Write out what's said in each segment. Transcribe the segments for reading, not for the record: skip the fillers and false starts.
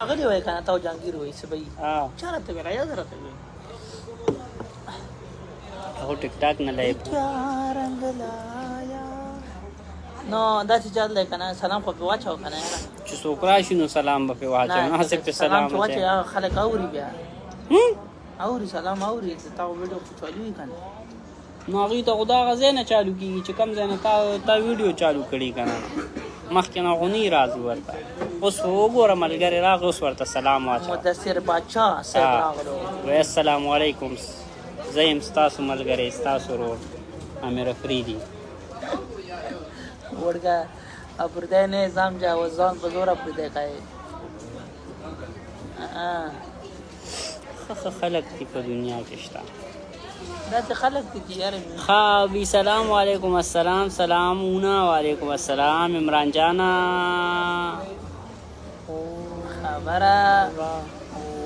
راغلی وای کنه تا جانګیر وای څه به چا راته ویل، ایاز راته ویل. هغه ټیک ټاک نه لایف. کیا رنګ لایا نو دا چې چا دی کنه، سلام خو پې واچوه کنه یاره. چې څوک راشي نو سلام به پې واچوي، نو هسې پې سلام سلام چې واچوي اچوي. هغه خلک اوري، بیا اوري، سلام اوري. تا ویډیو خو چالو وي کنه. نو هغوی ته خو دا هغه ځای نه چالو کېږي چې کوم ځای نه تا ویډیو چالو کړي که نه، مخکې نه خو نه راځي ورته. اوس وګوره، ملګری راغی، اوس ورته سلام واچوه. مدثر باچا صاحب راغلو. وی السلام علیکم، زه یم ستاسو ملګری، ستاسو ورور امیر افریدي. وړګه اپردی نه ځام جا و ځان په زور اپردی کوي. ښه ښه خلک دي په دنیا کې شته. داسې خلک دي چې یاره. ښه وی، سلام علیکم. السلام، سلامونه، وعلیکم السلام عمران جانا. خبره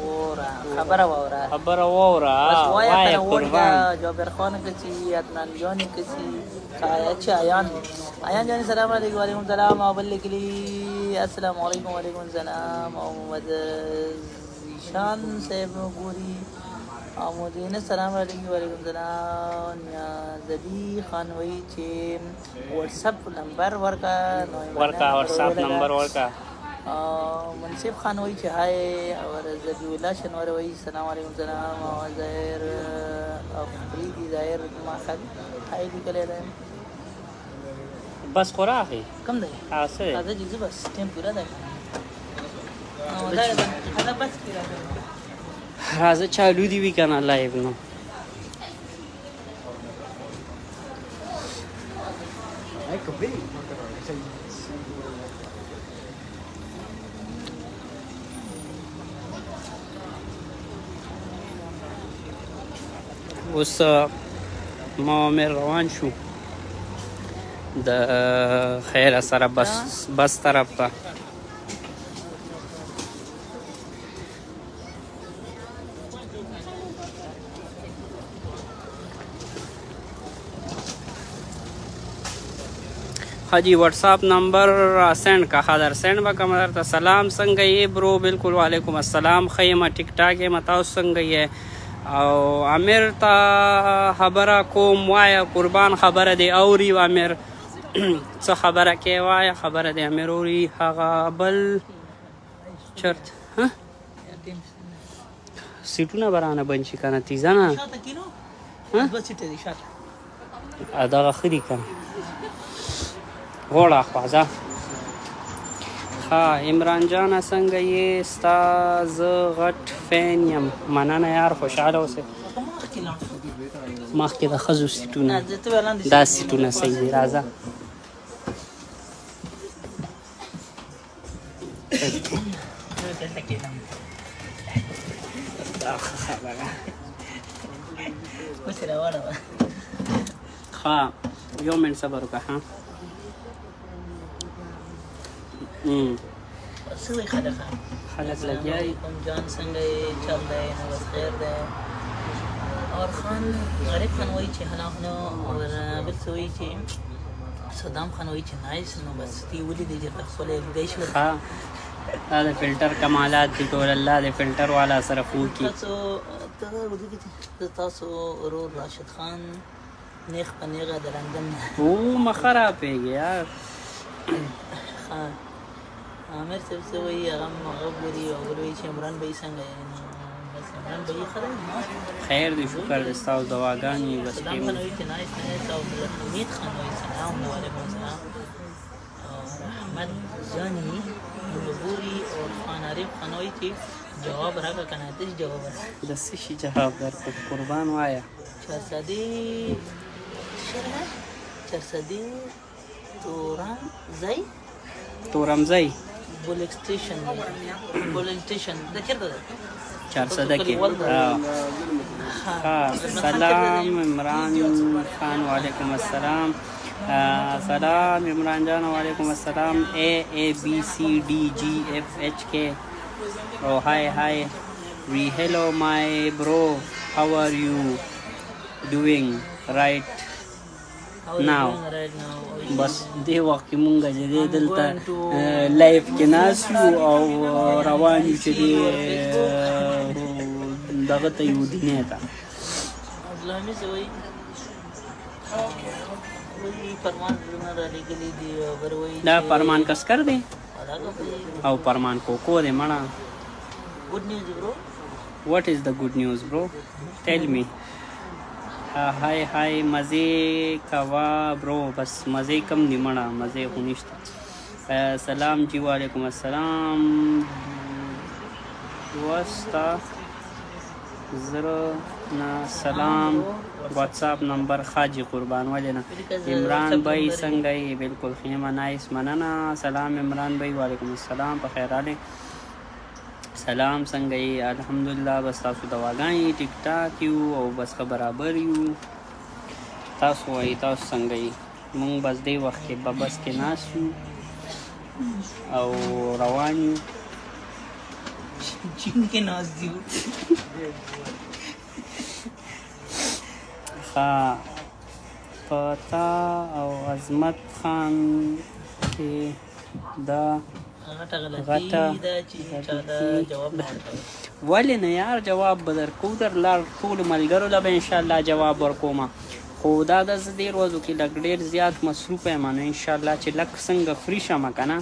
وره، خبره وره. خبره وره. بس وایه. وایه. کنه وړګه. قربان. جابر خان کچی، عدنان جان کچی، اچھا ایان، ایان جان السلام علیکم. وعلیکم السلام. او بل لیکلی السلام علیکم. وعلیکم السلام. او محمد ذیشان صاحب ګوري او مدینه السلام علیکم. وعلیکم السلام. نیازبی خان وایي چې واتس اپ نمبر ورکا. نو ورکا، واتس اپ نمبر ورکا. منصف خان وایي چې hi. او ذبیح الله شنوار وایي السلام علیکم. سلام. او ظاهر افریدي، ظاهر ما خل hi لیکلی دی. بس خو راغی. کوم دی؟ هغه څه دی؟ راځه چې زه بس ټیم پوره دی نو دا دا بس کې راځه. راځه، چالو دی وي که نه live نو. اوس ما مې روان شو د خیره سره بس بس طرف ته. حاجی واتس اپ نمبر را send کا. خدر send وکم درته. سلام، څنګه یې bro؟ بالکل، وعلیکم السلام، ښه یم، ټیک ټاک یم، تاسو څنګه یې؟ او امیر ته خبره کوم، وایه قربان. خبره دی اوري امیر، څه خبره کې؟ وایه، خبره دی امیر اوري. هغه بل چرت ها سیټونه برانه بند شي کنه، تیزه نه. شاته کینو. ها؟ دوه سیټه دي شاته. دغه ښه دي کنه، غوړه خواځه. ها عمران جانه، څنګه یې؟ ستا زه غټ fan یم. مننه یار، خوشحاله اوسې. مخکې لاړ شو. مخکې د ښځو سیټونه. نه، ته ولاندې. دا سیټونه صحیح دي، راځه. دلته کېنم. دا ښه خبره. اوس یې راواړوه. ښه، یو منټ صبر وکړه. ها. څه وایي خلک؟ خلک لګیا دي. کوم جان، څنګه یې؟ چل دی نو بس خیر دی. اور خان غریب خان وایي چې هلا هلا. اور بل څه وایي چې صدام خان وایي چې nice. نو بس دی ولیدې چې خپلې لیدی شو. ښه، دا د فلټر کمالات دي ټول، الله د فلټر والا سره فو کی. تاسو ته ولیدې چې تاسو ورور راشد خان نیغ په نیغه د لندن نه. او مخه راپېږي یار. ښه، عامر صاحب څه وایي؟ هغه هم هغه ګوري او بل وایي چې عمران بھائی څنګه یې؟ نو بس عمران بھائی ښه دی. خیر دی، شکر دی، ستاسو دعاګانې بس. صدام خان وایي چې nice nice. او حمید خان وایي سلام. وعلیکم السلام. اور احمد جانی موږ ګوري. او خان عارف خان وایي چې جواب راکړه که نه، ته جواب راکړه. د څه شي جواب درکړم قربان؟ وایه. چارسدې شرح چارسدې توران ځای. تورمزی. Police station، police station دا چېرته ده؟ چارسده کې. کلیوال ده. ها، سلام عمران خان. وعلیکم السلام. سلام عمران جان. وعلیکم السلام. A A B C D G F H K. Oh hi hi we, hello my bro, how are you doing right How are you now? doing right now? بس دې وخت کې مونږ چې دی دلته live کې ناست یو او روان یو چې دی دغه ته یو دینه ته. دا فرمان کسکر دی او فرمان کوکو دی مړه. Good news bro. What is the good news bro? Tell me. Hi hi مزه کوا برو. بس مزه کم دی مړه، مزه خو نشته. سلام جی. وعلیکم السلام. وستا زره نه سلام. WhatsApp number خاجي قربان ولې نه. عمران بھائی څنګه یې؟ بالکل ښه یم، nice، مننه. سلام عمران بھائی. وعلیکم السلام، په خیر راغلې. سلام، څنګه یې؟ الحمدلله، بس تاسو دواګانې ټیک ټاک یو او بس ښه برابر یو. تاسو وایي، تاسو څنګه یې؟ مونږ بس دې وخت کې په بس کې ناست یو او روان یو. چین کې ناست یو. ښه، په تا او عظمت خان کې دا غټه غلطي غټه ده چې چا دا جواب نه ورکوي. ولې نه یار، جواب به درکو در لار ټولو ملګرو له به انشاءالله جواب ورکومه، خو دا د زه دې ورځو کې لږ ډېر زیات مصروف یم، نو انشاءالله چې لږ څنګه free شمه که نه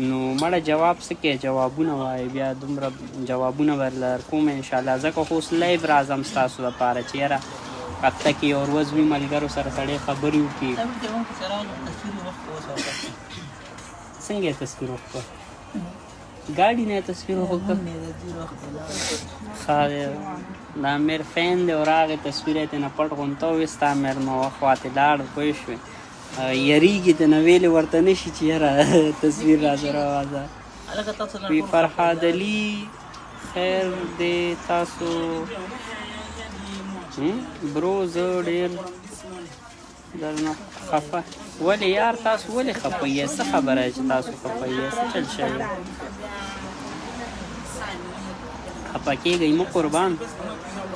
نو مړه جواب څه کې جوابونه وایي، بیا دومره جوابونه به درله درکوم انشاءالله، ځکه خو اوس live راځم ستاسو دپاره چې یاره هفته کې یو ورځ وي ملګرو سره سړی خبرې وکړي. دا چې موږ سره تصویر وخت اوس ورکړه. څنګه یې تصویر وکړه؟ ګاډي نه یې تصویر وکړه؟ موږ نه تصویر وخت. ښه دی، د امیر fan دی او راغی تصویر یې ترېنه پټ غونته وویسته. امیر نو خوا ته لاړ، پوه شوې، یریږي ته نه ویلې ورته نه شي چې یاره تصویر را سره وازه. هلکه تاسو وی فرهاد علي خیر دی تاسو برو؟ زه ډېر درنه خفه. ولې یار، تاسو ولې خفه یې؟ څه خبره چې تاسو خفه یې؟ څه چل شوی؟ خفه کېږئ مه قربان،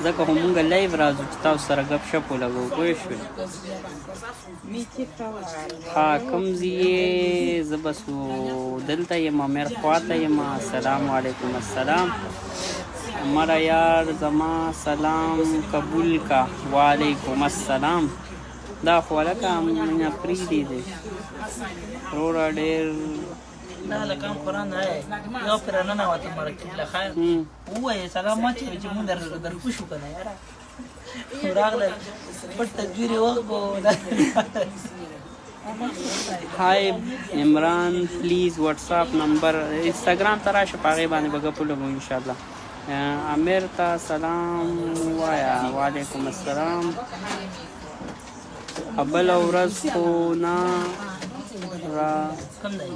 ځکه خو مونږ live راځو چې تاسو سره ګپ شپ ولګوو، پوه شوې؟ ها، کوم ځای یې؟ زه بس دلته یم، امیر خواته یم. السلام علیکم. السلام مړه یار، زما سلام قبول کا. وعلیکم السلام. دا خو هلکه مینه پرېږدي دی وروره ډېر. دا هلکان قرآن دی یو پر ننوتل مرکې له خیر ووایې سلام ما چې موږ درکو شو که نه یاره راغله پټ تصویر یې وخت. Hi Imran، please WhatsApp number. Instagram ته راشه، په هغې باندې به ګپ ولګو انشاءالله. امیر ته سلام وایا. وعلیکم السلام. بله ورځ خو نه را کوم دی؟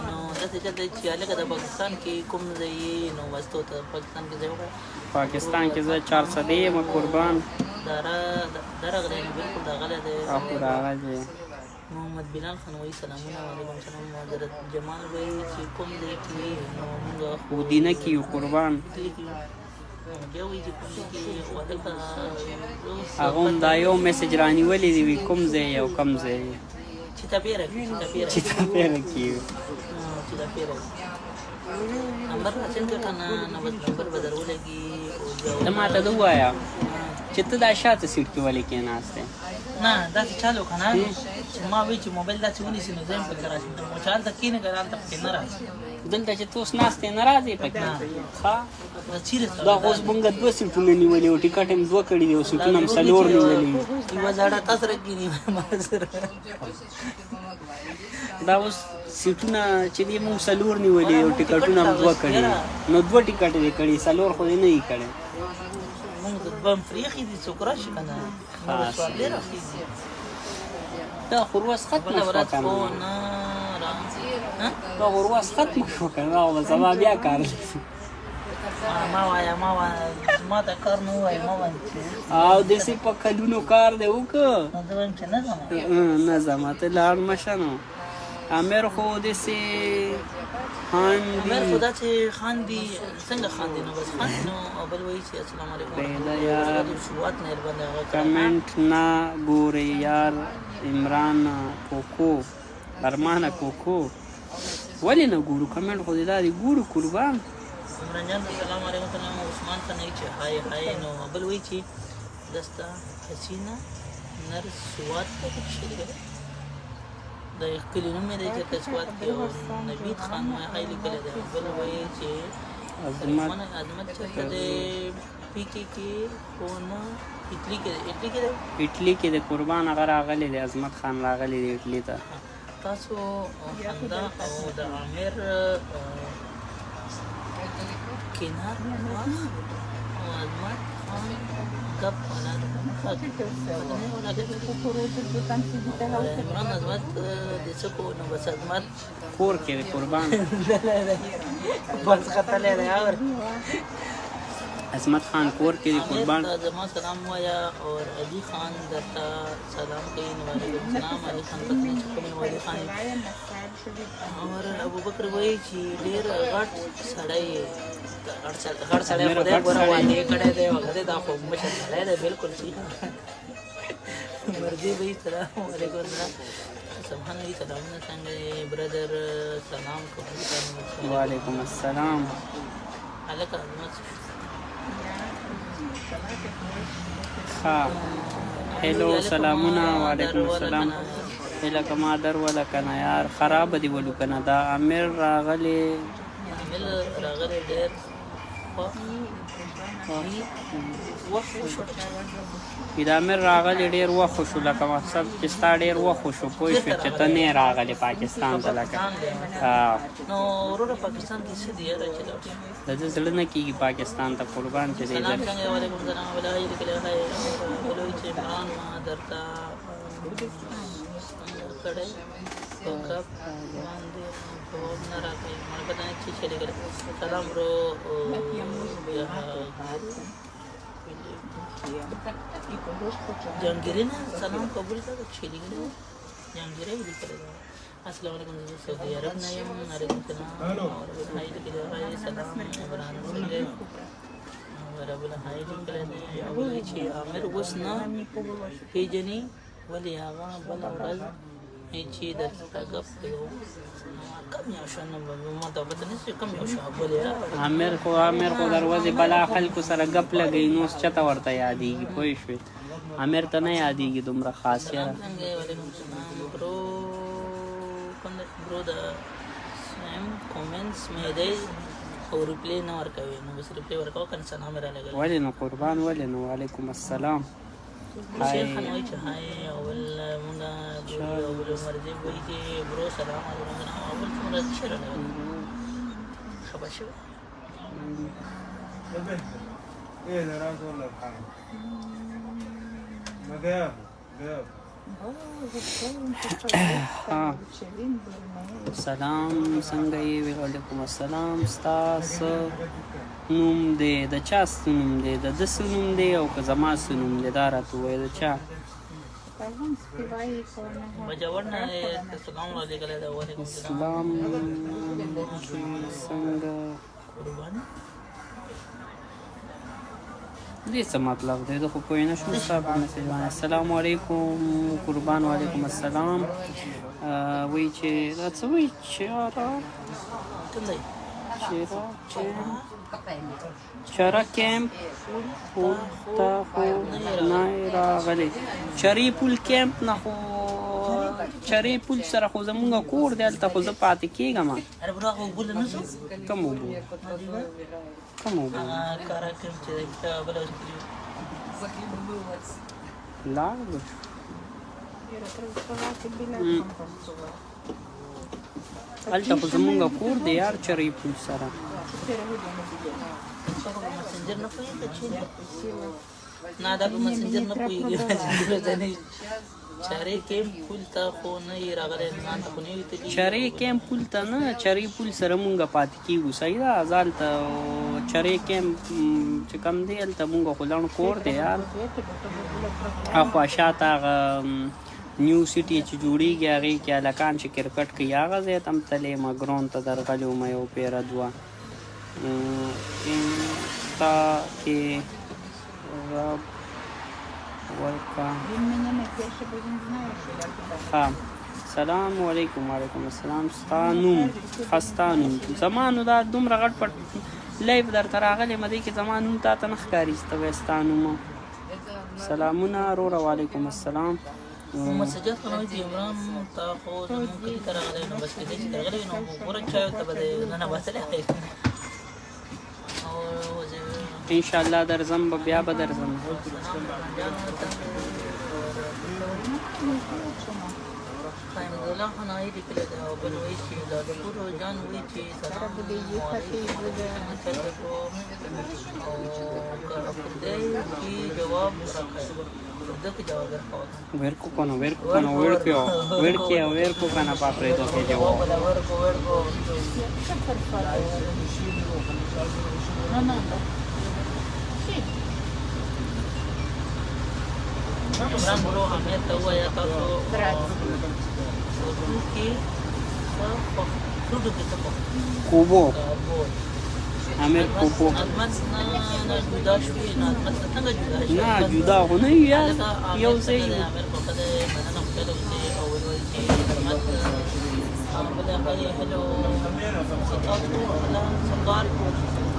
نو داسې چلته چې هلکه د پاکستان کې کوم ځای یې؟ نو بس ته ورته پاکستان کې ځای وښیه. پاکستان کې زه چارسدې یم قربان. دا راغلی نو بالکل راغلی دی. خو راغلی دی. محمد بلال خان وایي سلامونه. وعلیکم سلام. حضرت جمال وایي چې کوم ځای کې؟ نو موږ خو دینه کې یو قربان. کلي کې یو. بیا وایي چې کوم ځای کې هلکه؟ هغه هم دا یو message رانیولی دی، وي کوم ځای یې او کوم ځای یې؟ چې تا پیره کې، چې تا پیره چې تا پیره کې یو. چې تا پیره نمبر را send کړه کنه، نو بس نمبر به در ولګي او بیا ته ماته دا ووایه چې ته دا شاته سیټ کې ولې کېناستې؟ نه، داسې چالو که نه چې ما وی چې موبایل داسې ونیسي نو زه هم پکې راشم، نو چې هلته کښېنې که نه هلته پکې نه راځي. دلته چې ته اوس ناست یې نه راځې پکې؟ ښه. دا چېرې؟ دا خو اوس مونږ دوه سیټونه نیولي او ټیکټ هم دوه کړي دي او سیټونه هم څلور نیولي. یوه زړه تا سره کښېني، ما سره. دا اوس سیټونه چې دي مونږ څلور نیولي او ټیکټونه هم دوه کړي، نو دوه ټیکټ دې کړي، څلور خو دې نه دي کړي. مونږ د دوه هم پرېښي دي، څوک راشي که نه نو سوارلۍ راخېږي. دا خو ورځ ختمه بله شوه ورځ که خو نه؟ نه را دا خو ورځ ختمه شوه که نه؟ دا خو به سبا بیا کار. ما وایا، ما وایا، زما د کار نه وایي، ما وایم چې او داسې په کلونو کار دی وکړه. نو زه وایم چې نه ځم. نه ځم، ته لاړ مه شه. نو امیر خو داسې امیر خاندي. خو دا چې خاندي، څنګه خاندي؟ نو بس خاندي نو. او بل وایي چې السلام علیکم پیدا ورحمت الله یار. وبرکاته. شروعات نه باندې هغه کړه. کمنټ نه ګوري یار. عمران کوکو، ارمانه کوکو، ولې نه ګورو کمنټ؟ خو دې دا دې ګورو قربان. عمران جان السلام علیکم. سلام. عثمان خان چې های های. نو بل وایي چې دستا حسینه نر سوات ته څه دی، د ښکلي نوم یې دی چې سوات کې. او نبید خان وایي های لیکلی دی. بل وایي چې عظمت. عظمت چېرته دی؟ پی کې کې خو نه، اټلي کې دی، اټلي کې دی. اټلی کې د قربان، هغه راغلی دی، عظمت خان راغلی دی اټلی ته. تاسو خندا او د عامر کنار واخ او عظمت خان ګپ ولا. عمران عظمت د څه کو؟ نو بس عظمت کور کې دی قربان. بس ختلی دی اور عظمت خان کور کې دی عامر قربان. ته زما سلام وایا. او علي خان درته سلام کوي. نو وعلیکم سلام علي خان، پته نه چې کوم یو علي خان. اور ابو بکر وایي چې ډیر غټ سړی یې. غټ سړی، غټ سړی. امیر خدای غټ ګوره سړی. واده کړی دی هغه دی، دا خو مشر سړی دی بالکل صحیح. مرضی بھائی سلام علیکم. سلام سبحان الله. سلامونه، څنګه یې برادر؟ سلام قبول کړه. وعلیکم السلام. هلکه عظمت. ښه، هلو، سلامونه. وعلیکم السلام. هله که ما در وله کنه یار، خراب دی ولو کنه. دا امیر راغلی. عامل راغلی، ډېر خوښ وخت وشو. دا امیر راغلی ډیر وخت شو، لکه مقصد چې ستا ډیر وخت شو، پوه شوې چې ته نه راغلی پاکستان ته لکه پاکستان دی. ها. نو وروره، پاکستان کې څه دي یاره چې لاړ شو؟ د ده زړه نه کېږي پاکستان ته قربان چې دی سلام. ځل. څنګه؟ وعلیکم سلام. ولا لیکلی های. بلوي چې عمران ما درته څنګه کړی په کپ باندې جواب نه راکوي. ما پته نه چې څه لیکلی. سلام برو. جهانګیري نه سلام قبول کړه. چې لیکلی جهانګیري لیکلی دی. السلام علیکم، زه سعودي عرب نه یم. علیکم سلام. اور های لیکلی های. سلام عمران، څنګه؟ اور بل های لیکلی دی. او بل چې عامر اوس نه پیژني ولې؟ هغه بله ورځ چې درته ګپ کوي کم یو شو، نو ما ته پته نشي کم یو شو بولې. امیر خو دروازې بلا خلکو سره ګپ لګوي، نو اوس چته ورته یادېږي؟ پوه شوې؟ امیر ته نه یادېږي دومره خاص یاره. سلام، څنګه یې؟ وعلیکم سلام برو. کوم دی برو؟ د سیم کومنټس مې دی خو ریپلی نه ورکوي، نو بس ریپلی ورکوه کنه. سلام یې رالېږلی. ولې نو قربان، ولې نو؟ وعلیکم السلام. شیر خان های. وایي چې های. اول مونږه ګوري. او بل مرضی وایي چې برو سلام علیکم. اول څومره څه رالېږلی، خبر شوی. ايه ده راز ولا الحاجة ما جابوا جابوا. ها، سلام، څنګه یې؟ وعلیکم السلام. ستا څه نوم دی؟ د چا څه نوم دی؟ د ده څه نوم دی او که زما څه نوم دی؟ دا راته ووایه د چا. بجاوړ نه سلام رالېږلی دی. وعلیکم سلام. اسلام څنګه؟ قربان. دې څه مطلب دی؟ زه خو پوه نه شوم ستا په میسج باندې. السلام علیکم قربان. وعلیکم السلام. وایي چې دا څه وایي؟ چاره. کوم دی؟ چیرا چاره کیمپ پول ته خو نه راغلی. چرې پول کیمپ نه خو، چرې پول سره خو زمونږ کور دی، هلته خو زه پاتې کېږم. اره برو، هغه اوبه نه ځو. کوم اوبه؟ کوم اوبه؟ هغه کارا کوم چې بل ورځ تللي. لاړ به شو. هلته خو زمونږ کور دی یار، چرې پول سره. ته خو په مسنجر نه پوهېږې چې نه، دا په مسنجر نه پوهېږي، مسنجر ته نه. چارې کیم پول ته خو نه یې راغلی، نه ته خو نه یې تللی. چرې کیمپ پول ته نه، چرې پول سره مونږ پاتې کېږو. صحیح ده، زه هلته چرې کیمپ چې کوم دی، هلته مونږ خو لڼ کور دی یار. اخوا شاته هغه نیو سیټي چې جوړیږي هغې کې هلکان چې کرکټ کوي هغه ځای ته هم تللی یم، ګراونډ ته درغلی وم یو پیره دوه. انسټا کې رب ورکه. ښه، سلام علیکم. وعلیکم السلام. ستا نوم؟ ښه، ستا نوم؟ زما نو دا دومره غټ پټ live درته راغلی یم، دې کې زما نوم تا ته نه ښکاري چې ته وایې ستا نوم. سلامونه وروره. وعلیکم السلام. محمد سجاد خان وایي چې عمران تا خو زموږ کلي ته راغلی، نو بس کېدای شي درغلی وي، نو غوره چایو ته به دی ننوتلی وای. او ان شاء الله درځم به، بیا به درځم. سلام عمران جان، قایم الله خان آی لیکلی دی. او بل وایي چې لالپور جان وایي چې سلام علیکم، څنګه چل دی برو؟ او که خدای کې جواب راکړي، ده کې جواب درکوه. ورکو کنه، ورکو کنه، ورکو ورکو ورکو کنه، پا پرې دوه کې جواب. ورکو ورکو. عمران برو، امیر ته ووایه تاسو اردو کې څه خوښ، اردو کې څه خوښ؟ کوبو. کابل. امیر کوبو. عظمت نه نه جدا شوي نه؟ عظمت نه څنګه جدا شوي؟ نه جدا خو نه یو یار، یو ځای یو. امیر خو ښه دی، مننه، خوشحاله اوسئ. او ویل چې عظمت بل هغه hello، څه تاسو خپله څه کار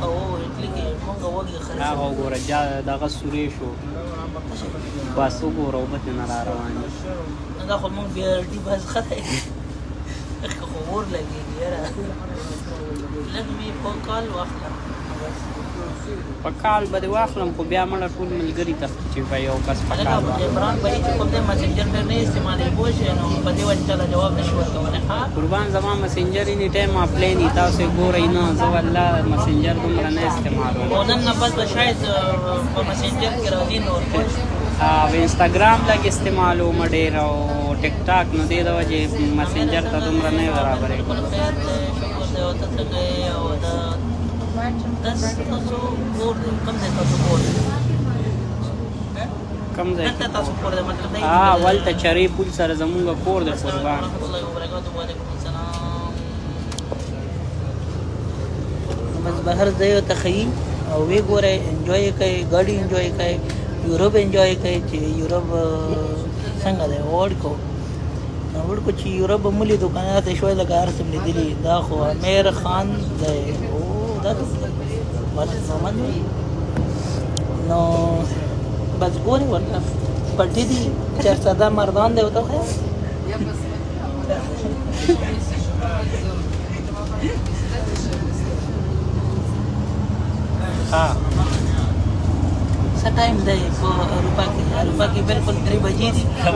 کوو اټلي کې؟ مونږ وږي خرڅ. هغه وګوره، جا دغه سورې شو، بس وګوره، اوبه ترې نه را روان دي. دا خو مونږ بي ار ټي بس ښه دی، خو اور لګېږي یاره. لږ مې په کال واخله بس. په کال به دې واخلم، خو بیا مړه ټول ملګري تښتي چې په یو کس په هلکه کال واخلم. عمران بھائی چې کوم دی مسنجر ډېر نه استعمالوي، پوه شوې؟ نو په دې وجه چاله جواب نشي ورکولی. ښه. قربان، زما مسنجر any time offline وي، تاسو یې ګورئ نه. زه والله مسنجر دومره نه استعمالوم. او نن نه پس به شاید په مسنجر کې راځي نور، پوه شوې؟ او انستګرام لږ استعمالوم ډېر او ټیک ټاک، نو دې د وجې مسنجر ته دومره نه برابرېږم. بالکل خیر دی، شکر دی. او ته څنګه یې؟ او دا دا ستاسو کور دی؟ کوم ځای تاسو کور دی؟ کوم ځای؟ دلته تاسو کور دی، مطلب دی. ها، ولته چرې پول سره زمونږ کور دی قربان. ورحمت الله وبرکاته. وعلیکم السلام. بس بهر ځای ته ښیي او وی ګورئ، enjoy کوئ، ګاډي enjoy کوئ، یورپ enjoy کوئ چې یورپ څنګه دی. وړکو نو وړکو چې یورپ مو لیدو که نه، داسې شوی لکه هر څه مې لیدلي. دا خو امیر خان دی. او دا څوک دی؟ بس محمد وي. نو بس ګورئ ورته، پټي دي، چارسده مردان دی ورته وښیه. Я посмотрела, ها. څه ټایم دی په اروپا کې؟ اروپا کې بالکل 3 بجې دي. او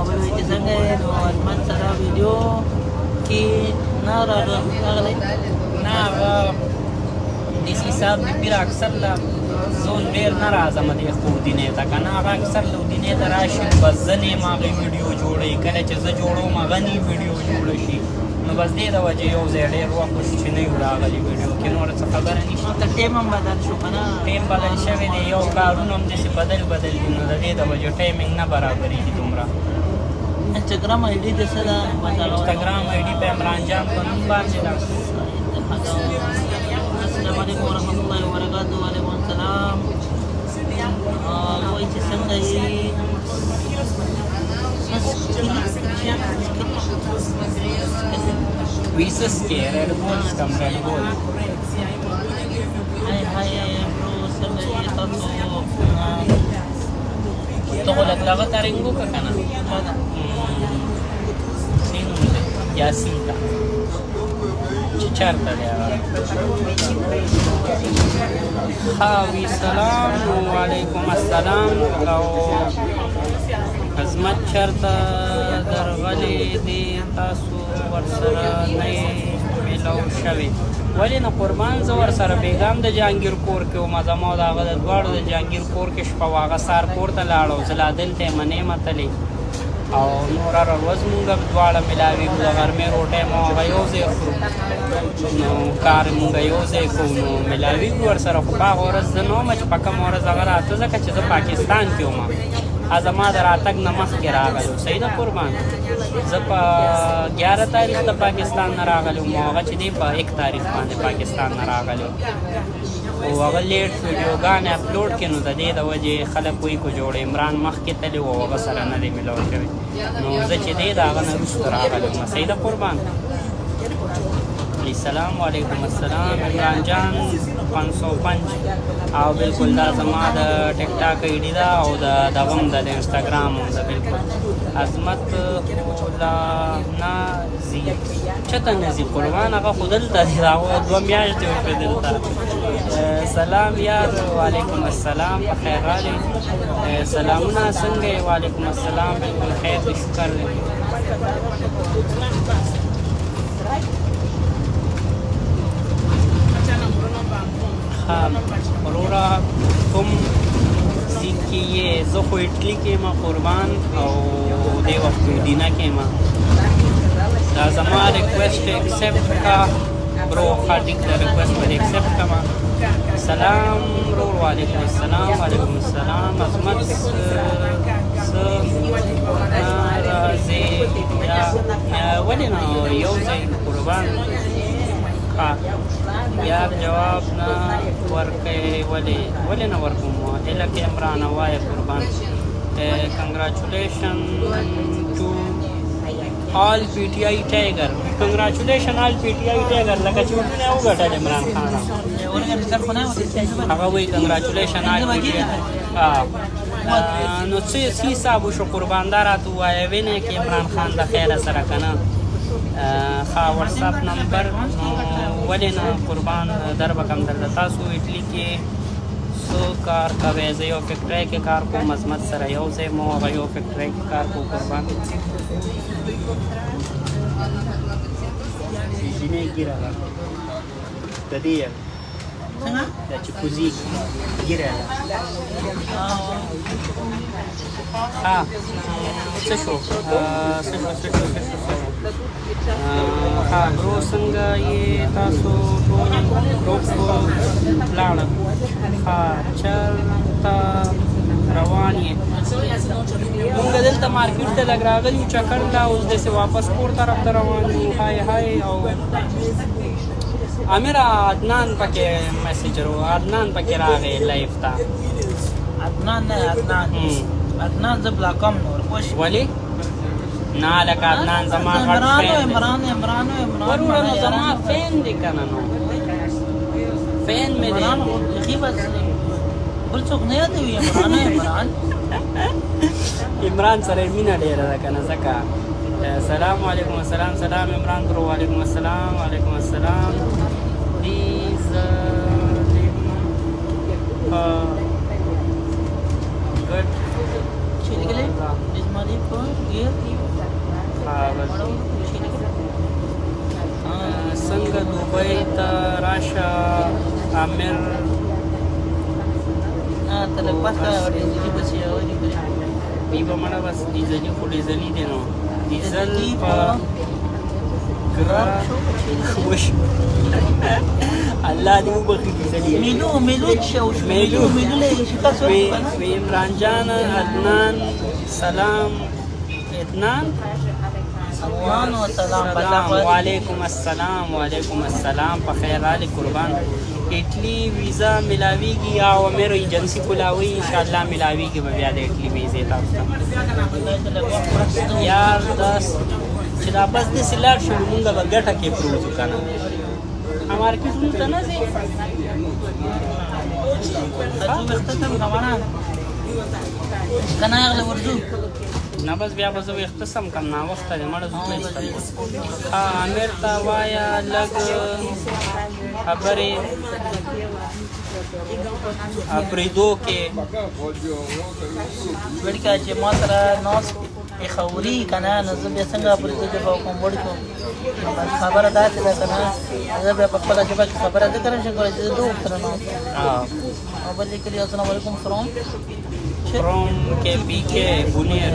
وایي چې څنګه یې؟ نو ارمان سره ویډیو کې نه راغلی. نه، هغه ډي سي صاحب د پیر اکثر له زه ډېر نه راځم دې خو دینې ته که نه، هغه اکثر له دینې ته راشي، بس زه نه یم، هغې ویډیو جوړوي. کله چې زه جوړوم هغه نه ویډیو جوړه شي، نو بس دې د وجې یو ځای ډېر وخت وشو چې نه یو راغلي ویډیو کې، نور څه خبره نشته. نو ته ټایم هم بدل شو که نه؟ ټایم بدل شوی دی، یو کارونه هم داسې بدل بدل دي، نو د دې د وجې timing نه برابرېږي دومره. انسټاګرام ID دې څه ده؟ بس هغه ورته. انسټاګرام ID په عمران جان په نوم باندې ده. السلام علیکم ورحمت الله وبرکاته. وعلیکم السلام. وایي چې څنګه یې؟ څه سکلي؟ ویسس کې ریډ بول څکم، ریډ بول. Hi hi bro، څنګه یې تاسو؟ ته خو لږ دغه ته رنګ وکړه که نه. چا ده؟ څه نوم دی، یاسین ته چې چېرته دی هغه؟ ښه وي. سلام. وعلیکم السلام. او عظمت چېرته درغلی دی؟ تاسو ورسره نه یې میلاو شوی؟ ولې نه قربان، زه ورسره بیګام د جهانګیر کور کې وم. زما او د هغه د دواړو د جهانګیر کور کې شپه وه. هغه سهار کور ته لاړ او زه لا دلته یم، نه یم تللی. او نور هره ورځ مونږ دواړه ملاویږو، د غرمې روټۍ مو هغه یو ځای خورو، نو کار مونږ یو ځای کوو، نو ملاویږو ورسره. خو په هغه ورځ زه نه وم چې په کومه ورځ هغه راته، ځکه چې زه پاکستان کې وم. زما د راتګ نه مخکې راغلی و. صحیح ده قربان؟ زه په 11 تاریخ د پاکستان نه راغلی وم، هغه چې دی په 1 تاریخ باندې پاکستان نه راغلی و. خو هغه late ویډیوګانې اپلوډ کړې، نو د دې د وجې خلک وایي کو جوړ عمران مخکې تللی و، هغه سره نه دی میلاو شوی. نو زه چې دی د هغه نه وروسته راغلی وم. صحیح ده قربان؟ السلام علیکم. السلام عمران جان 505. او بالکل دا زما د ټیک ټاک آی ډي ده او د دغه هم ده، د انسټاګرام هم ده. بالکل عظمت خو لا نه ځي، چته نه ځي قربان، هغه خو دلته دی، دا خو 2 میاشتې وشوې دلته. سلام یار. وعلیکم السلام، په خیر راغلی. سلامونه، څنګه یې؟ وعلیکم السلام، بالکل خیر دی، شکر دی. ښه وروره، کوم ځای کې یې؟ زه خو اټلي کې یم قربان، او دې وخت مدینه کې یم. دا زما request accept کا bro. ښه ټیک ده، request به دې accept کړم. سلام ورور. وعلیکم السلام. وعلیکم السلام. عظمت څه نه راځې یا ولې نه یو ځای قربان؟ ښه یار، جواب نه ورکوې ولې؟ ولې نه ورکوم؟ هله کې عمرانه وایه قربان. Congratulation to all PTI tiger، congratulation all PTI tiger. لکه چې ورونه وګټل عمران خان. هغه وایي congratulation all PTI. نو څه حساب وشو قربان؟ دا راته ووایه، وینې کې عمران خان د خیره سره که نه؟ ښه WhatsApp number ولې نه قربان، در به کم درته. تاسو اټلي کې څه کار کوئ؟ زه یو فیکټرۍ کې کار کوم، عظمت سره یو ځای مو هغه یو فیکټرۍ کې کار کوو قربان. جینۍ ږیره ده د دې څنګه؟ دا چې کوزېږي ږیره ده. ښه څه شو؟ څه شو څه شو څه شو څه شو؟ ښه bro، څنګه یې؟ تاسو ټول ګروپ لاړه. ښه چېرته روان یې؟ مونږ دلته مارکیټ ته لږ راغلي یو چکر له، اوس داسې واپس کور طرف ته روان یو. hi hi. او امیر عدنان پکې میسج رو، عدنان پکې راغی live ته. عدنان نه، عدنان عدنان زه block کوم نور خوش. ولې نه؟ لکه عدنان زما غټ عمران fan دی. عمران عمران عمران. وروره نو زما fan دی که نه، نو fan مې دی. عمران خو بیخي بس بل څوک نه یادوي، عمران عمران. عمران سره مینه ډېره ده که نه، ځکه. سلام علیکم. السلام. سلام عمران bro. وعلیکم السلام. وعلیکم السلام. ډیزل په ګډ چې لیکلی ډیزمالي په ګیر. ها بس. څنګه دوبۍ ته راشه امیر؟ نه ته لږ پس ډیزلي بس یو لیکلی. دی به مړه بس ډیزلي خو ډیزلي دی، نو ډیزل په ګرا وش. الله دې وبخښي ډیزلي. میلو میلو چې او شو. میلو. میلو له شکست وی ورکړه. وی عمران جان عدنان سلام عدنان. عدنان و سلام. سلام. وعلیکم السلام. وعلیکم السلام، په خیر رالی قربان. اټلی ویزا ملاویږي او امیر ایجنسی کولاوي، ان شاء الله ملاویږي به بیا د اټلی ویزې تاسو ته. یار دا چې دا بس داسې لاړ شو، مونږ به ګټه کې پروت که نه، مارکیټونو ته نه ځې؟ اتو وخت ته روانه کنه هغه ورځو. نه بس بیا به زه ویښته سم کم، ناوخته دی مړه، زه ایستم. ښه امیر ته وایه لږ خبرې اپریدو کې. وړکه چې ما سره ناس پېښوري که نه، نو زه بیا څنګه اپریدو ژبه وکړم؟ وړکو بس خبره داسې ده که نه، زه بیا په خپله ژبه کې خبره ځکه نه شم کولی چې زه دوه سره ناست یم. او بل لیکلي السلام علیکم from from KPK Buner.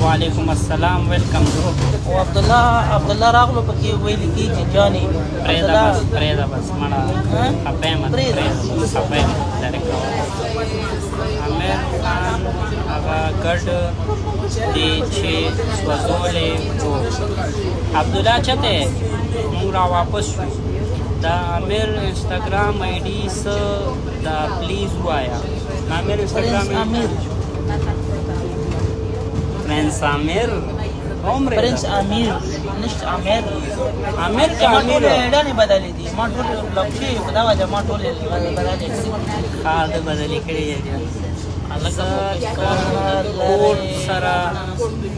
وعلیکم السلام، ویلکم برو. او عبد الله راغلو پکې ویل کی چې جانی. پرېږده بس، پرېږده بس، مړه. ها؟ خفه یم. پرېږده. پرېږده بس، خفه یم، لرې کوه. امیر خان هغه ګډ دی چې سوځولې وو. عبدالله چته مونږ را واپس شو. د امیر انسټاګرام آی ډي څه دا پلیز وایا. امیر انسټاګرام؟ پرنس امیر. پرنس امیر عمر. پرنس امیر نشته، امیر. امیر که ما امیر؟ ټول ایډانې بدلې دي، ما ټول بلاک شوي، په دا وجه ما ټول بدلې کړي. ښه، ده بدلې کړې دي. هلکه. کور سره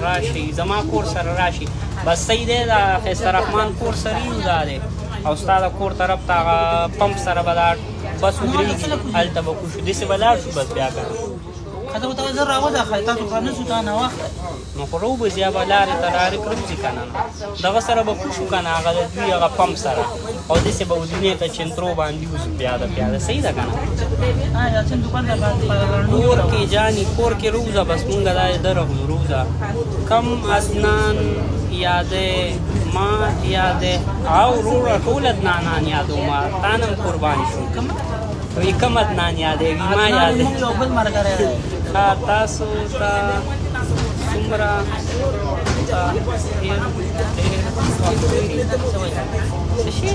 راشي، زما کور سره راشي، بس صحیح دی. دا خیسته رحمان کور سره یو دا دی او ستا د کور طرف ته هغه پمپ سره به دا بس ودرېږي، هلته به کوشو، داسې به لاړ شو بس بیا که نه. خدای ته زه راوځه، خی تاسو خو نه شو تا نه وخت. نو خو روبځي، بیا به لارې ته ډایرکټ روځي که نه، دغه سره به کوشو که نه، هغه د دوی هغه پمپ سره او داسې به ودونې ته چنترو باندې وځو پیاده پیاده، صحیح ده که نه؟ ها، یاسین دکان ته باندې. کور کې جانی، کور کې روزه، بس مونږ دا درغلو، روزه. کم عدنان یادې؟ ما یادې او وروره ټول عدنانان یادو، ما تانم قربان شو. وی کم عدنان یادې؟ وی ما یادې. موږ یو بل ملګری دی. ښه، تاسو ته څومره ته ډېر ډېر وخت څه شي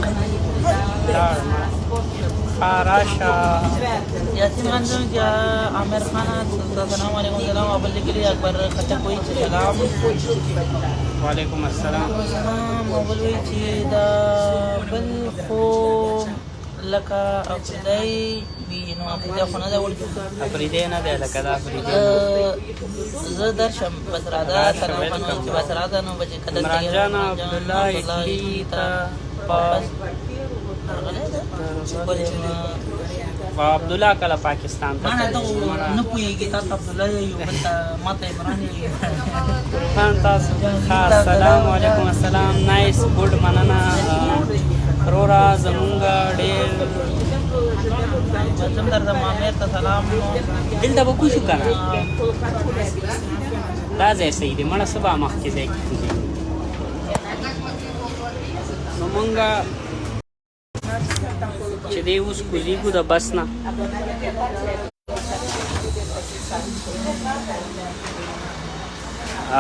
لاړ. ښه، راشه. یاسین خان څنګه چې عامر خان، السلام علیکم. سلام. ابل لیکلی اکبر خټک وایي چې سلام. وعلیکم السلام. سلام. اول وایي چې دا بل خو لکه افریدی وي، نو افریدی خو نه دی وړي. افریدی نه دی، لکه دا افریدی. زه درشم، بس راځه. راشه، سلام خان وایي چې بس راځه، نو بچې کله. عمران جان، عبدالله اټلی ته په راغلی ده ولې ما عبدالله کله پاکستان ته ما نه ته تللی؟ نه پوهېږي، تاسو عبدالله یې، بل ته ما ته عمران یې. قربان تاسو. ښه، السلام علیکم. السلام، nice، good، مننه وروره، زمونږ ډېر زم درته مامیر ته سلام. دلته به کوشو که نه؟ دا ځای صحیح دی مړه، سبا مخکې ځای کې کوزي. نو مونږ چې دی اوس کوزیږو د بس نه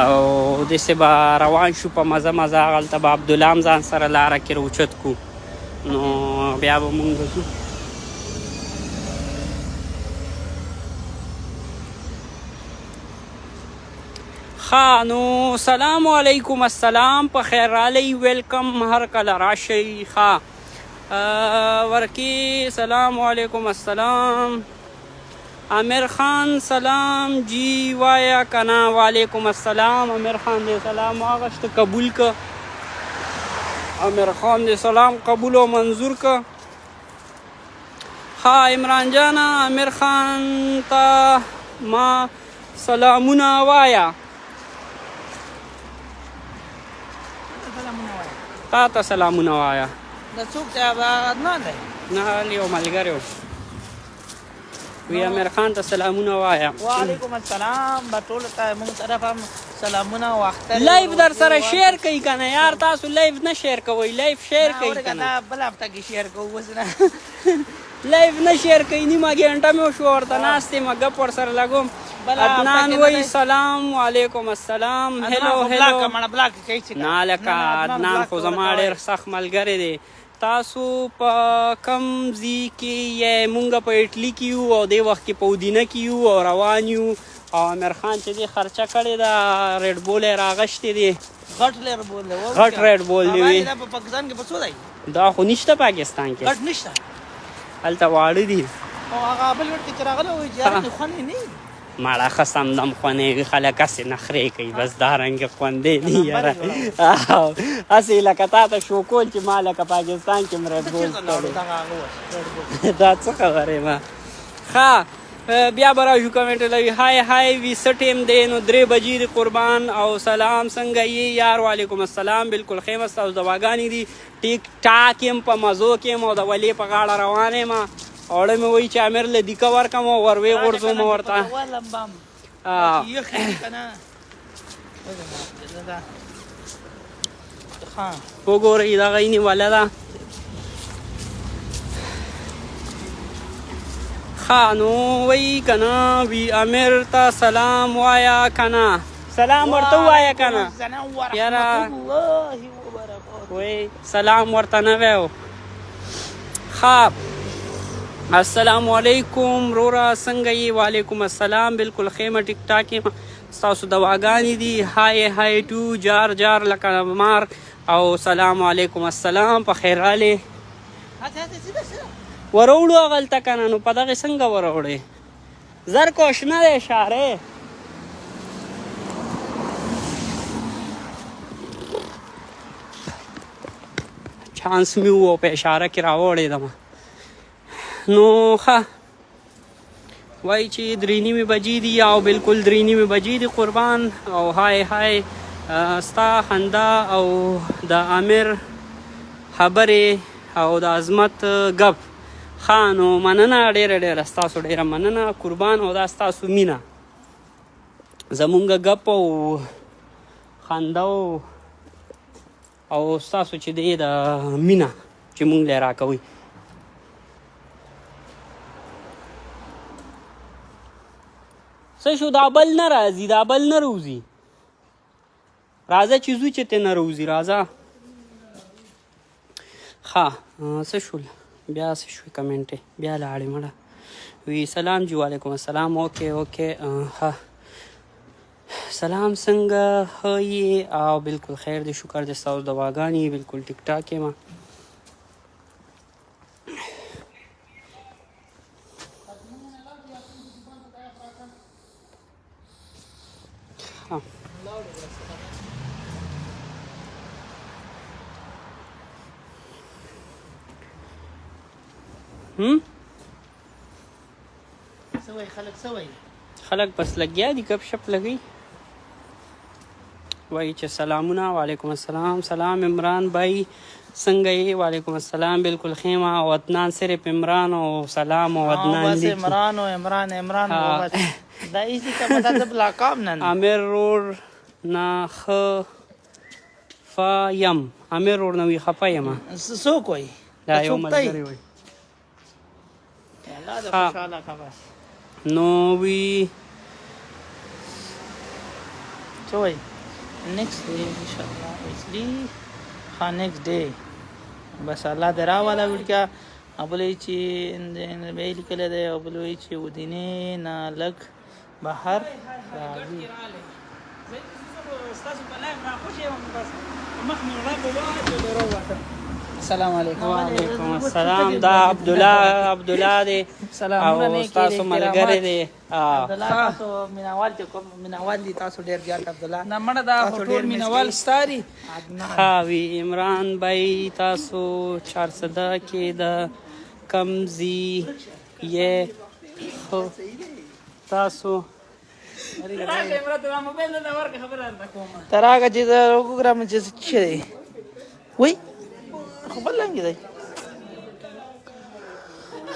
او داسې به روان شو په مزه مزه، هغلته به عبدالله هم ځان سره لاره کې راوچت کو، نو بیا به مونږ ځو. ښه، نو سلام علیکم. السلام، په خیر رالی، welcome، هر کله راشئ. ښه، ورکی. سلام علیکم. السلام امیر خان، سلام جی وایا کنا. وعلیکم السلام. امیر خان دې سلام واغشت، قبول ک. امیر خان دې سلام قبول او منظور ک. ها عمران جان، امیر خان ته ما سلامونه وایا. سلامونه وایا. تا ته سلامونه وایا. دا څوک دی؟ هغه عدنان دی؟ نه، یو ملګری و. وی امیر خان ته سلامونه وایا. وعلیکم السلام. به ټول ته موږ طرف هم سلامونه او اختر. live در سره share کوي کنه یار، تاسو live نه share کوئ، live share کوي کنه. دا بل هفته کې share کوو، اوس نه. live نه share کوي. نیمه ګنټه مې وشو ورته ناست یم، ګپ ورسره لګوم. بل هفته عدنان کې وای نه. سلام وعلیکم السلام، hello hello. مړه block کوي چې نه لکه عدنان خو زما ډېر سخت ملګری دی. تاسو په کم ځای کې یې؟ مونږ په اټلی کې یو او دې وخت کې په اودینه کې یو او روان یو، او امیر خان چې دې خرچه کړې ده، Red Bull یې راغشتې دی. غټ Red Bull دی. غټ Red Bull دی وي. دا په پاکستان کې په څو دی؟ دا خو نشته پاکستان کې. غټ نشته؟ هلته واړه دي. او هغه بل ورته چې راغلی وای چې یار خو نه نه. مړه ښه سمدم خونې وي، خلک هسې نخرې کوي، بس دا رنګ خوندې دي یاره، هسې لکه تا ته شوکول چې ما لکه پاکستان کې هم Red Bull چېرته لاړو کړی. دغه هغه وس Red Bull. دا څه خبرې ما. ښه، بیا به راشو. کمنټ لوي. hi hi، وی څه ټیم دی؟ نو 3 بجې دی قربان. او سلام، څنګه یې یار؟ وعلیکم السلام، بالکل ښه یم، ستاسو دعاګانې دي، ټیک ټاک یم، په مزو کې یم او د ولې په غاړه روان یم. اوړه مې وایي چې امیر له دیکه ورکم او وروې غورځوم ورته. ولم بام. یخ کنه. ها وګورئ دا غینې والا ده. ښه نو وایي که نه وي امیر ته سلام وایا که نه، سلام ورته ووایه که نه. یاره وایي سلام ورته نه ویو. ښه السلام علیکم وروره، څنګه یې؟ وعلیکم السلام، بالکل ښه یم، ټیک ټاک یم، ستاسو دواګانې دي. های های ټو جار جار لکه مار. او سلام علیکم السلام، په خیر راغلې. وروړو هغلته که نه، نو په دغې څنګه وروړې؟ زر کوشنه دی اشاره. چانس مې وو په اشاره کې راوړېدم. نو ښه وایي چې 3:30 بجې دي، او بالکل 3:30 بجې دي قربان. او های های ستا خندا او د امیر خبرې او د عظمت ګپ. ښه نو مننه ډېره ډېره ستاسو ډېره مننه قربان. او دا ستاسو مینه زمونږ ګپ او خندا او ستاسو چې دی د مینه چې مونږ له راکوي. څه شو دا بل نه راځي، دا بل نه روزي. راځه چې ځو چې ته نه روزي، راځه. ښه څه شول بیا، څه شوې کمنټې بیا لاړې مړه. وی سلام جی، وعلیکم السلام. okay okay. ښه سلام، څنګه ښه یې؟ او بالکل خیر دی، شکر دی، ستاسو دواګانې، بالکل ټیک ټاک یم. ښه هم څه وایي خلک؟ څه وایي خلک؟ بس لګیا دي ګپ شپ لګي. وایي چې سلامونه. وعلیکم السلام. سلام عمران بھائی، څنګه یې؟ وعلیکم السلام، بالکل ښه یم. او عدنان صرف عمران او سلام او عدنان بس لیکي. عمران او عمران عمران ها. او بس دا ایزي ته پتا د بلاکام نن. امیر رور نه خفه یم، امیر رور نه وي خفه یم. څوک وایي؟ دا یو څوک دی؟ ملګری وایي. الله دې ها. خوشاله کا بس. نو وی څه وایي؟ نیکسټ ډے ان شاء الله اصلي. ها نیکسټ ډے بس الله دې راواله وړکا. بل چې به لیکل دی، او بل وایي چې ودینې نه لږ بهر راځي. السلام علیکم. وعلیکم السلام. دا عبد الله عبد الله دی سلامونه، او نیکې ستاسو ملګری دی. عبد الله تاسو مینوال چې کوم مینوال دي تاسو ډیر زیات عبد الله. نه مړه دا تاسو خو ډېر ټول مینوال ستاري. عدنان ښه وي عمران بھائی، تاسو چارسده کې د کمزي یې؟ خو تاسو تر هغه چې زه وګورم چې څه دی. وای خو بل رنګ دی.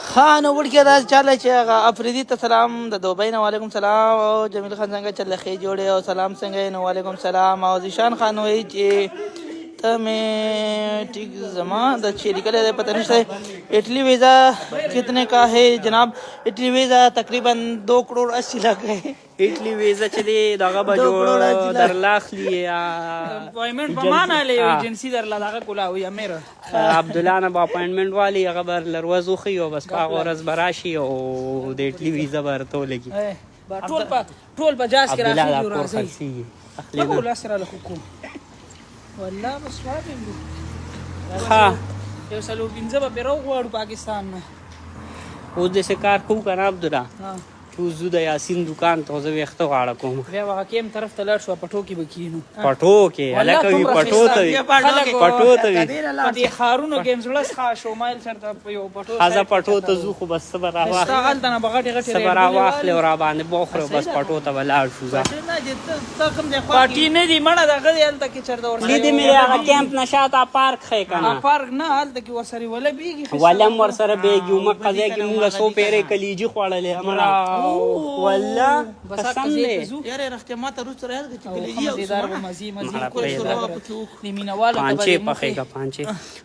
ښه نو وړکیه دا چاله چې هغه افریدي ته سلام د دوبۍ نه. وعلیکم سلام. او جمیل خان څنګه چل ښې جوړې؟ او سلام څنګه یې؟ نو وعلیکم سلام. او ذیشان خان وایي چې ته مې ټیک زما د چې لیکلی دی پته نشته. اٹلی ویزا کتنے کا ہے جناب؟ اٹلی ویزا تقریبا 2 کروڑ 80 لاکھ ہے. اټلی ویزا چې دی دغه به دو جوړ کروڑ اسی لاکھ. درلاخلی. اپوینټمنټ په معنا لې ایجنسی درلا دغه کولا وي امیر. عبد الله نه به اپوینټمنټ والی، هغه به لروز وښيي او بس په هغه ورځ به راشي او د اټلی ویزا به ورته ولګي. ټول په جاز کې عبد الله دا راخلي کور راځي. خرڅېږي، اخلي په نه. لاس را له کوم والله بس وابم. ښه یو سلو پنځه به پیرو غواړو پاکستان نه. اوس داسې کار کوو که نه عبدالله، ها. چې اوس ځو د یاسین دکان ته، زه ویښته غاړه کوم. بیا هغه کیم طرف ته لاړ شو، پټو کې به کینو. پټو کې والله هلکه وي، دومره پټو ته وي، خلک پټو ته وي. په دې ښارونو کې هم زړه ښه شو مایل چرته په یو پټو ښځه پټو ته ځو، خو بس څه به ستا راواخلې، هلته نه به غټې غټې څه به راواخلې او راباندې به وخورې، بس پټو ته به لاړ شو ځه. نه چې ته کوم ځای خوښ پارټي نه دی مړه دغه دی هلته کې چرته ورسره لیدې مې هغه کیمپ نه شاته پارک ښی که نه؟ پارک نه، هلته کې ورسره وله بیږي. ولم ورسره بیږي، مکه ځای کې مونږ څو پیرې کلیجي خوړلې مړه. او والله بس قسم دی. یاره رښتیا ما ته وروسته راياد کړه چې کلیجي او مزیدار سمه. به مزي مزي مړه کول پرېږده. شروع پکې وکړو. د مینوالو ته به پانچې دې مخې پخېږه پانچې.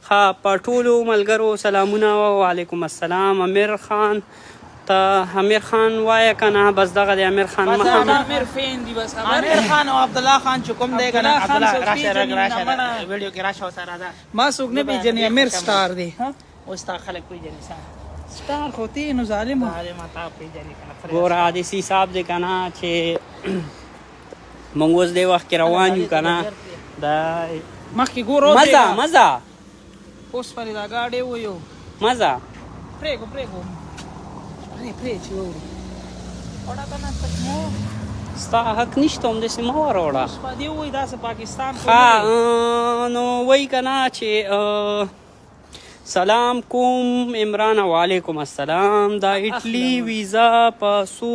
ښه، په ټولو ملګرو سلامونه، وعلیکم السلام. امیر خان ته امیر خان وایه که نه؟ بس دغه دی امیر خان بس مخه. امیر امیر فین دی بس خبر. امیر خان او عبدالله خان چې کوم دی کنه، عبدالله خان عبدالله څوک راشه پیژني راشه نه مړه. ویډیو کې راشه وسره راځه. ما څوک نه پیژني، امیر سټار دی. اوس تا خلک پیژني سم. سټار خو تی نو ظالم. ظالمه تا پیژني کنه. ګوره داسې حساب دی که نه چې موږ اوس دې وخت کې روان یو که نه دا مخکې ګورو. مزه مزه. اوس پرې دا ګاډی ویو. مزه. پرېږو پرېږو پرې پرې چې ووري. وړه کنه تکمو. ستا حق نشته، همداسې مه وروړه. اوس په دې وایي دا څه پاکستان خو ښه نه دی. نو وایي که نه چې سلام کوم عمران، وعلیکم السلام. دا اټلی ویزا په څو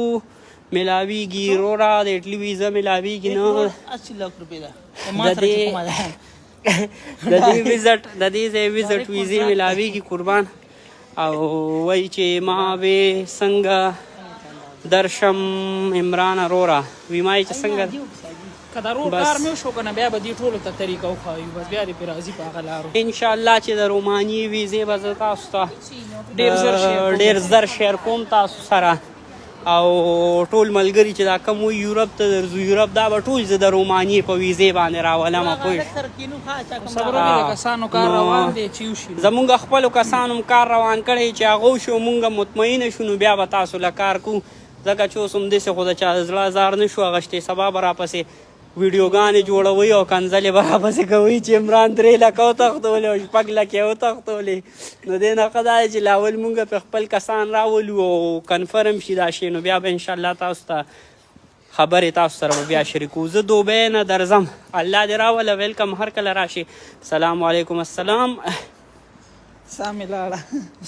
ملاویږي روره؟ د اټلی ویزا ملاویږي نه. 80 لک روپۍ ده ما سره چې کومه ده. د دې ویزټ، د دې ځای ویزټ ویزې ملاویږي قربان. او وایي چې ما به څنګه درشم عمران روره، وی ما یې چې څنګه که دا روډ بس. کار مې وشو که نه، بیا به دې ټولو ته طریقه وښایو، بس بیا دې پرې راځي په هغه لارو. ان شاء الله چې د روماني ویزې به زه تاسو ته ډېر زر شیر کوم. ډېر زر شیر کوم تاسو سره او ټول ملګري چې دا کوم وي یورپ ته درځو، یورپ دا به ټول زه د رومانیې په ویزې باندې راولم، پوه شو؟ سره کینو ښه چا کوم. صبر وکړئ، د کسانو کار روان دی چې وشي. زمونږ خپلو کسانو هم کار روان کړی، چې هغه وشو مونږ مطمئن شو نو بیا به تاسو له کار کوو، ځکه چې اوس همداسې خو د چا د زړه ازار نه شو اخیستی. سبا به راپسې ویډیوګانې جوړوي او کنځلې به راپسې کوي چې عمران 3 لکه وتښتولې او 6 لکه یې وتښتولې. نو دې نه ښه دا دی چې لا اول مونږ په خپل کسان راولو او کنفرم شي دا شی، نو بیا به انشاءالله تاسو ته خبرې تاسو سره به بیا شریکو. زه دوبۍ نه درځم، الله دې راوله. ویلکم، هر کله راشي. سلام علیکم السلام. سامې لاړه.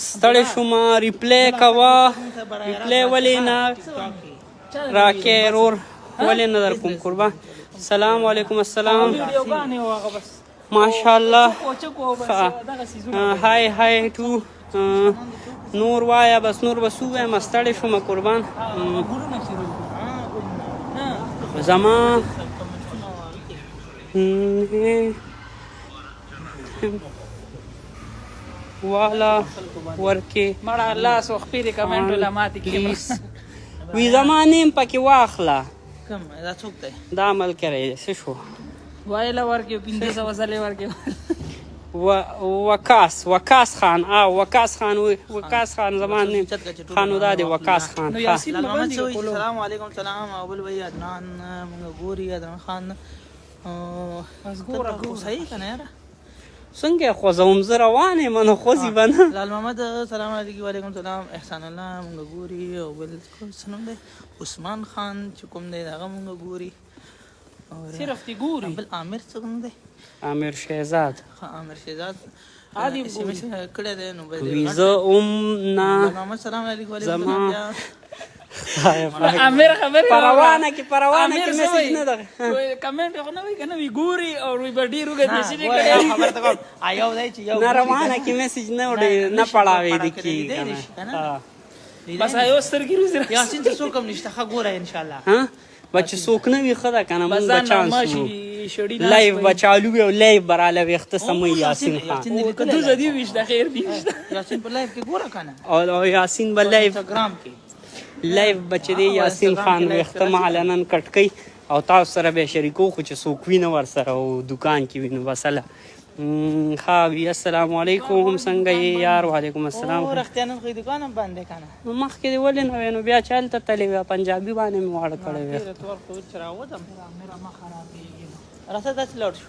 ستړی شوم، ریپلی کوه، ریپلی ولې نه راکې رور؟ ولې نه در کوم قربان؟ سلام علیکم السلام. ویډیوګانې او هغه بس. ماشاءالله. چکو چکو بس دغه څیزونه. های های ټو نور وایا، بس نور بس ووایم، ستړی شوم قربان. ګلونه چې زما والا ورکې. مړه الله سو خپې دې کمنټ ولا ماتې کې. پلیز وی زما نیم پکې واخله. کوم دا څوک دی؟ دا ملګری دی، څه شو؟ وایله ورکې 500 ځلې ورکې. وکاس، وکاس خان، وکاس خان، وکاس خان زما نیم خان دا دی وکاس خان. نو یاسین لال محمد باندې څه وایي؟ کولو. سلام علیکم سلام. اول وایي عدنان مونږ ګوري، عدنان خان. بس ګوره، ته خو صحیح کنه یاره. څنګه یې خوځوم؟ زه روان یم نو خوځي به نه. لال محمد سلام علیکم، وعلیکم سلام. احسان الله مونږ ګوري او بل څه نوم دی، عثمان خان چې کوم دی هغه مونږ ګوري. او صرف دې ګوري. بل عامر څه کوم دی؟ امیر شهزاد. ښه، عامر شهزاد عادي اس ام اس کړی دی نو بس. وی زه هم نه. لال محمد سلام علیکم، وعلیکم زما سلام بیا. امیر خبرې په روانه کې، په روانه کې امیر څه میسج وایي؟ نه ده. کمنټ خو نه وایي که نه وي ګوري او وي به ډېر اوږد نه، میسج یې ګوره، کړی. یو خبر ته کوم. یو دی چې یو نه ګوري روانه کې میسج نه وړي نه پړاوې دي لیدی نشي کېږي که نه؟ کنه. بس یو سترګې روزي. یاسین ته څوک هم نشته، ښه ګوره ان شاء الله. ها بچ څوک نه وي، ښه ده که نه؟ بس مونږ به ځان چانس ماشي وو شړی. لایف به چالو وي او لایف به راله ویښته سموي یاسین خان. یاسین دې لیکلی کدو دی. زدی ویش د خیر دی ویش. یاسین په لایف کې ګوره که نه؟ او یاسین به لایف انستګرام کې لایف به چې دی یاسین خان ویښته معلنن کټ کوي او تاسو سره به شریکو، خو چې څوک وي نه ورسره او دکان کې وي نو بس هله. ښه وي. السلام علیکم، څنګه یې یار؟ وعلیکم السلام. او رښتیا نن خو یې دکان هم بند دی که نه؟ نو مخکې دې ولې نه وې؟ نو بیا چې هلته تللی وې پنجابي باندې مې واړه کړی وې. تېره تور خو چې راوځم میرا ما خرابېږي. راته داسې لاړ شو.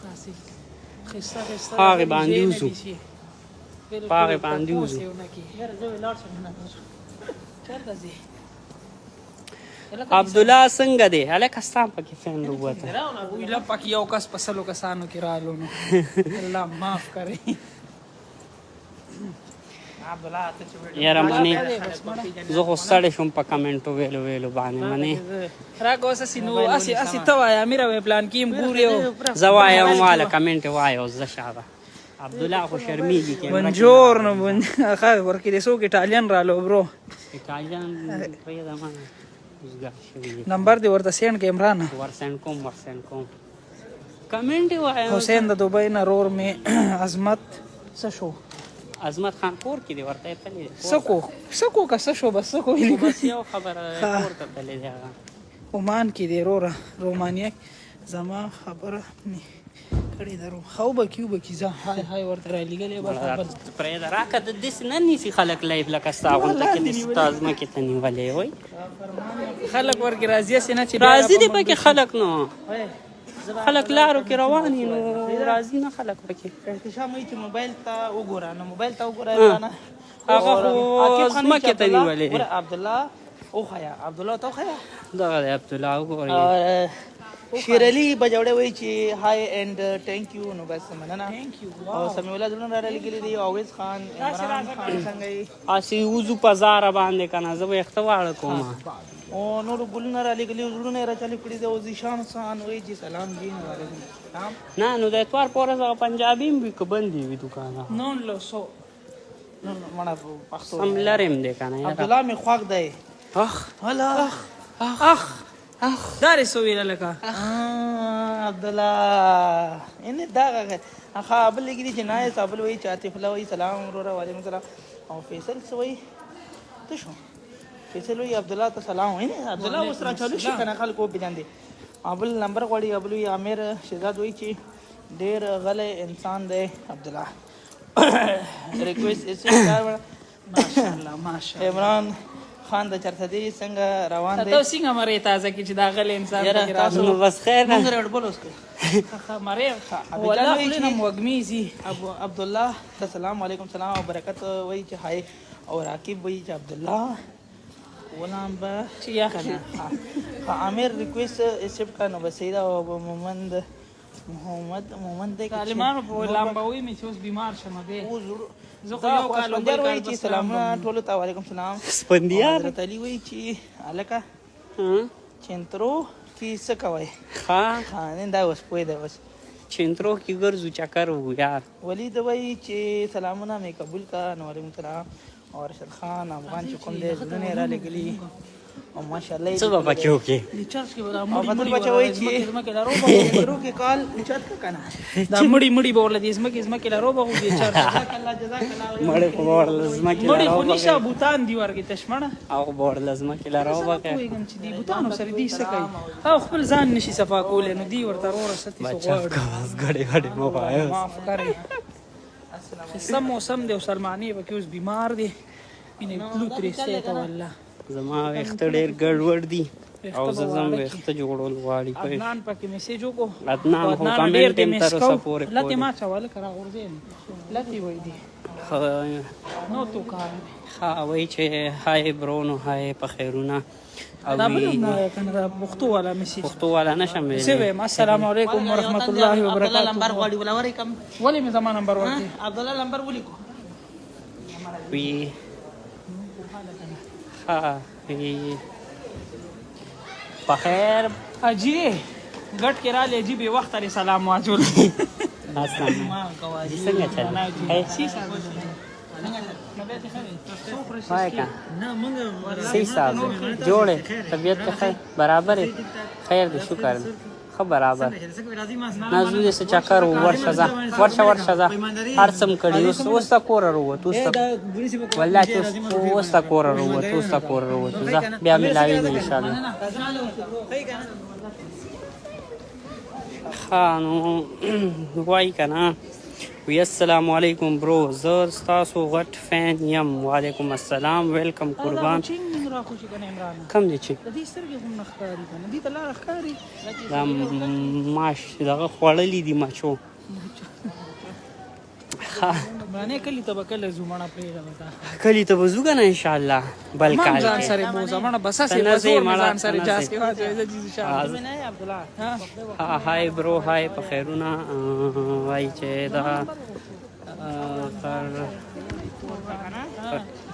خسته خسته. هغې باندې وځو. په هغې باندې وځو. یاره زه لاړ شم نه. چېرته ځې؟ عبدالله څنګه دی هلکه؟ ستا هم پکې فین ووته. ویله پکې یو کس په 100 کسانو کې رالو نو الله معاف کړي. عبدالله ته چې ویډیو یاره منې زه خو ستړی شوم په کمنټو ویلو ویلو باندې منې. راګه اوس هسې نو هسې هسې ته وایه امیره، وې پلان کې هم ګوري او زه وایم واله کمنټ وایه اوس زه. شابه عبدالله خو شرمیږي کیمره کې. بونجورنو ښه ورکې دې څوک ایټالین رالو برو. ایټالین پرېږده منه. وزګار شوي دي. نمبر دې ورته سینډ کې عمران. ور سینډ کوم، ور سینډ کوم، کمنټ وایه. حسین د دوبۍ نه رور می عظمت څه شو؟ عظمت خان کور کې دی، ورته تللی دی. سکو سکو که څه شو، بس سکو یې. بس یو خبره ده، کور ته تللی دی هغه. عمان کې دی روره، رومانیا. زما خبره می کړې ده رو خو به کیو به کی ځه. های های ورته را لګلې بس بس. پرېږده راکه، د داسې نه نیسي خلک لایف لکه ستا غونته کې داسې ستا ځمکې ته نیولې وای. خلک ورکې راضي سي نه چې راضي دي پکې خلک، نو خلک لارو کې روان دي، نو راضي نه خلک پکې. احتشام وایي چې موبایل ته وګوره، نو موبایل ته وګوره. هغه خو ځمکې ته نیولې. ګوره عبدالله وښیه، عبدالله ته وښیه. دغه دی عبدالله، وګورئ. شیر علي بجوړی وایي چې های اینډ ثانک یو، نو بس مننه. ثانک یو. او سمیع الله زړونه را لګلي دي. اویس خان، عمران خان څنګه یې؟ هسې وځو په زاره باندې که نه، زه به یې ښه واړه کوم. او نور ګلونه را لګلي، زړونه یې را چالو کړي دي. او ذیشان خان وایي چې سلام جی، وعلیکم السلام. نه نو د اتوار په ورځ هغه پنجابي هم وي که بندي وي دوکانه؟ نون لو سو نو مړه پښتو سم لرم دی که نه. عبدالله مې خوښ دی. اخ هلا اخ اخ اخ، دا رې سو ویله لکه عبدالله ان دا هغه بل لګی چې نه صاحب وایي چې عاطف الله وایي سلام وروره، وعلیکم السلام. او فیصل څه وایي؟ ته شو فیصل وایي عبدالله ته سلام وایي. عبدالله اوس را چالو شي کنه، خلکو پیژندې. ابل نمبر غواړي. ابل وایي عامر شهزاد وایي چې ډیر غلی انسان دی عبدالله. ریکویسټ اس. ماشاءالله ماشاءالله. عمران خان د چرته دی، څنګه روان دی؟ تاسو څنګه مری تازه کې چې دا غل انسان یاره تاسو نو بس خیر ده. مونږ رډ بول اوس کوي. مری ولا خلینه وګمیزي. ابو عبد الله السلام علیکم، سلام او برکت وایي چې های. او راکب وایي چې عبد الله ولام به چې یخ کنه. عامر ریکویسټ ایکسپټ کا، نو بس دا. او محمد محمد محمد دی طالبانو په لامبوي مې چې اوس بیمار شم به زه خو یو کال اسفندیار وایي چې سلامونه ټولو ته، وعلیکم سلام. اسفندیار حضرت علي وایي چې هلکه چنترو کې څه کوئ؟ ښه ها نن دا اوس پوه دی اوس. چنترو کې ګرځو، چکر وو یار. ولید وایي چې سلامونه مې قبول کا، نو وعلیکم سلام. او ارشد خان افغان چې کوم دی، زړونه یې رالیږلي او ماشاءالله. څه به پکې وکړې؟ د چرچ کې به دا او مړي بدل مړي بچا وایي چې ځمکې لارو به چنترو کې کال اوچت کا کنه. دا مړي مړي به ورله دې ځمکې ځمکې لارو به غوږي چرچ. جزاک الله جزاک الله. مړی خو به ورله ځمکې مړي لارو خو نشه به بوتان دی ورګې تشمنه. او خو به ورله ځمکې لارو به نه پوهېږم چې دې بوتانو سره دې څه کوي، او خپل ځان نشي صفا کولی، نو دی ورته وروره ستې څه بچا غواړي. بس ګډې ګډې مو وایه. معاف کړئ، سم موسم دی او سلمانې پکې اوس بیمار دی، اینه تلو ترې سیته والله. زما ویښته ډېر ګډوډ دي او زه ځم ویښته جوړول غواړي. عدنان پکې میسج وکړو. عدنان خو کمنټ هم تر اوسه پورې لتې ما چوله کرا غورځې لتې وای دي نو تو کار. ښه وایي چې های برو، نو های په خیرونه. او دا بل نه کنه، دا پښتو والا میسج. پښتو والا نشم ویلی. څه وایم؟ السلام علیکم ورحمت الله عبدالله نمبر وبرکاته. غواړي ولا ورې کم. ولې مې زما نمبر ورکړي؟ عبدالله نمبر ولیکو. وی ښه وی په خیر. اجي ګټ کې رالی، اجي به وخت لري، سلام واچول. اسلام ما کوي. څنګه چل؟ سی صاحب وای که سی صاحب جوړې، طبیعت ته خیر برابر خیر دی، شکر دی، ښه برابر. نه زه دې څه چکر و، ورشه ځه، ورشه ورشه ځه. هر څه مې کړي، اوس اوس تا کوره ورووتو، اوس تا والله چې اوس تا کوره ورووتو، اوس تا کوره ورووتو. ځه بیا ملاویږو انشاءالله. ښه نو وایي که نه وی السلام علیکم برو، زه ستاسو غټ فین یم. وعلیکم السلام، ویلکم قربان. چینګ را خوشي کنه عمران. کم دی چې د دې سترګې هم نه ښکاري کنه، دې ته لاره ښکاري. دا ماش دغه خوړلي دي مچو. ښه عمرانې کلی ته به کله ځو؟ مڼه پرېږده به تا. کلي ته به ځو که نه انشاءالله بل ما هم کال ځان کې. سره بوځه مڼه، بس هسې ته نه په ځې زور مې مړه، ځان سره ته نه جاز ځې. کې واچوې، زه چې ځو. نه عبدالله. ها های برو، های په خیرونه. وایي چې دا تر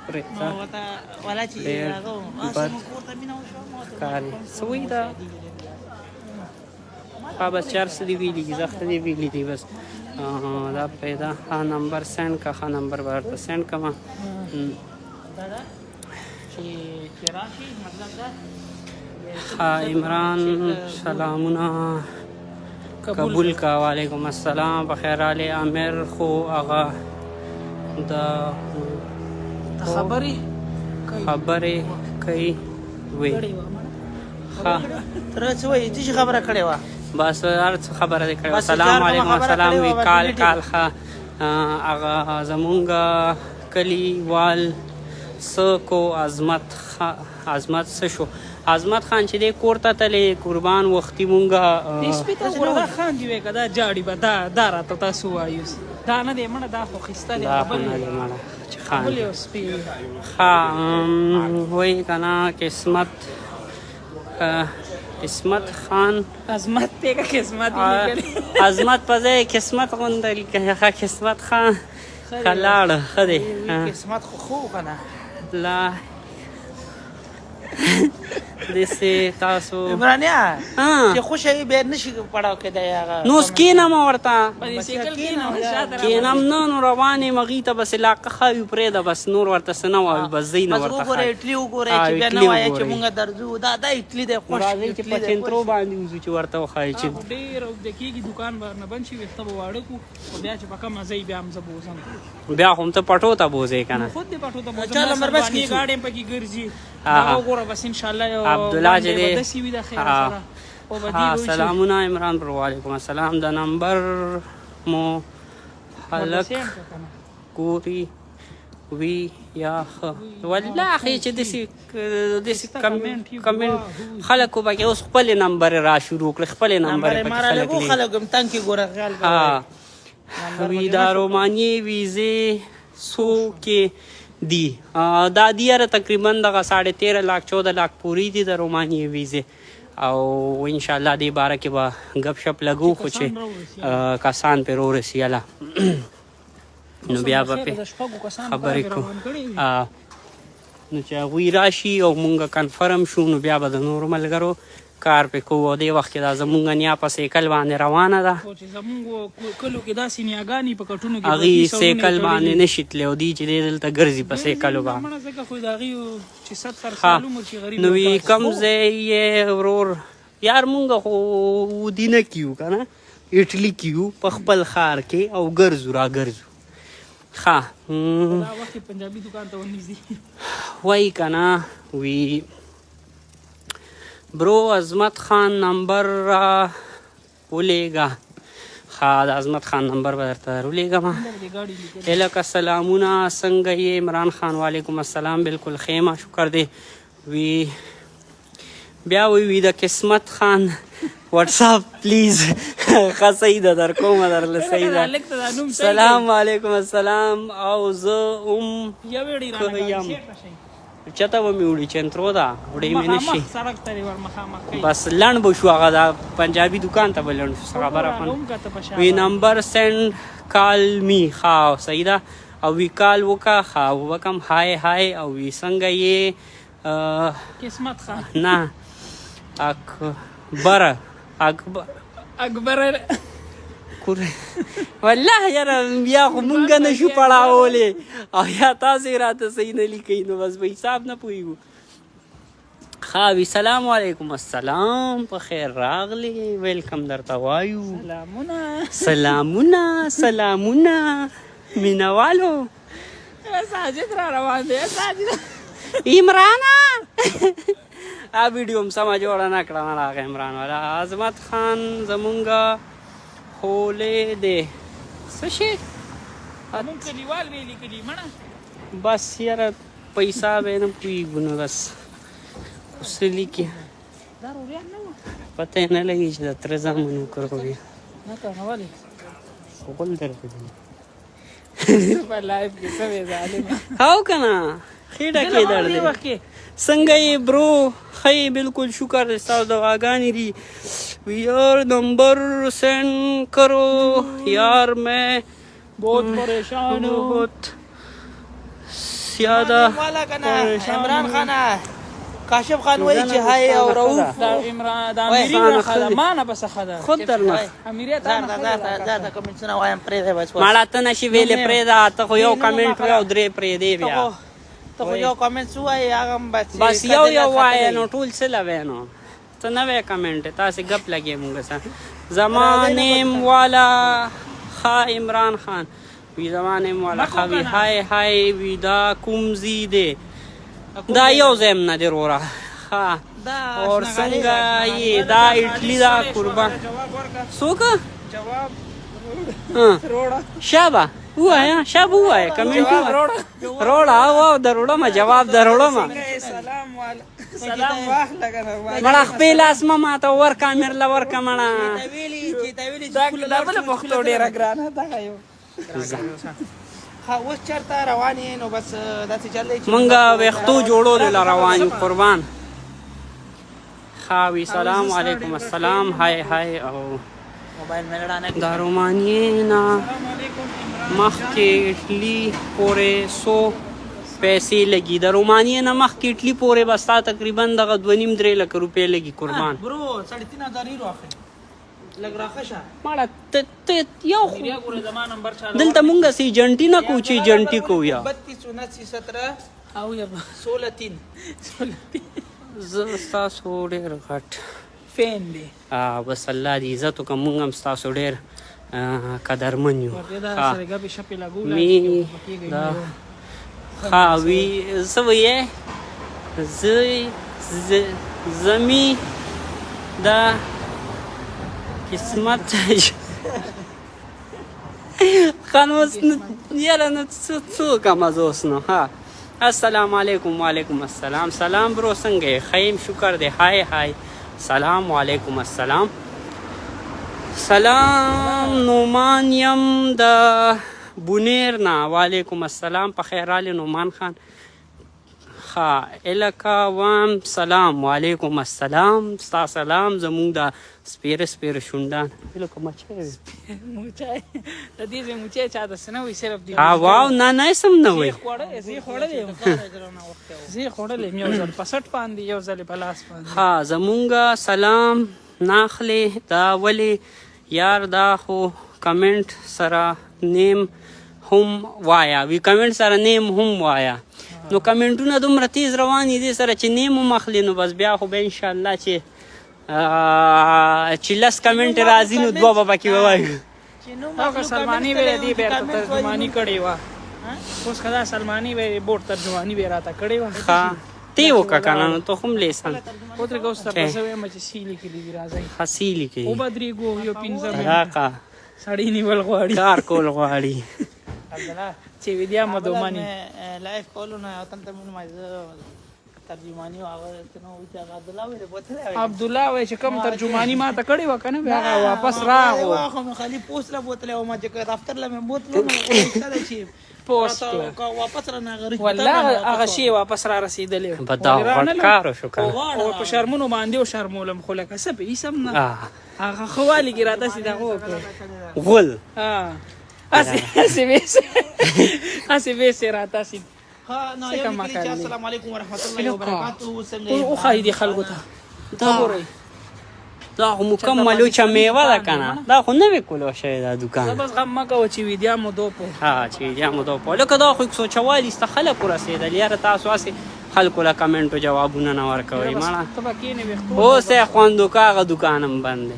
پرېږده. ورته ولا چې ډېر راغو بد کور ته مینه وشوه. ښکاري څه وایي دا؟ ها بس چار څه دي ویلي دي، زه ښه دي ویلي دي بس. دا پیدا ښه نمبر سینډ کا، ښه نمبر به درته سینډ کړم. دا چې راشي مطلب دا. عمران سلامونه قبول کا. وعلیکم السلام، بخیر رالی. امیر خو هغه د خبرې خبرې کوي وي. ښه تر څه وایي چې خبره کړې وه؟ بس هر څه خبره دې کړې. السلام علیکم. السلام وی کال کال. ښه هغه زمونږ کلیوال څه کو؟ عظمت عظمت څه شو؟ عظمت خان چې دی کور ته تللی قربان وختي مونږه. دې سپي ته وګوره، دا خان دی وی که دا جاړي به دا دا راته تاسو وایو. دا نه دی مړه، دا خو ښایسته دی. دا خو نه دی مړه چې خان بل یو سپی. ښه وایي که نه قسمت قسمت خان عظمت دی که قسمت یې؟ عظمت په ځای قسمت غونډه لیکه. ښه قسمت خان ښه لاړ، ښه دی. قسمت خو خو که نه لا دسې تاسو عمرانیا چې خوشی بیا نشي پړاو کېدای هغه. نو اوس کینم ورته په دې سایکل کینم کینم نه، نو روان یم هغوی ته، بس علاقه ښه وي پرېږده، بس نور ورته څه نه وایو، بس ځئ نه بس ورته وګوره ښایي. اټلي وګوره چې بیا نه اټلي وایه چې وګورئ. مونږ درځو. دا دا اټلي دی، خوش راځئ چې اټلي په دی، چنترو خوش. باندې وځو چې ورته وښایي چې ډېر اوږده کېږي، دکان به نه بند شي، ویښته به واړه کړو او بیا چې په کومه ځای بیا هم زه بوځم. بیا خو هم ته پټو ته بوځې که نه؟ خود دې پټو ته بوځم. چا لمبر بس کې څو؟ ګاډی هم پکې ګرځي. دا وګوره، بس ان شاء الله یو عبدالله چې باندې دی به داسې وي د خیر سره او به دې وشي. سلامونه عمران برو. وعلیکم السلام. د نمبر مو هلک ورپسې هم که کنه. ګوري وي یا ښه والله اخی چې داسې داسې کمنټ خلکو پکې اوس خپلې نمبر را شروع کړې، خپلې نمبر نمبر پکې مارا خلک لګو لیږي. خلک هم تنګ کې ګوره خیال کوي. ها وی دا رومانیې ویزې څو کې دي؟ دا دی یاره تقریبا دغه 13.5 لاک 14 لاک پورې دي د رومانیې ویزې، او ان شاء الله دې باره کې به ګپ شپ لګو، خو چې کسان پرې ورسي هله نو بیا به پې د شپږو کسانو خبرې کار کو روان کړی وي. نو چې هغوی راشي او مونږ کنفرم شو نو بیا به د نورو ملګرو کار پې کوو. او دې وخت کې دا زمونږ نیا په سیکل باندې روانه ده. خو چې زمونږ کلو کې داسې نیاګانې په کټونو کې هغوی پرتې، سرونه یې سیکل تړلي. باندې نشي تللی او دی چې دی دلته ګرځي په سیکلو باندې. مړه ځکه خو د هغې چې 70 ښه سال عمر شي غریب نو وی او کم ځای یې ورور؟ یار مونږ خو ودینه کې یو که نه، اټلي کې یو په خپل ښار کې او ګرځو را ګرځو. ښه دا وخت یې پنجابي دکان ته ورنږدې. وای که نه وی برو عظمت خان نمبر را ولېږه. ښه د عظمت خان نمبر به درته درولېږم. دې ګاډي لیکل. الکه سلامونه، څنګه یې عمران خان؟ وعلیکم السلام، بالکل ښه شکر دی. وی بیا وی وی د قسمت خان واتساپ پلیز. ښه صحیح ده، در کومه درله، صحیح ده. هلک ته دا نوم صحیح. سلام علیکم. السلام. او زه هم یوې ډېرې که رانه یم. ګاډي چېرته شي؟ چته به مې وړي؟ چنترو ده، وړي مې نشي. مخامخ سړک ته دې ور مخامخ کوي. بس لنډ به شو، هغه دا پنجابي دکان ته به لنډ شو، څه خبره وګوره، خو هم کته په شا وی باندې. نمبر سند کال می. ښه صحیح ده. او وی کال وکا؟ ښه وکم. های های. او وی څنګه یې قسمت خان؟ نه، اکبر اکبر اکبر کور والله یاره بیا خو مونږ نه شو پړاولې او یا تاسې راته صحیح نه لیکئ نو بس په حساب نه پوهېږو. ښه وي سلام علیکم. السلام، په خیر راغلې، ویلکم درته وایو. سلامونه. سلامونه سلامونه مینوالو. ساجد را روان دی، ساجد. عمرانه ا ویډیو هم سمه جوړه نه کړه. راغی عمران والا. عظمت خان زمونږ خولې دی څه شي؟ مونږ کلیوال ویلي لیکلي مړه. بس یاره په حساب یې نه پوهېږو نو بس خو څه لیکي. دا روریان نه وو؟ پته یې نه لګي چې د تره زامن وکړو بیا. نه کنه، ولې؟ غول درته دي. په لایف کې څه وې ظالمه؟ هاو که نه خېټه کې درد دې دی. وخت کې څنګه یې برو؟ ښه یې، بالکل شکر دی، ستاسو دعاګانې دي. یار نمبر سینډ کرو یار، میں بہت پریشان ہوں. بہت زیاده والا کنه عمران خان کاشف خان وایي چې های او رؤف. دا عمران دا امیری خان نه خدا خدي. ما نه بس خدا خود درنه امیری تا زار نه دا خدا. زار زار دا کمنټونه وایم، پرې دی بس. ماړه ته نشي ویلې، پرېږده. ته خو یو کمنټ وې او درې پرېږدې بیا. ته خو یو کمنټ وایې هغه هم بس. بس یو یو وایې نو ټول څه لوې نو. ته نوې کمنټ تاسو ګپ لګې مونږ سره. زما نیم والا خا عمران خان وی، زما نیم والا خا وی های های وی، دا کوم زی دی؟ دا یو زم نه دی وروره. ها اور څنګه یې؟ دا اټلی دا قربان. څوک جواب روړه؟ شابه وایا، شابه وایا، کمنټ روړه. او دروړه ما جواب دروړه ما. سلام والا، سلام واخله کنه. مړه خپل لاس ما ماته ورکا، امیر له ورکا مړه. دا بل پښتو ډیره ګرانه ده یو. ها اوس چرته روان یې؟ نو بس داسې چل دی چې مونږه وختو جوړولو له روان یو قربان. خاوی سلام علیکم السلام های های. او موبایل مې لړانه. د رومانیې نه مخکې اټلی پورې څو پیسې لګي؟ د رومانیې نه مخکې اټلی پورې به ستا تقریبا دغه 2.5 3 لکه روپۍ لګي قربان. برو 3500 یورو اخلي، لږ راخشه. مړه ته ته یو ګوره زما نمبر چا دلته مونږ سي جنټي نه کو چې جنټي کو یا 32 79 17 او یا 16 3. زه ستاسو ډېر غټ فین دی. بس الله دې عزت وکړه، مونږ هم ستاسو ډېر قدرمن یو. دا سره ګپې شپې لګول می دا ها وی څه وایې؟ زه زمی دا قسمت خان اوس یاره نو څه وکړم زه اوس نو. ها السلام علیکم. وعلیکم السلام. سلام برو، څنګه یې؟ ښه یم شکر دی. های های. سلام. وعلیکم السلام. سلام، نومان یم د بونیر نه. وعلیکم السلام، په خیر راغلې نومان خان. ښه الکه وام. سلام. وعلیکم السلام، ستا سلام. زمونږ د سپیره سپیره شونډان الکه مچۍ. موچای د دې ځای موچای چا د سنه وي صرف دی. ها واو، نه نه سم نه وي. زه خوړلې، زه خوړلې یو ځل په سټ باندې، یو ځل په لاس باندې. ها زمونږ سلام ناخلې دا ولی یار؟ دا خو کمنټ سره نیم هم وایا وی، کمنټ سره نیم هم وایا. نو کمنټونه دومره تیز روان دي سره چې نیم هم اخلي، نو بس بیا خو به ان شاء الله چې چې لس کمنټ راځي نو دوه به پکې ووایو. هغه سلمانی به دی بیرته ترجمانی کړی و. اوس خدا سلمانی به بورډ ترجمانی به راته کړی و. ها تی وکړه کنه، نو ته هم لیسن او تر اوس تر څه وایم چې سیلی کې دی راځي. ها سیلی کې او بدريګو یو پنځه راکا سړی نیول غواړي، کار کول غواړي. چې ویدیا مدومانی لایف کولو نه تم ته مونږ ترجمانی او هغه ته نو چې عبد الله ویل بوتل. عبد الله وای چې کوم ترجمانی ما ته کړی و کنه، بیا هغه واپس راغو. خو مې خالی پوسټ لا بوتل او ما چې دفتر لا مې بوتلو نو چې پوسټ واپس را نه غری. والله هغه شی واپس را رسیدلې. په دا غټ کار شو کنه. او په شرمونو باندې او شرمولم خو لکه څه په هیڅ هم نه. هغه خوالي کې راته سي دغه وکړ غول. ها اسی اسی به اسی به سي راته سي. ها نو یو لیکلي چې السلام علیکم ورحمت الله وبرکاته، څنګه او خای دي خلکو ته دا ګورئ. دا خو مکمل وچه میوه ده کنه، دا خو نوې کولو شوې دا دکان. بس غم مه کوه چې ویدیا مو دو په ها چې ویدیا مو دو په لکه دا خو 144 ته خلک ورسېدل. یاره تاسو هسې خلکو له کمنټو جوابونه نه ورکوئ مړه. ته به کښېنې ویښتو. اوس یې خوند وکړه، هغه دکان هم بند دی.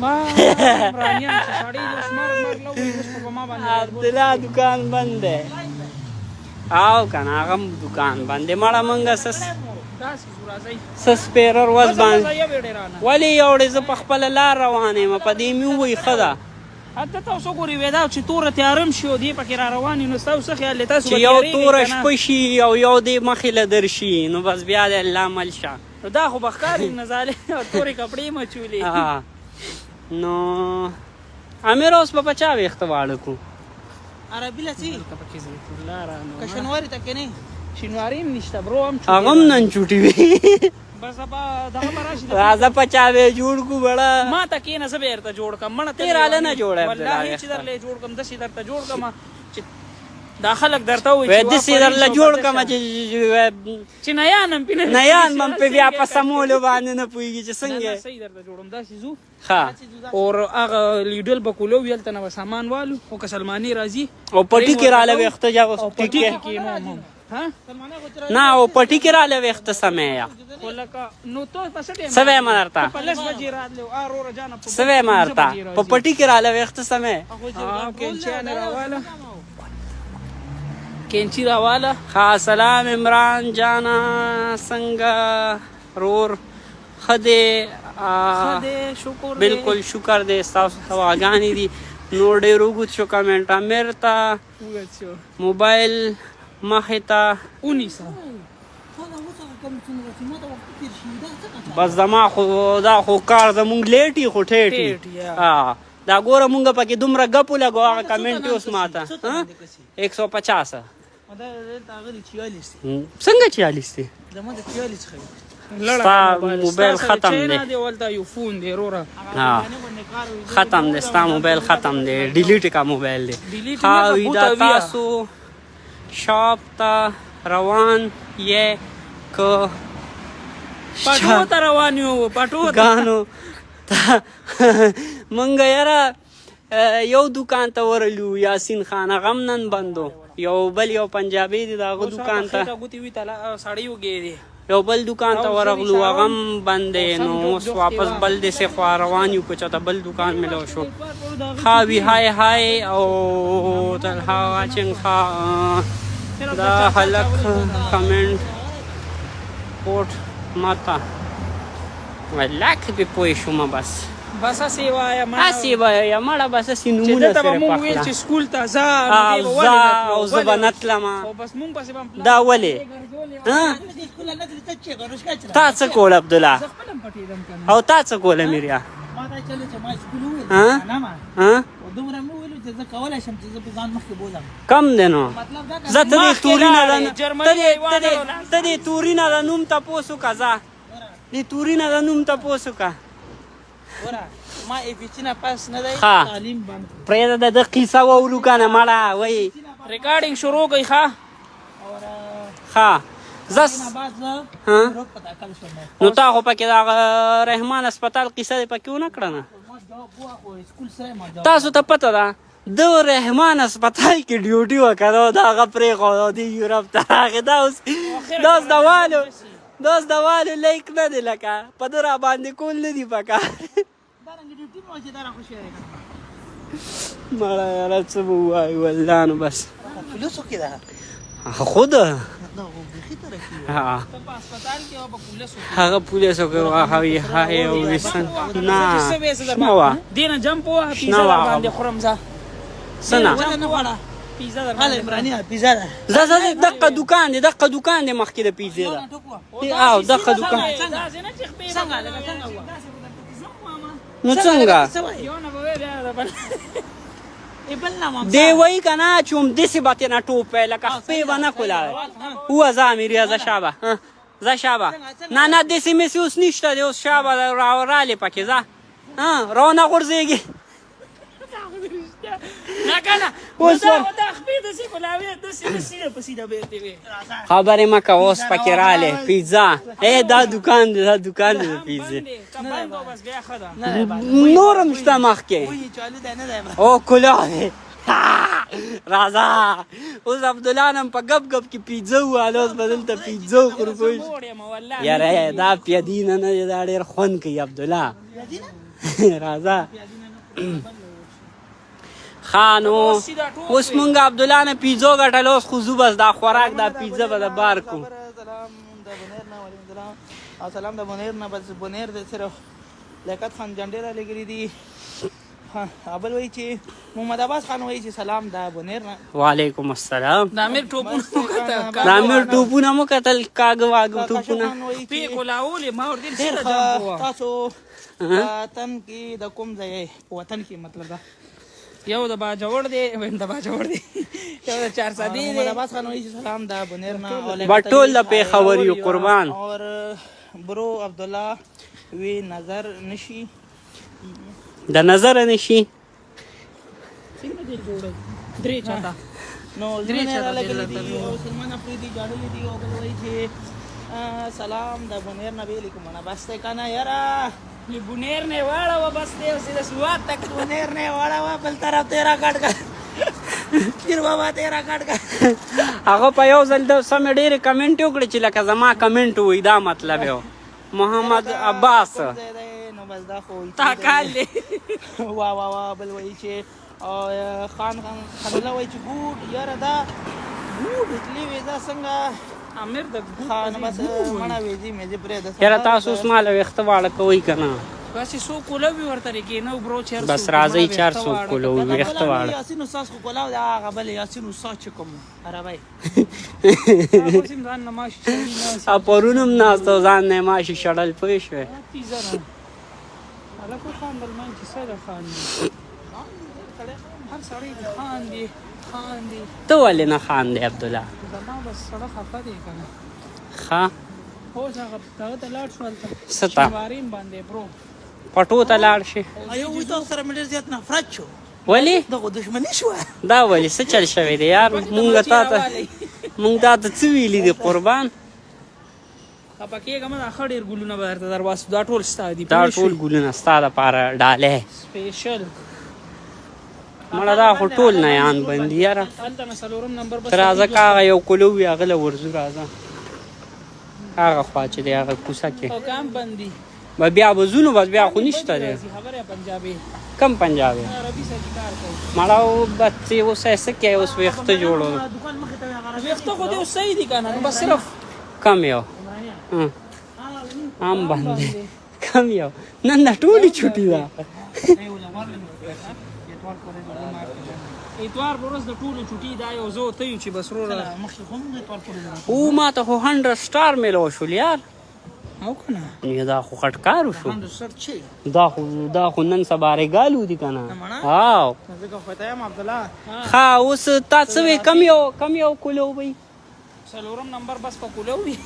ما عمرانیان چې سړی اوس مرګ مرګ لوي اوس په ما باندې. عبدالله دکان بند دی او کنه هغه هم دکان بند دی مړه. مونږه سس داسې راځئ څه سپیرر وز باندې یو ډېر رانه ولې یوړې؟ زه په خپله لار روان یم، په دې مې ووایي ښه ده. حتی تاسو ګوري ودا چې توره تیارم شي او دې پکې را روان نو تاسو څه خیال دی؟ تاسو چې یو توره شپه شي او یو دې مخې له درشي نو بس بیا د الله مل شه. دا خو بخکاری نه ظالم تورې کپړې مچولې. نو امیر اوس به په چا ویښته واړه کو؟ عربي لسی پکې زیت الله را نو کشنواری ته کني شینواری هم نشته برو هم. هغه هم نن چوټي وي. بس با دغه به راشي. راځه په چا به جوړ کو بڑا. ما ته کینه، زه به درته جوړ کم مړه. ته راله نه جوړه. والله چې درله جوړ کم، دسې درته جوړ کم چې دا خلک درته وایي. وای دسې درله جوړ کم چې چې نیان هم پینه نیان من په بیا په سمولو باندې نه پوهېږي چې څنګه. صحیح درته جوړم، داسې ځو. ښه اور هغه لیډل به کولو ویل ته نو سامان والو، خو که سلمانی راځي او پټي کې راله ویښته جا او پټي کې نو هم ها نه او پټی کې راله ویښته سمې یا خو لکه نو ته په څه ټایم څه وایم درته؟ په 10 بجې راتلې او وروره جانه په څه وایم درته په پټی کې راله ویښته سمې ها کینچیانې راواله کینچی راواله ښه سلام عمران جانا څنګه رور ښه دی ښه دی شکر دی بالکل شکر دی ستاسو دعاګانې دي نور ډېر اوږد شو کمنټ امیر ته اوږد شو موبایل مخې ته ونیسه بس زما خو دا خو کار زمونږ لیټي خو ټیټي ها دا ګوره مونږ پکې دومره ګپ ولګو هغه کمنټ اوس ماته 150 څنګه 46 دی زما د 46 خو ستا موبایل ختم دی دی ولته یو فون دی وروره ختم دی ستا موبایل ختم دی ډیلیټ کا موبایل دی ها وی دا تاسو شاپ ته روان یې که پټو ته روان یو پټو ته ګانو مونږ یاره یو دکان ته ورلو یاسین خان هغه هم نن بندو یو بل یو پنجابی دی د هغه دکان ته یو بل دکان ته ورغلو هغه هم بند دی نو اوس واپس بل داسې خوا روان یو که چېرته بل دکان میلاو شو ښه وي های های او طلحه واچنګ ښه دا هلک کمنټ کوټ ماته لک پې پوه شوم بس بس هسې وایه ما هسې وایه مړه بس هسې چې نومونه ده ته به سره مونږ ویل پخله چې سکول ته ځه نو او دی به ځه ولې نه تلو او زه به ولې نه تلمه خو بس مونږ پسې به هم پلار دا ولې ها تا څه کول عبدالله زه خپل هم پټېدم که نه او تا څه کول امیریا ما دا چلو چې ما سکول وویل ها؟ نه ما ها او دومره مې وویل چې زه کولی شم چې زه په ځان مخکې بوځم کم دی نو مطلب دا زه ته دې مخکې تورینه لاړې، د جرمني ته دې ایوان ته دې ولاړ. ته دې تورینه د نوم تپوس وکړه ځه دې تورینه د نوم تپوس وکړه ګوره ما ای پی چی نه پاس نه دی ښه. تعلیم بند پرېږده د ده قیصه واورو که نه مړه وایي ریکارډینګ شروع کړئ ښه اور ښه زه نه بعد زه ها؟ یورپ ته داخل شوم نو تا خو پکې د هغه رحمان هسپتال قیصه دې پکې ونه کړه نه ما جواب وه خو سکول سره ما جواب تاسو ته پته ده د رحمان هسپتال کې ډیوټي وکړه او دا هغه پرېښود او دی یورپ ته راغی دا اوس دا اوس د والو دا اوس د والو لایق نه دی لکه په ده را باندې کول نه دي پکار دا رنګ ډیوټي مو چې دا را خوشی دی مړه یاره څه به ووایو والله نو بس پولیسو کې ده خود دا خو بیخي ترقي وه. ها ته په هسپتال کې او په پولیسو کې هغه پولیسو کې وه وی های او وسن نه څه وې څه شنه وه دینه جمپ وه شنه پیزا وه در باندې خورم زه څه نه ولې نه غواړه پیزا در هله باندې عمراني پیزا ده زه زه دقه دکان دی دقه دکان دی مخکې د پیزې ده او دقه دکان داسې نه چې خپې څنګه لکه څنګه وه نو څنګه څه وایي یو نه به وې بیا د بل ای بل نه مام دی وایي که نه چې همداسې به ترې نه ټوپ وی لکه خپې به نه کولاوی ووه ځه امیریه ځه شابه ها، ځه شابه نه نه داسې مېسې اوس نشته دی اوس شابه رالې پکې ځه ها رانه غورځېږي نه کنه اوس دا ور- دا خپې داسې کولاوې داسې نه سیده په سیده بیرته وې خبرې مه کوه اوس پکې راغلې پیزا ای دا دکان دی دا دکان دی د پیزې بند دی که بند و بس بیا ښه ده نه دی بند نور هم شته مخکې وایي چالو دی نه دی بند او کلا دی راځه اوس عبدالله نن په ګپ ګپ کې پیزا وواله اوس به دلته پیزا وخورو پوه شوې؟ موړ یم والله یاره دا پیادینه نه دی دا ډېر خوند کوي عبدالله راځه ښه نو اوس مونږ عبدالله نه پیزو ګټل اوس خو ځو بس دا خوراک دا پیزا به د بار کو سلام د بنیر نه وعلیکم سلام او سلام د بنیر نه بس بنیر د صرف لیاقت خان جنډې را لېږلي دي ها بل وایي چې محمد عباس خان وایي چې سلام د بنیر نه وعلیکم السلام د امیر ټوپونه مو کتل د امیر ټوپونه مو کتل کاږه واږه ټوپونه کاشف خان وایي پې چې کولاولې ما ورته ډېر سیده ښه جمپ وه تاسو وطن کې د کوم ځای یې؟ په وطن کې مطلب دا یو د باجوړ دی ویم د باجوړ دی یو د چارسدې محمد دی عباس خان وایي چې سلام د بنیر نه او به ټول د پېښور یو قربان اور برو عبدالله وی نظر نشي د نظر نشي څنګه دې جوړ درې چاته نو درې زړونه چاته را لګلي دې دي او سلمان افریدي جاړلي دي او بل وایي چې سلام د بنیر نه ویلي کوم نه بس ته کنه یاره نی بنیر نه واړه و بس دی اوس د سوات تک بنیر نه واړه وا بل طرف ته را کټ کړ پیر بابا ته راکاټ کا. هغه په یو ځل د سمې ډېرې کمنټ وکړې چې لکه زما کمنټ وای، دا مطلب یو محمد عباس کوم ځای دی؟ نو بس دا خو تا کال دی. وا وا وا. بل وایي چې خان خان خان الله وایي چې ګوډ یاره، دا ګوډ اټلی ویزا څنګه؟ امیر د خان بس مړه ویزې مېزې پرېږده. یاره تاسو اوس ما له ویښته واړه کوئ که نه؟ بس څو کوله وي ورته کې نو برو چر. بس راځئ، چار څو کولو ویښته واړه. یاسین استاد خو کولاو دا هغه بل یاسین استاد چې کوم عربی. اوس هم ځان نه ماشي شړي نه. او پرون هم ناست و، ځان نه یې ماشي شړل، پوه شوې؟ تیزه نه هلکو خان دلمان چې څه د خان دی، هر سړی دی خان دی، خان دی. ته ولې نه خاندې عبدالله؟ زما بس سړی خفه دی که نه. ښه. اوس هغه دغه ته لاړ شو هلته. څه ته؟ شینواریم باندې برو. پټو ته لاړ شي. ایو وی تاسو سره مې ډېر زیات نفرت شو. ولې؟ دغه دښمني شوه. دا ولې څه چل شوی دی یار؟ مونږ تا ته څه ویلي دي قربان؟ خفه کېږه مه، دا ښه ډېر ګلونه به درته درواستو، دا ټول ستا دي. دا ټول ګلونه ستا دپاره ډالۍ. سپیشل. مړه دا خو ټول نیان بندي یاره. هلته نه څلورم نمبر بس. ته راځه که هغه یو کلو وي هغه له ورځو، راځه هغه خوا چې دی هغه کوڅه کې. او کام بندي. به بیا به ځو نو بس بیا خو نشته دی. راځي خبره پنجابي. کم پنجابی؟ عربي سره چې کار کوي. مړه بس چې اوس یې څه کوې، اوس ویښته جوړو. دکان مخې ته هغه ویښته خو دې اوس صحیح دي که نه؟ نو بس صرف کم یو عام باندې کم یو. نن دا ټولې چوټي ده. اتوار پر ورځ د ټولو چوټي دا، یو زه ته یو چې بس وروره. مخې خو موږ اتوار پورې. او ما ته خو 100 سټار میلو شول یار. او که نه؟ نه دا خو غټ کار وشو. 100 سټار چې دا خو نن سبا رګالو دي که نه؟ هاو. ځکه خو ته یم عبدالله. ښه اوس تا څه وې؟ کم یو کلو وي؟ څلورم نمبر بس په کولو وي.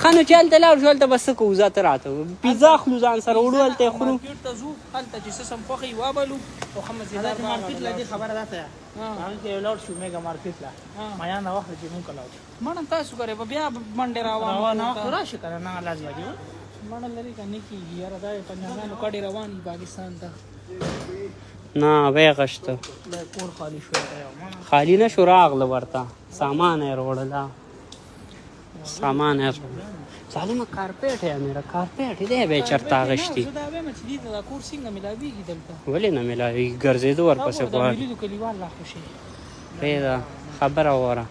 ښه نو چې هلته لاړ شو هلته به څه کوو؟ ځه ته راته پیزا اخلو، ځان سره وړو، هلته یې خورو. مارکیټ ته ځو، هلته چې څه سم خوښي وابلو او ښه مزېدار. دا مارکیټ لا دې خبره ده ته هغه کې لاړ شو میګا مارکیټ لا مایان وخت چې مونږ لاړ شو. مړه تاسو کرے به بیا منډې روان روان وخت راشي کنه نه لاس بجې. مړه لري که نه کېږي یاره، دا پنجابیانو کډې روان دي پاکستان ته. نه ویې غشته. کور خالی شو. خالی نه شو، راغله ورته سامان یې راوړله، سامان یې راوړل. ظالمه کارپېټ یې امیره، کارپېټ یې دی به یې چېرته اخیستي. زه دا وایم چې دې ته دا کور څنګه ملاویږي دلته؟ ولې نه ملاویږي؟ ګرځېدو ورپسې دا غواړي. ملي کلیوال لا خوشي. پرېږده خبره وره.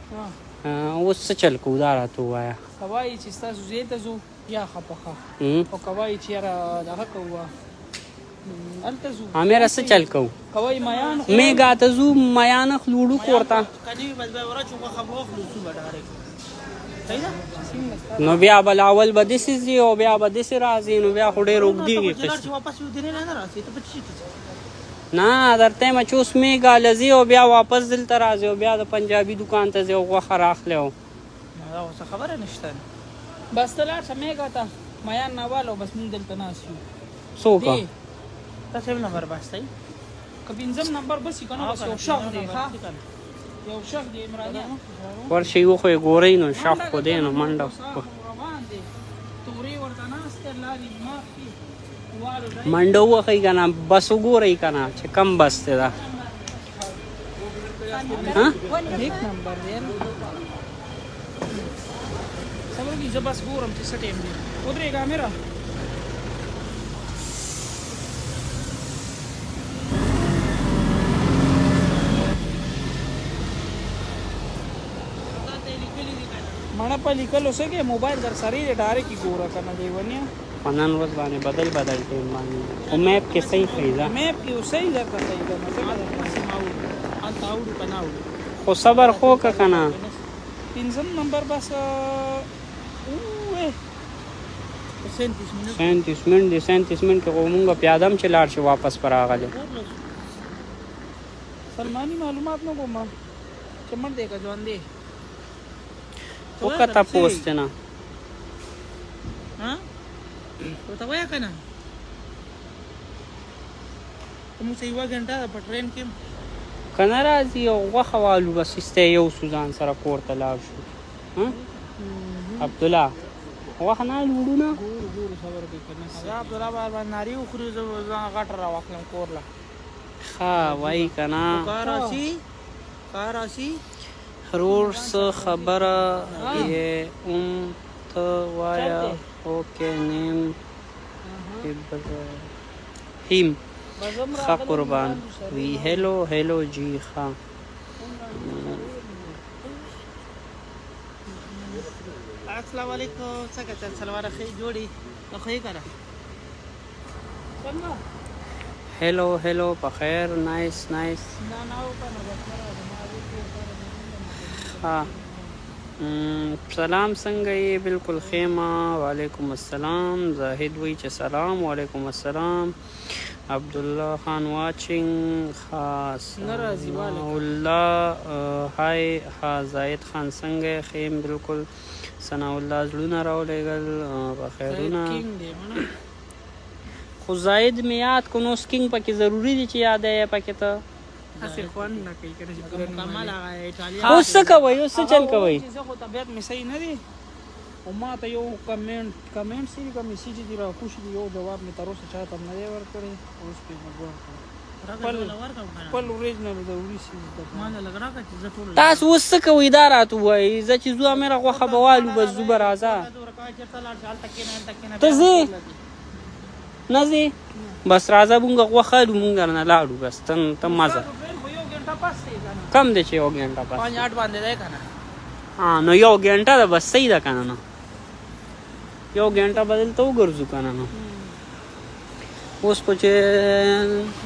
اوس څه چل کوو دا راته ووایه. که وایي چې ستاسو ځای ته ځو یا ښه په ښه، او که وایي چې یاره دغه کوو هلته ځو. امیره څه چل کوو؟ که وایي میان خو میګا ته ځو، میان اخلو وړو کور ته. کني بس به ورچو غوښه به واخلو څو به ډایرکټ صحیح ده. نو بیا به لاول به داسې ځي او بیا به داسې راځي، نو بیا خو ډېر اوږدېږي. لاړ چې واپس یو دینه نه راځي ته په څه کې؟ نه درته یم چې اوس میګا له ځي او بیا واپس دلته راځي او بیا د پنجابي دکان ته ځي او غوښه راخلي او دا اوس خبره نشته. بس ته لاړ شه میګا ته، میان ناواله او بس مونږ دلته ناست یو. څوک؟ دی. تاسو یو نمبر بس دی. که پنځم نمبر بس یې که نه، بس یو شخ دی، ښه یو شخ دی عمرانیه. ورشئ یو خو یې ګورئ نو شخ خو دی نو منډه. روان دی تورې ورته ناست دی، الله دې معاف کړي والو دی. منډه ووهئ که نه، بس وګورئ که نه چې کم بس دی دا. ها؟ ایک نمبر دی. صبر وکړئ، زه بس ګورم چې څه ټایم دی. ودرېږه امیره. مړه په لیکلو څه کې موبایل در سره دی، ډایرکټ یې ګوره که نه لیونیه. په نن ورځ باندې بدل بدل ټایم باندې خو میپ کې صحیح ښیي ځه. میپ کې اوس صحیح درته ښیي که نه، ځکه درته هلته اوړو که نه اوړو؟ خو صبر خو که کنه. پنځم نمبر بس اوه. 37 منټ. 37 منټ دی، 37 منټ کې خو مونږ پیاده هم چې لاړ شي واپس پر راغلې. سلمانی معلومات نه کوم چې مړ دی که ژوند دی. وکړه تپوس ته نه. ها ورته وایه که نه موږ څه یوه ګنټه ده په ټرین کې. که نه راځي او غوښه والو بس ایسته یو سو ځان سره کور ته لاړ شو. ها عبدالله غوښه نه وړو نه؟ ګورو ګورو، صبر کوي که نه. زه عبدالله بار باندې نارې وخوري، زه ځان غټه راواخلم کور له. ښه وایي که نه؟ کار راسي. کار راسي. رور، څه خبره یې؟ ته وایا. اوکې، نیم ابراهیم. ښه قربان وی. هلو هلو جی، ښه. السلام علیکم، څنګه چل سلوار ښه جوړي خو یې کړه؟ څنګه؟ هلو هلو، په خیر. nice nice. نه نه، وکنه. ها، سلام، څنګه یې؟ بالکل ښه یمه. وعلیکم السلام. زاهد وی چې سلام. وعلیکم السلام. عبدالله خان watching. خاص نه راځي والک. الله hi. ها زاهد خان، څنګه یې؟ ښه یم بالکل. ثنا الله زړونه راولېږل، په خیرونه. کینګ دی منه. خو زاهد مې یاد کو، نو اوس کینګ پکې ضروري دي چې یاد یې پکې ته؟ هسې خوند نه کوي کنه چې پوره نوم. مکمل هغه ایټالیا. اوس څه کوئ؟ اوس څه چل کوئ؟ چې زه خو طبیعت مې صحیح نه دی او ما ته یو کمنټ کمنټ سری کوم میسج دی را خوش دی، یو جواب مې تر اوسه چاته هم نه دی ورکړی. اوس په مګور خپل خپل original ضروري څیز ده. مال لګ راکړه چې زه ټول. تاسو اوس څه کوئ؟ دا راته ووایئ. زه چې ځو، امیره غوښه به والو، بس ځو به. راځه. ته ځې نه ځې؟ بس راځه، مونږ غوښه الو، مونږ درنه لاړو. بس ته ته مزه. خو یو ګنټه پس دی کنه. کم دی چې یو ګنټه پس. 7:55 باندې دی کنه. ها، نو یو ګنټه ده، بس صحیح ده کنه. نو یو ګنټه به دلته وګرځو کنه. نو اوس خو چې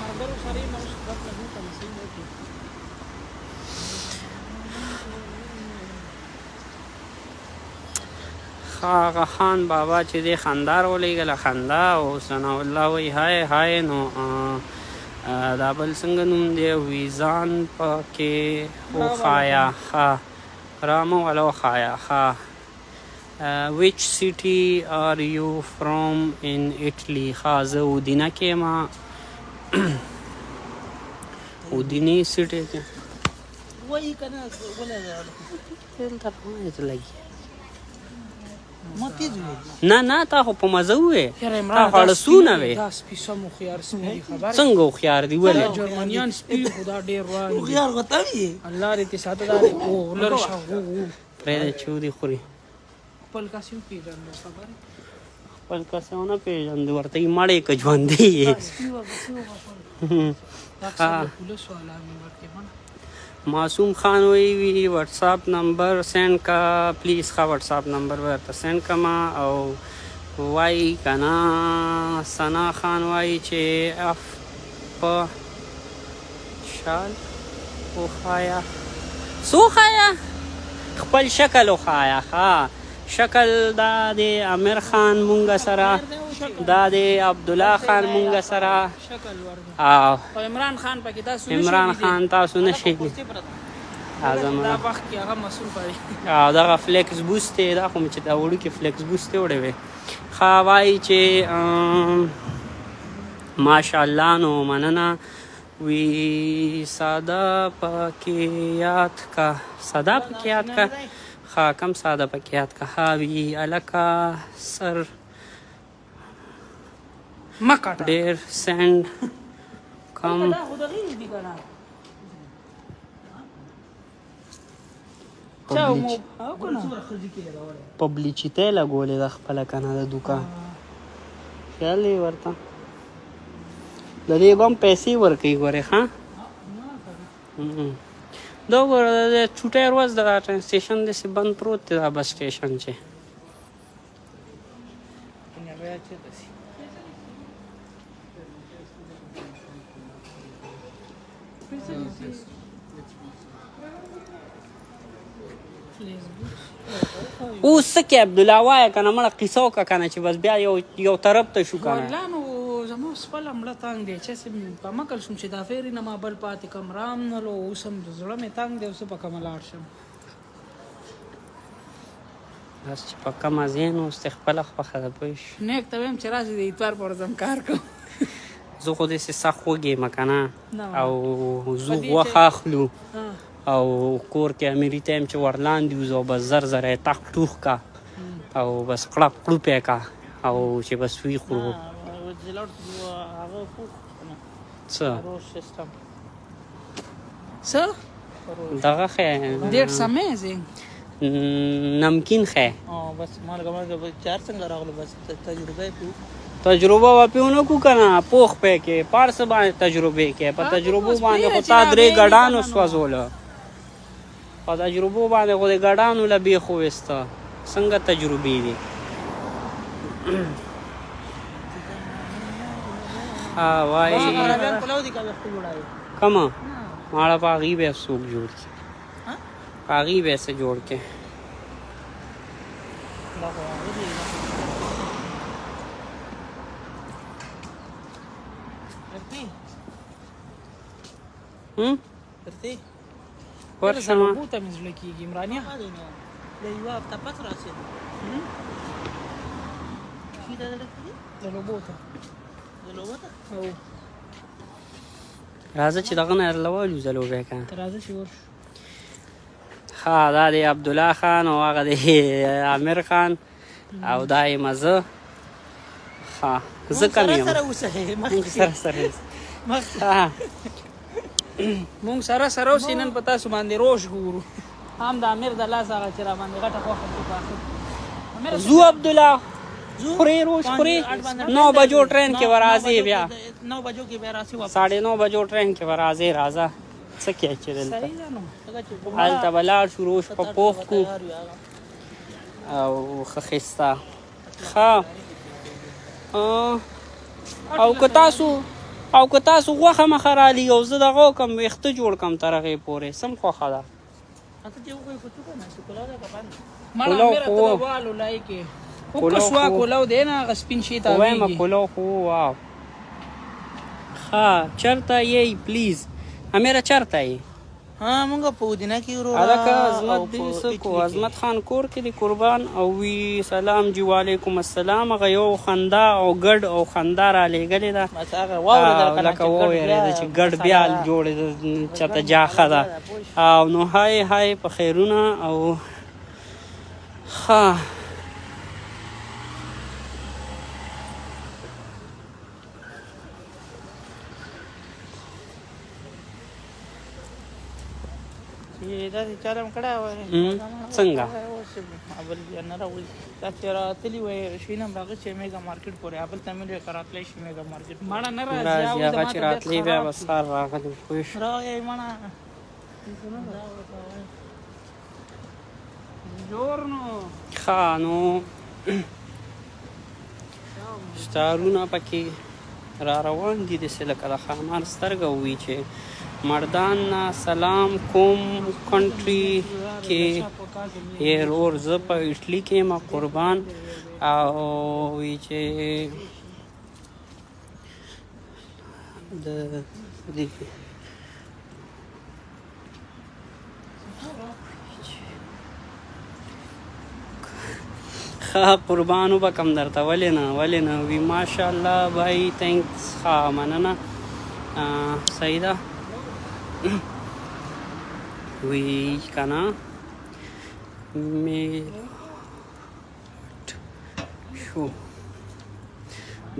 مرګرو سره یې اوس غږ لګو کنه، صحیح دی. هغه خان بابا چې دی خندا راولېږله، خندا. او ثنا الله وایي hi hi. نو دا بل څنګه نوم دی؟ ویزان پکې وښایه. ښه، رامه والا وښایه. ښه، which city are you from in Italy؟ ښه، زه اودینه کې یم، اودینې city کې. وایي کنه ولا. دلته ته لګي. ما تیز وی. نه نه، تا خو په مزه وې. یاره تا عمران، خو اړسونه وې. دا سپي سم هوښیار سپي دی، خبر؟ څنګه هوښیار دی؟ ولې؟ جرمنیان سپي خدا ډیر روان دي. هوښیار خو ته یې. الله دې ته ساته. دا دې او لر شه غو غو. پرېږده چې ودې خوري. خپل کس یې پیژندو، خبر؟ خپل کس یې ونه پېژند، ورته یې مړی که ژوندی یې. سپي ورپسې وغپل. دا اکثر د پولیس والا مې ورکې منه. معصوم خان وی وی WhatsApp number send کا please. ښه، WhatsApp number ورته send کما. او وای کنا ثنا خان وای چې اف په شال وخایا. سو خایا؟ خپل شکل وخایا. ښه، شکل دا دی امیر خان مونږ سره، دا دی عبدالله خان مونږ سره. شکل ورته. او او عمران خان پکې تاسو عمران خان تاسو نشئ. دا وخت کې هغه مسؤل پرې. او دغه فلیکس بوس دی، دا خو مې چې دا وړوکی فلیکس بوس دی وړی وی. ښه، وایي چې ماشاءالله. نو مننه. وی ساده پکې یاد کا، ساده پکې یاد کا. ښه، کم ساده پکې یاد کا. ها وی الکا سر. مکه. ډیر سند کم. دا خو دغه دي کنه، چا مو او کنه. پبلیچیته لګولې ده خپله کنه د دوکان، خیال یې ورته. د دې به هم پیسې ورکوي، ګورې. ښه، دا وګوره، د چوټۍ ورځ ده، دا train station داسې بند پروت دی، دا bus station چې. بیا چېرته سي؟ اوس څه کې عبدالله؟ وایه که نه، مړه قصه وکړه که نه، چې بس بیا یو یو طرف ته شو که نه. والله نو زما خپله مړه تنګ دی چې هسې په مکل شوم چې دا فیرې نه ما بل پاتې کم رام نه لو. اوس هم زړه مې تنګ دی، اوس په کومه لاړ شم؟ بس چې په کومه ځای نو اوس دې خپله خوښه ده، پوه شو. نیک ته وایم چې راشي، د اتوار په ورځ هم کار کوم. زه خو داسې سخت وږی یم که نه. نه. او زه په دې غوښه اخلو ها. او کور کې امیري ته یم چې ورلاندې وځو او بس زر زره یې تق ټوخ کا او بس کړپ کړوپ یې کا او چې بس وی خورو. هغه خو څه؟ روز سیستم. څه؟ دغه ښه That's amazing. نمکین ښه. او بس مالګه مالګه چار څنګه راغلو، بس تجربه یې پو. تجربه و پیونه کو کنه، پوخ پې کې پارس باندې تجربه کې، په تجربو باندې خو تا درې ګډانو سوځول، په تجربو باندې خو د ګډانو له بیخو وسته. څنګه تجربې دي؟ ها وای. عربیان پلو دي کوي خپل جوړاوي. کما ماړه په هغې به څوک جوړ کړي؟ په هغې به څه جوړ کړي؟ دا خو هغه دي. هم ورته ورشم. زلوبو ته مې زړه کېږي عمرانیه. د یوه هفته پس راسي شي دا زړه کېږي. زلوبو ته. زلوبو ته. او راځه چې دغه نه لوالو زلوبه که. ته راځه چې ورشو. ښه، دا دی عبدالله خان او هغه دی عامر خان او دا یې مزه. ښه، زه کم یم. سره اوسه. موږ سره سره. ښه. مونږ سره سره اوسې. نن په تاسو باندې روش ګورو، هم د امیر د لاس هغه چې را باندې غټه غوښه کې پاخه. زو عبدالله، خورې روش خورې. 9 بجو ټرین کې به راځې بیا. 9 بجو کې بیا راسي واپس. 9:30 بجو ټرین کې به راځې. راځه، څه کې چې دلته صحیح ده نو. هلته به لاړ شو، روش په پوخ کو او ښه ښایسته. ښه، او که تاسو غوښه مخه رالیږئ او زه دغه وکړم، ویښته جوړ کړم، تر هغې پورې سم خوښه ده. اته چې وګورې خو څه کنه چې کلاو ده که باندې. مړه کولو امیر خو. ته د والو لای کې کولو وکسوا. خو. کولو دی نه، هغه سپین شي ته وایم. ویږي. کولو خو واو. ښه، چرته یې؟ پلیز امیره، چرته یې؟ ها، مونږ په ودینه کې وروره. الکه عظمت او دې په څه کو اټلی کې. عظمت خان کور کې دی قربان. او وی سلام جی، وعلیکم السلام. هغه یو خندا او ګډ او خندا را لېږلې ده. بس هغه واورېدل او کنه. لکه وویرېده چې ګډ بیا جوړې چاته جاخه ده. او نو های های، په خیرونه. او ښه. چې دا چالم کړه. څنګه؟ اول بیا نه راوځي. دا چې راتلي وای شینم راغی چې میګا مارکیټ پورې ابل ته مې کراتلی شي میګا مارکیټ. مړه نه راځي. راځي. او هغه زما چې طبیعت راتلې بیا خراب به سهار راغلی پوه شو. راغی مړه. Buongiorno. ښه، نو ستارونه پکې را روان دي، داسې لکه د ښامار سترګه وي. چې مردان نه سلام، کوم country کې یې رور؟ زه په اټلی کې یم قربان. او وی چې د دې ښه قربان وبکم درته، ولې نه، ولې نه. وی ماشاءالله بای، thanks. ښه، مننه. صحیح ده. وی کنه می شو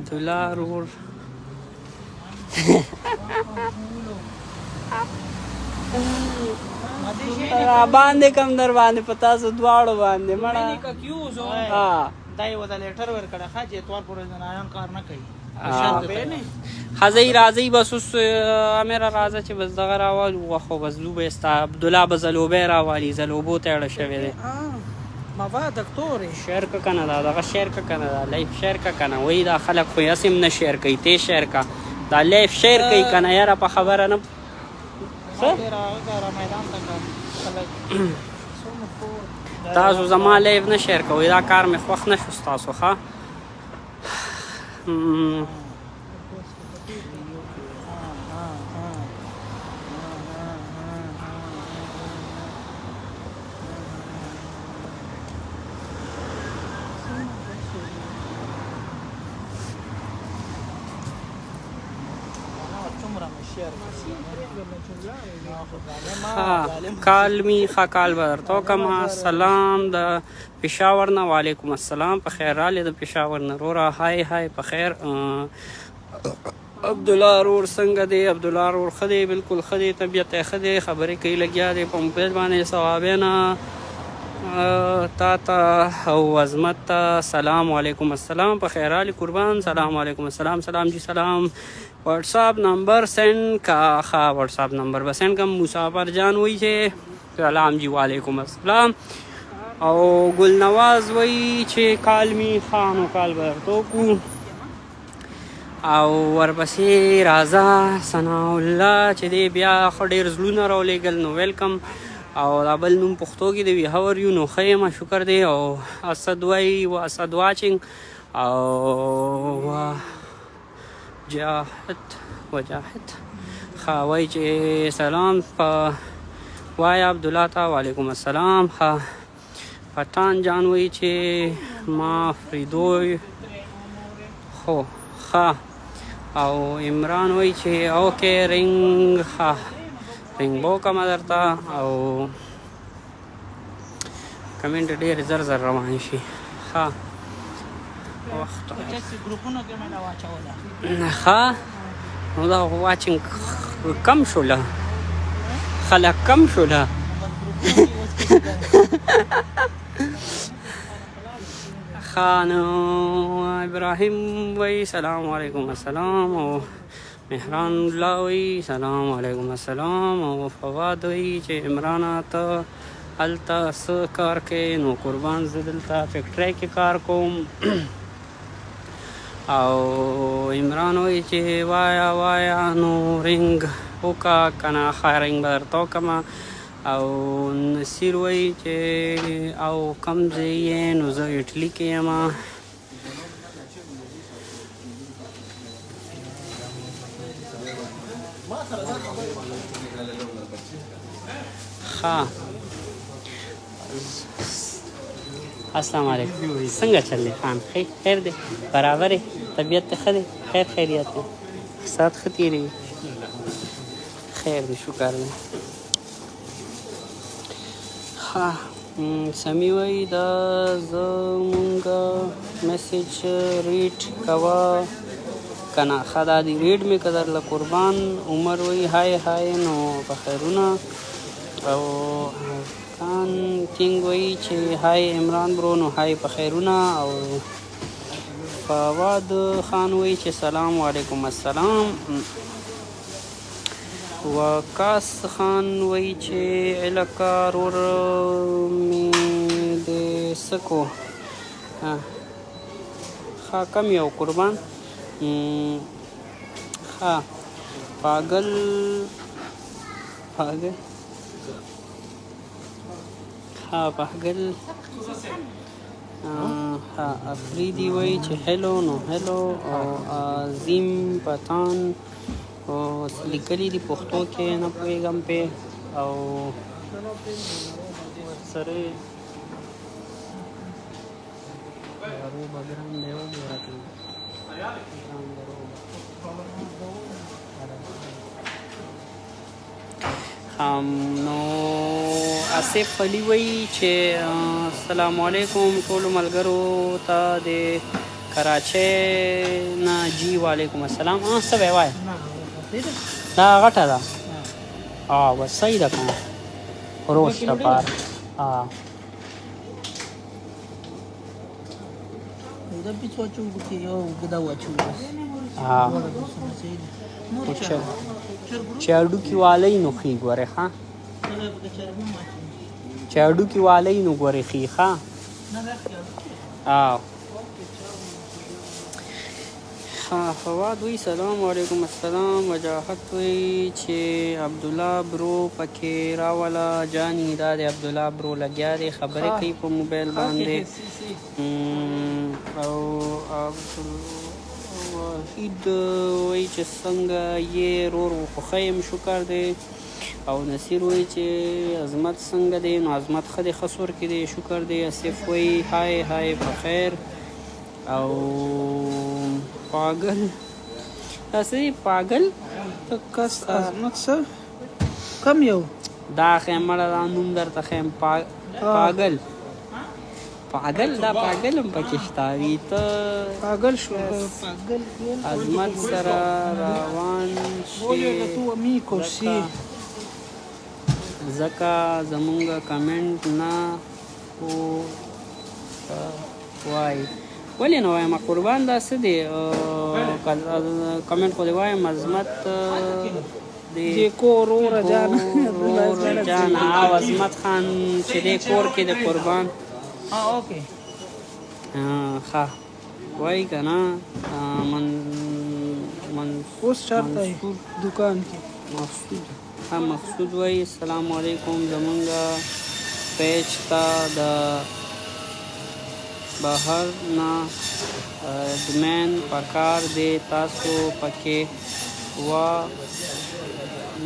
دلار ور را باندې کم در باندې په تاسو دواړو باندې مړه. Domenica chiuso. ها. دا یو د letter ورکړه ښه چې اتوار پورې زنانان کار نه کوي. Bene. خزی راځي. بس اوس امیر راځه چې بس دغه راوالو. خو بس لوبه ستا عبد الله به زلوبه راوالي، زلوبو ته اړه شوی دی. Ah, ma va, dottore. share که کنه، دا دغه share که کنه، دا live share که کنه. وای دا خلک خو یې هم نه share کوي، ته share کا دا live share کوي کنه. یاره په خبره نه څه. را میدان ته خلک. Sono forte. تاسو زما live نه share کوئ، دا کار مې خوښ نه شو ستاسو. ښه. څومره مې share. ها call me. ښه، call به درته وکړم. سلام د پېښور نه. وعلیکم السلام، په خیر راغلې د پېښور نه روره. hi hi، په خیر. عبدالله رور څنګه دی؟ عبدالله رور ښه دی، بالکل ښه دی، طبیعت یې ښه دی، خبرې کوي لګیا دی په موبایل باندې. ثوابینا تا ته او عظمت ته سلام. علیکم السلام، په خیرالي قربان. سلام علیکم السلام، سلام جی سلام. WhatsApp number send کا. ښه، WhatsApp number به send کم. مسافر جان وایي چې سلام جی، وعلیکم السلام. او ګل نواز وایي چې call me. ښه، نو call به درته وکړو. او ورپسې راځه ثنا الله چې دی بیا ښه ډېر زړونه راولېږل، نو welcome. او دا بل نوم پښتو کې دی وي، how are you؟ نو ښه یم، شکر دی. او اسد وایي و اسد watching. او جاهد وجاهد ښه وایي چې سلام په وایا عبدالله ته، وعلیکم السلام. ښه، پټان جان وایي چې ما فریدوی خو. ښه، او عمران وایي چې okay ring. ښه، ring به وکړم درته. او comment ډېر زر زر روان شي. ښه وخت ګروپونو کې مې واچوله. ښه، نو دا watching کم شوله، خلک کم شوله. بس ګروپونو کې اوس کې. ښه، نو ابراهیم وایي سلام علیکم السلام. او مهران الله وایي سلام علیکم السلام. او فواد وایي چې عمران ته هلته څه کار کوې؟ نو قربان، زه دلته فیکټرۍ کې کار کوم. او عمران وایي چې وایا وایا، نو ring وکا کنه. ښه، ring به درته وکړم. او نصیر وایي چې او کم ځای یې؟ نو زه اټلي کې یم. ښه، السلام علیکم، څنګه چل دی خان؟ خیر دی، برابر یې، طبیعت دې ښه دی؟ خیر خیریت دی، ساعت ښه تېرېږي؟ خیر دی، شکر دی. ښه، سمي وایي دا زمونږ message read کوه کنه. ښه، دا دی read مې که درله قربان. عمر وایي hi hi، نو په خیرونه. او کان کینګ وایي چې hi عمران bro، نو hi، په خیرونه. او فواد خان وایي چې سلام، وعلیکم السلام. وکاس خان وایي چې علاقه رور مې د سکو. ښه، کم یو قربان. ښه، پاگل پاگل، ښه پاگل. ښه، افریدي وایي چې hello، نو hello. او عظیم پتان او لیکلي دي پښتو کې، نه پوهېږم پې. او ورسره روبه ګران دی، وګوره که ګران دی روبه. نو آصف علي وایي چې السلام علیکم ټولو ملګرو ته د کراچۍ نه. جی، وعلیکم السلام. څه به وایې؟ دا غټه ده، بس صحیح ده که نه roast لپاره؟ دا پیڅ واچو کې یو ګدا واچو بس. ها. نور چې هډوکي والی نو ښي ګورې. ښه، چې هډوکي والی نو ګورې ښي. ښه. ها، فواد وی سلام، علیکم السلام. وجاهت وی چې عبدالله bro پکې راوله جانی. دا دی عبدالله bro لګیا دی، خبرې کوي په موبایل باندې. او عبدالوحید وی چې څنګه یې رور؟ خو ښه یم، شکر دی. او نصیر وی چې عظمت څنګه دی؟ نو عظمت ښه دی، ښه سور کې دی، شکر دی. اصف وی hi hi، په خیر. او پاگل، دا څه دی پاگل؟ کس عظمت څه کم یو. دا ښیم مړه، دا نوم درته ښیم، پاگل. پاگل، دا پاگل هم پکې شته. وي ته پاگل شو، پاگل. عظمت سره روان Voglio شي il tuo amico, sì. ځکه زمونږ کمنټ نه کو وای. ولې نه وایم قربان؟ دا څه دی؟ کمنټ خو دی وایم. عظمت دی دې کور ور جان. ورور جان او عظمت خان چې دی کور کې د قربان. ها، اوکې. ښه وای که نه؟ من من اوس چرته یې؟ منصور. دکان کې. مقصود، ها، مقصود وای السلام علیکم، زمونږ پیج ته د بهر نه اډمن پکار دی، تاسو پکې وا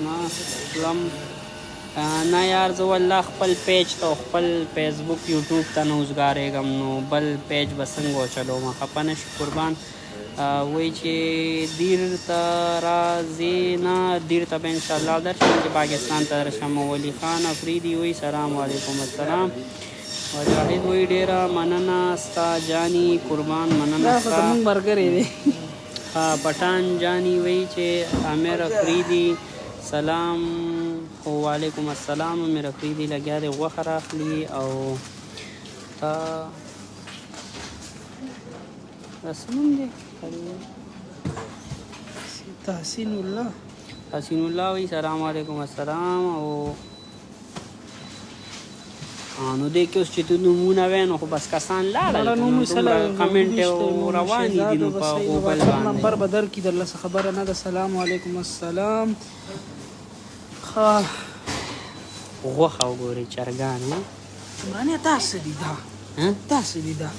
نه خپلم؟ نه یار، زه والله خپل پیج ته او خپل فیسبوک یوټیوب ته نه اوزګارېږم، نو بل پیج به څنګه وچلوم؟ خفه نه شي قربان. وایي چې دیر ته راځې؟ نه، دیر ته به انشاءالله درشم چې پاکستان ته درشم. ولي خان افریدي وایي سلام علیکم. السلام. مجاهد وایي ډېره مننه ستا جاني. قربان، مننه دا خو ستا. زمونږ ملګری دی. ها، پټان جانی وی چې امیر افریدي سلام. خو وعلیکم السلام. امیر افریدي لګیا دی، غوښه راخلي. او تا دا څه نوم دی؟ تحسین الله. حسین الله وی سلام علیکم. السلام. او نو دې کې اوس چې ته نومونه وې نو خو بس کسان لاړل. مړه نوم سره کمنټ روان دي نو په ګوګل باندې. نمبر بدر کی درله څه خبره نه ده. سلام علیکم. السلام. ښه. غوښه وګورئ، چرګان ها. عمرانه، تاسو دي دا؟ ها؟ تاسو دي دا؟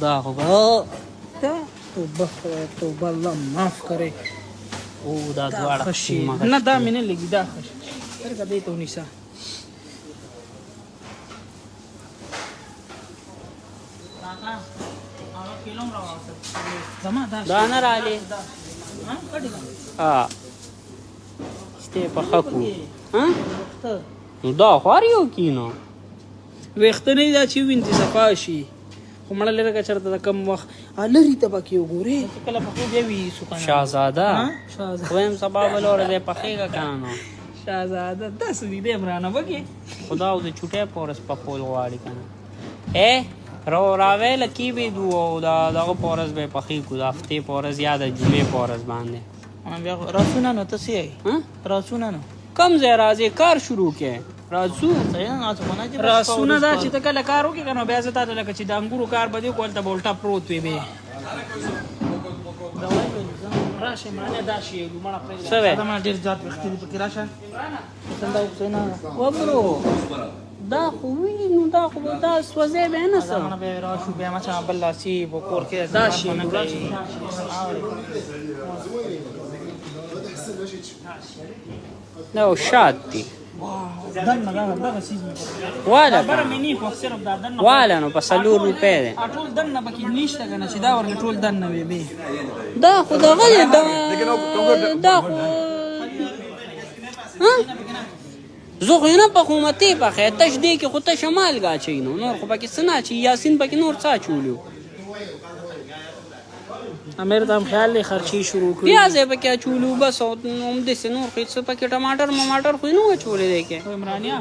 دا خو به دا توبه خدای، توبه، الله معاف کړي. او دا دا دواړه ښه شي. مغه نه، دا مې نه لګي. دا ښه شي، چرګه دې ته ونیسه. کاکا، هغه کیلوم راوسته. زما دا دا نه رالی. ها، کټی. ها، شته په خکو ها. ته نو دا خو هر یو کینو. ویښته نه دا چې وینځي صفا شي، خو مړه لرې که چېرته د کم وخت لرې ته پکې وګورې. کله په خو بیا وی سو کنه. شاهزاده. شاهزاده. خو سبا بل ورځ پخېږه کنه نو. شاهزاده داسې دي دی عمرانه وګې. خدا او د چوټې په ورځ پخول غواړي کنه. ای رو راوې لکی به دو او دا دغه په ورځ به پخې کو، د هفتې په ورځ یا د جمعې په ورځ باندې. بیا راسونه نو ته سی؟ ها؟ راسونه نو. کم ځای راځي، کار شروع کې راځو. صحیح نه، څه نه چې راسونه دا چې ته کله کار وکړې که نو بیا زه تا ته لکه چې د انګورو کار به دې کول ته به الټا پروت وي به. راشه عمرانه، دا شي لومړه پرېږده. څه وې؟ دا ما ډیر زیات وخت دی پکې. راشه څنګه وکړې نه؟ وبرو، دا خو وی نو دا خو به دا سوځې به نه دا څه. مونږ به راشو بیا ما چې بل لاسی په کور کې. دا شي. نه کوي. دا شات دي. دننه دا دغه څیز مې واله بره کنه. مې نه خوښ، صرف دا دننه. واله نو په 4 روپۍ دی. ټول دننه پکې نشته کنه چې دا ورله ټول دننه وي به. دا خو دغه دی، دا دا خو ها؟ زه خو یې نه پخوم، ته یې پخې. تش دې کې خو تشه مالګه اچوي، نو نور خو پکې څه نه اچوي. یاسین پکې نور څه اچولي وو؟ امیر ته هم خیال دی، خرچې شروع کړي. پیاز یې پکې اچولي وو بس، او همداسې نور خو یې څه پکې ټماټر مماټر خو یې نه وو اچولي دی کې. عمرانیا.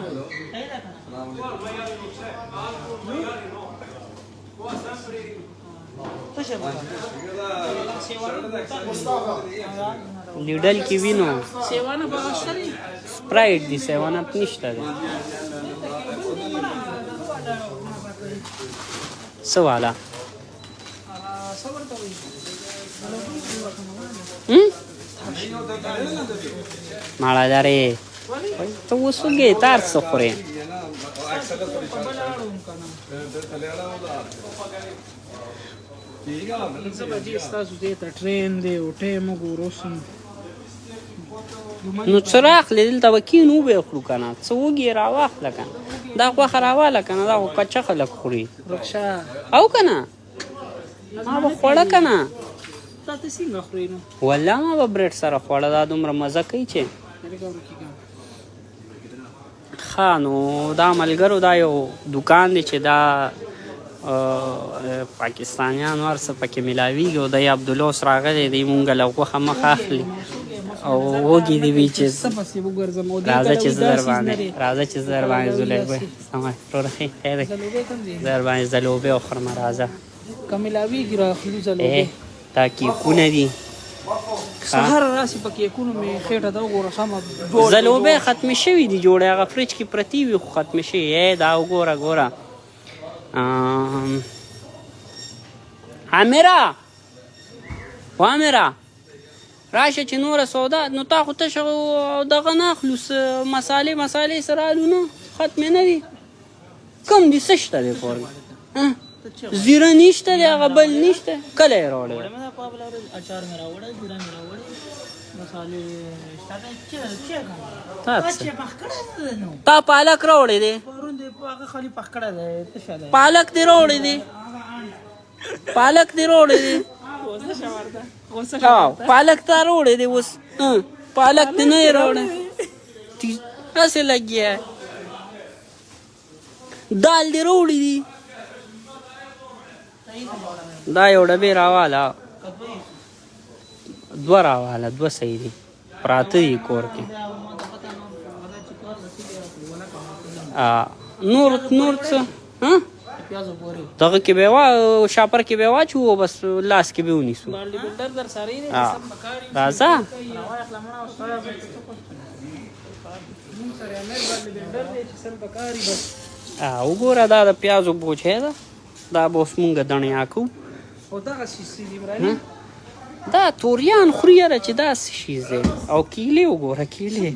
لیډل کې وینو. سیوانه به شری. سپرایټ دی، سیون اپ نشته دی. څه والا؟ صبر ته وایي. هم؟ ماړه لرې ته اوس وږی، تار څه خورې؟ په بل اړوم کنه. 5 بجې ستاسو دې ته ټرین دی او ټایم وګورو اوس. نو څه راخلې؟ دلته به کښېنو، وبه یې خورو که نه. څه وږي راواخله که نه، دا غوښه راواله که نه، دا خو کچه خلک خوري. رکشه. او که نه ما به خوړه که نه. تا ته څنګه خورې نو؟ والله ما به برېډ سره خوړه، دا دومره مزه کوي چې. لرې ورکېږه. ښه نو دا ملګرو، دا یو دکان دی چې دا پاکستانیان هر څه پکې ملاویږي. او دی عبدالله اوس راغلی دی، مونږ له غوښه مخه اخلي او وږي دي وي چې راځه چې زه در باندې راځه چې زه در باندې زلوبې سمه وروره ښه خیر دی، زه در باندې زلوبې وخورم. راځه که ملاویږي راخلو زلوبې. دا کیکونه دي، سهار راسي په کیکونو مې خېټه ده وګوره سمه. زلوبې ختمې شوې دي، جوړې هغه فریج کې پرتې وي خو ختمې شوې. دا وګوره ګوره. امیره وامیره راشه چې نوره سودا. نو تا خو تشه دغه نه اخلو، مسالې مسالې سره الو نه ختمې نه دي. کم دي څه شته دی کور کې؟ زیره نشته دی، هغه بل نشته. کله یې راوړی؟ تا پالک راوړی دی؟ پالک دی راوړی دی؟ پالک دی راوړی دی؟ پالک تا راوړی دی؟ اوس پالک دی نه راوړی، هسې لګیا. دال دی راوړی دی؟ دا یو ډبې راواله، دوه راواله، دوه صحیح دي، پراته دي کور کې. نور نور څه دغه کې به وا شاپر کې به واچو، بس لاس کې به ونیسو. راځه وګوره، دا د پیازو بوجۍ ده، دا به اوس مونږ دڼیا کوو. دا توریان خوري یاره چې دا څه شیز دی. او کیلې وګوره، کیلې.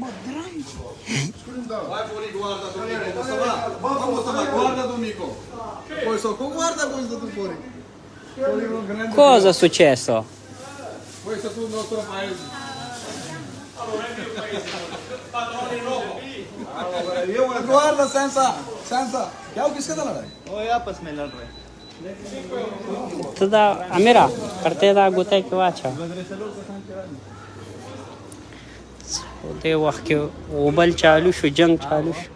Cosa è successo? Questo è tutto il nostro paese. Guarda senza senza क्या किसके साथ लड़ाई? ओ आपस में लड़ रहे. ته دا امیره کرته دا ګوته کې واچوه. دې وخت کې غوبل چالو شو، جنگ چالو شو.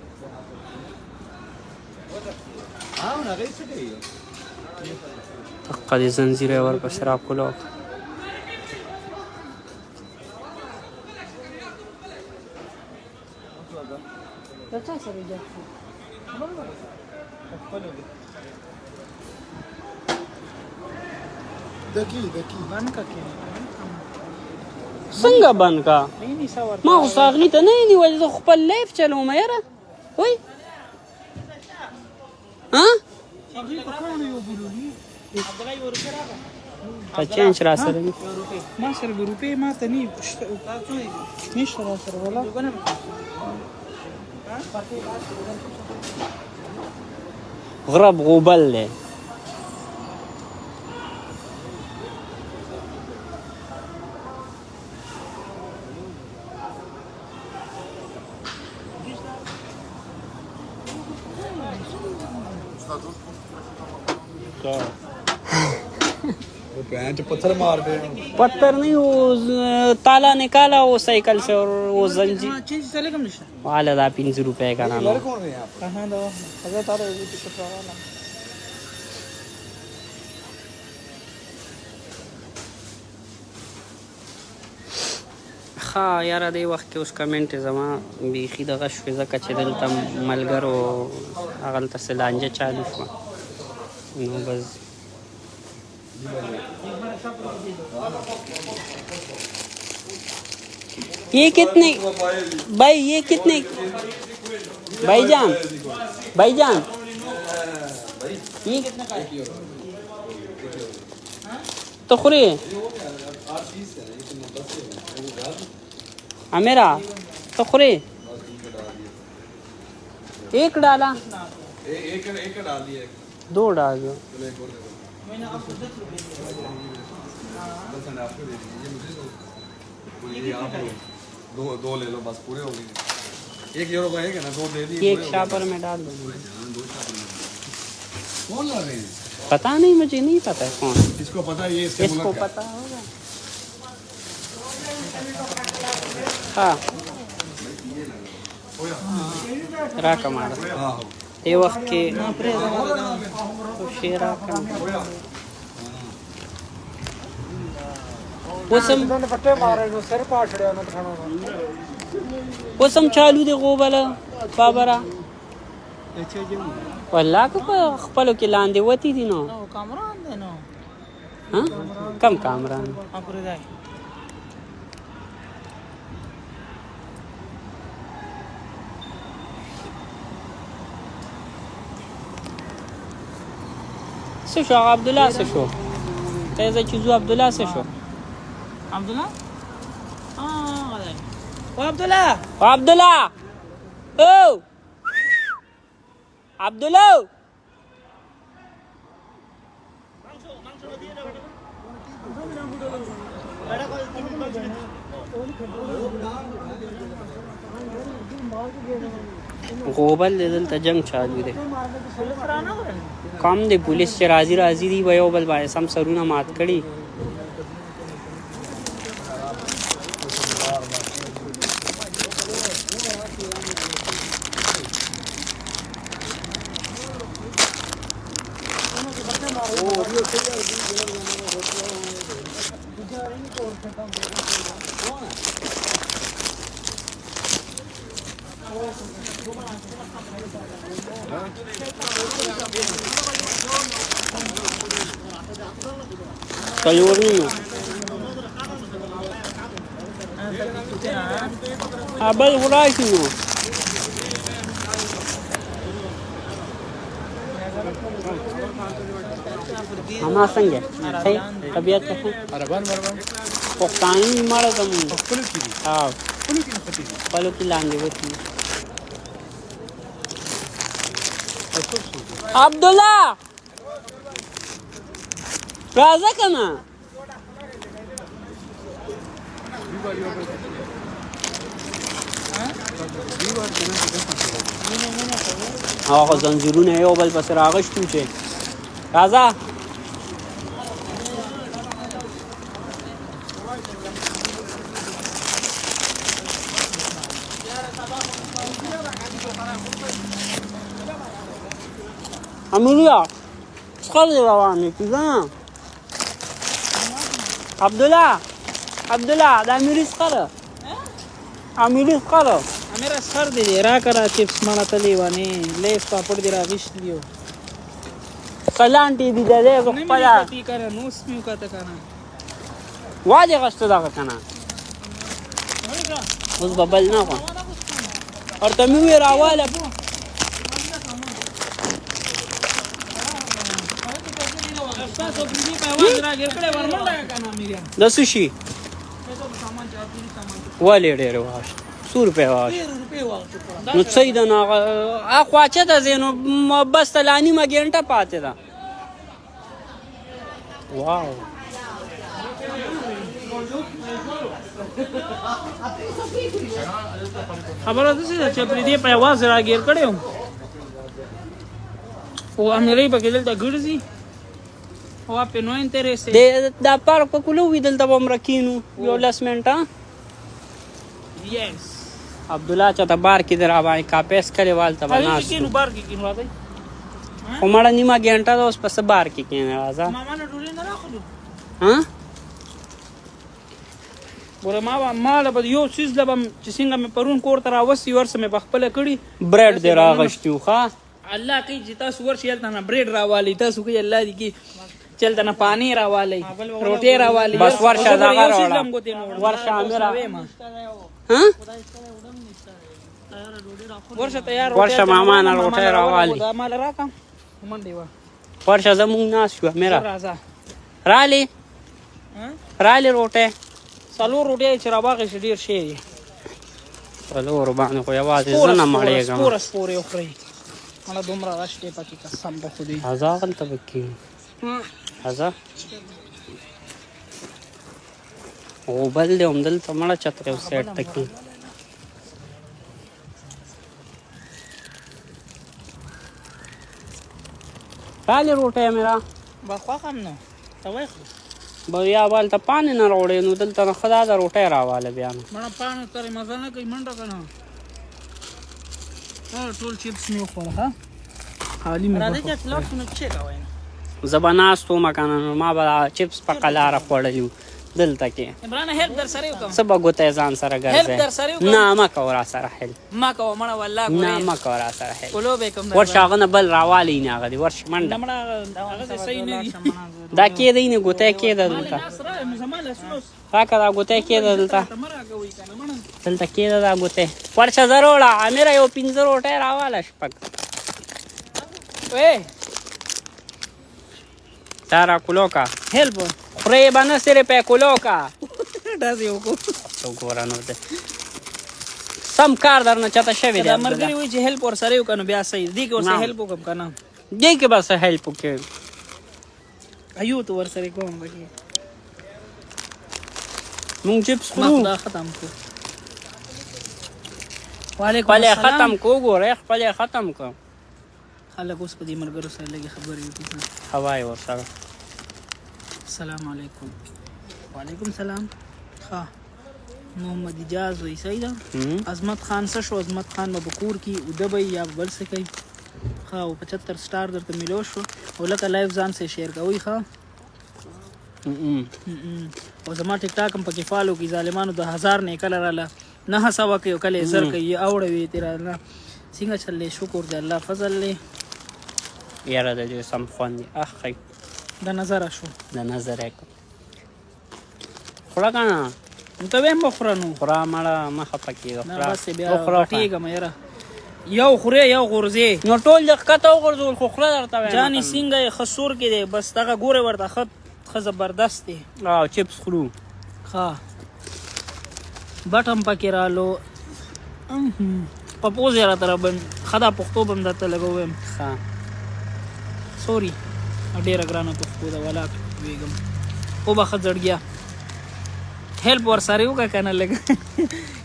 دقه دې زنځیر یې ورپسې راکولاو کړ. څنګه بند کا؟ ما خو ساغلي ته نه نیولې، زه خپل لایف چلوم یاره. وای ها ته چینج را سره نه؟ ما سره به روپۍ ما ته نشته را سره ولا. غرب غوبل دی. पत्थर मार दे। पत्थर नहीं, वो ताला निकाला वो साइकिल से और वो जंजीर वाला दा 5 रुपए का नाम। ښه یاره دې وخت کې اوس کمنټ زما بیخي دغه شوې، ځکه چې دلته ملګرو هغلته څه لانجه چالو شوه، نو بس. یہ کتنے بھائی، یہ کتنے بھائی جان، بھائی جان یہ تو خوري امیرا تو خوري ایک ڈالا، ایک ڈال دیا، دو ڈال دو۔ دو لے لو بس پورے ہو گئے۔ 1 یورو کا ایک ہے نا، دو دے دیے۔ ایک شاپر میں ڈال دو۔ کون لا رہے ہیں؟ پتہ نہیں، مجھے نہیں پتہ ہے کون۔ اس کو پتہ ہے، یہ اس کو پتہ ہوگا۔ ہاں را کماله دې وخت کې شی راکړه. اوس هم اوس هم چالو دی غوبله بابره. والله که په خپلو کې لاندې وتی دي نو. کامران دی نو. ها کم کامران اپریدای. څه شو هغه عبدالله څه شو؟ ته ځه چې ځو. عبدالله څه شو؟ عبدالله هغه دی. او عبدالله، عبدالله، او عبدالله، غوبل دی دلته، جنگ چالو دی. کم دی پولیس چې راځي راځي دی به یو بل باندې سم سرونه مات کړي. څلور نیمه بل خو راشي نو. اما څنګه صحیح طبیعت ښه؟ عربان مربان پښتانه مړه زموږ خپلو کې دي. ها خپلو کې نښتي دي. خپلو کې لاندې وتي. عبدالله راځه که نه؟ هغه زنځیرونه یو بل پسې راغښتي چې راځه. امیریا څخه دې روان یې که نه؟ عبدالله، عبدالله، دا امیري څخه ده، امیري څخه ده. امیر اصغر دی دی راکړه چپس مړه ته لیوانې لیس پاپړ دی راغیشت دی. سلانټې دي د دی نه مې خپله کتی کنه، نو اوس مې وکاته کنه. وادې غوښته دغه که نه؟ اوس به بل نه غواړم. ورته مې وویل راواله. تاسو پرې په आवाज راګر کړې ورمنډه کنه امیریا. د څه شي ولې ډېر واش؟ څو روپۍ واش؟ نو څه یې ده نو؟ هغه اخوا چته ځې نو بس ته لا نیمه ګنټه پاتې ده. واو خبره داسې ده چې پرې دې په आवाज راګیر کړی او امیرۍ پکې دلته ګرځي او په نو انټرېسټ. د دا پارک په کولو وي، دلته به هم راکینو یو لس منټه. یس. عبدالله چې ته بار کې در باندې کاپیس کړې والته به هغه ناست کې نو یو. بار کې کینو راځي. خو مړه نیمه ګنټه ده، اوس په څه بار کې کښېنې؟ راځه. ماما نه ډوډۍ نه راخلو. ها ګوره ما له به یو څیز له به چې څنګه مې پرون کور ته راوستي ورسه مې په خپله کړي. برډ دې راغښتي وو ښه. الله کوي چې تاسو ورشئ هلته نه برېډ راوالئ، تاسو کوي الله دې کوي چې هلته نه پانې راوالئ، روټۍ راوالئ. بس ورشه دغه یو څیز راوړه. له هم ګوتې نه وړم. ورشه امیره. ها ورشه تیار ورشه ماما نه روټۍ راوالي. دا مال راکا منډې وه. ورشه زمونږ ناست یو امیره. راځه. رالې رالې روټۍ. څلور روټۍ چې راواخیستې ډېر شی دی. څلور باندې خو یوازې زه نه مړېږم. سپوره سپورې وخورئ مړه، دومره رش دی پکې قسم به خدای. راځه هغلته به کښېنو. راځه غوبل دی همدلته مړه، چتر یو سایډ ته کښېنو. رالې روټۍ امیره. به خوښ هم نو ته وایې خو. به یا هلته پانې نه راوړې نو دلته نه ښه دا ده روټۍ راواله بیا نو. مړه پانو ترې مزه نه کوي، منډه که نه. ټول چپس مې وخوړه. ښه خالي مې راځي غوښه. چې لاړ شو نو چې کوي. زه به ناست وم که نه، نو ما به چپس په قلاره خوړلي وو دلته کې. عمران هیلپ در سره وکم. څه به ګوتی ځان سره ګرځې؟ هیلپ در سره وکم. نه مه کوه راسره هیلپ. ما کوه مړه والله ګورې. نه مه کوه راسره هیلپ. کولو به کوم. ورشه هغه نه بل راوالی نه هغه دی، ورشه منډه. نه مړه هغه څه صحیح نه دي. دا کېدی نه ګوتی کېده دلته. راکه دا ګوتی کېده دلته. دلته کېده دا ګوتی. ورشه زه روړه امیره یو 5 روټۍ راواله شپږ. وې دا را کولو کا. هیلپ خورې به نه صرف یې کولو کا. داسې وکړو. څه وګوره نو دی سم کار درنه چاته شوی دی. دا ملګري وایي چې هیلپ ورسره وکړه نو بیا صحیح دې کې ورسره هیلپ وکړم که نه؟ دې کې به څه هیلپ وکړې؟ ایو ته ورسره کوم پکې. مونږ چپس خورو. دا ختم کو. وعلیکم خپل السلام. ختم کو ګوره، خپل ختم کو. خلک اوس په دې ملګرو سره لږې خبرې وکړي. هوا یې ورسره. السلام علیکم. وعلیکم سلام. ښه محمد اجاز وایي صحیح ده. عظمت خان څه شو؟ عظمت خان به په کور کې اوده به یا بل څه کوي. ښه او 75 سټار درته میلو شو. او لکه لایف ځان سره شیر کوئ. ښه او زما ټیک ټاک هم پکې فالو کړي ظالمانو. د 1000 نه کله راله 900 کوي او کله یې 1000 کوي اوړوي ترې راله. څنګه چل دی؟ شکر دی الله فضل دی. یاره د دې سم خوند دی. اخ خی د نظره شو. د نظره یې کړ. خوړه که نه؟ نو ته وایم وخوره نو. خوره مړه مه خفه کېږه. نه خوره بس بیا وخوره. غټېږم یاره. یو خورې یو غورځې. نو ټول دې ښکته وغورځول خو خوله درته وایم. جاني څنګه یې؟ ښه سور کې دی بس دغه ګورې ورته ښه ښه زبردست دی. او چپس خورو. ښه بټم پکې رالو په پوزې راته رابند. ښه دا پښتو به هم درته لږ ووایم. ښه سوري ډېره ګرانه پښتو ده ولاکه پوهېږم. وبخښه زړګیه. هیلپ ورسره وکړه که نه لږ.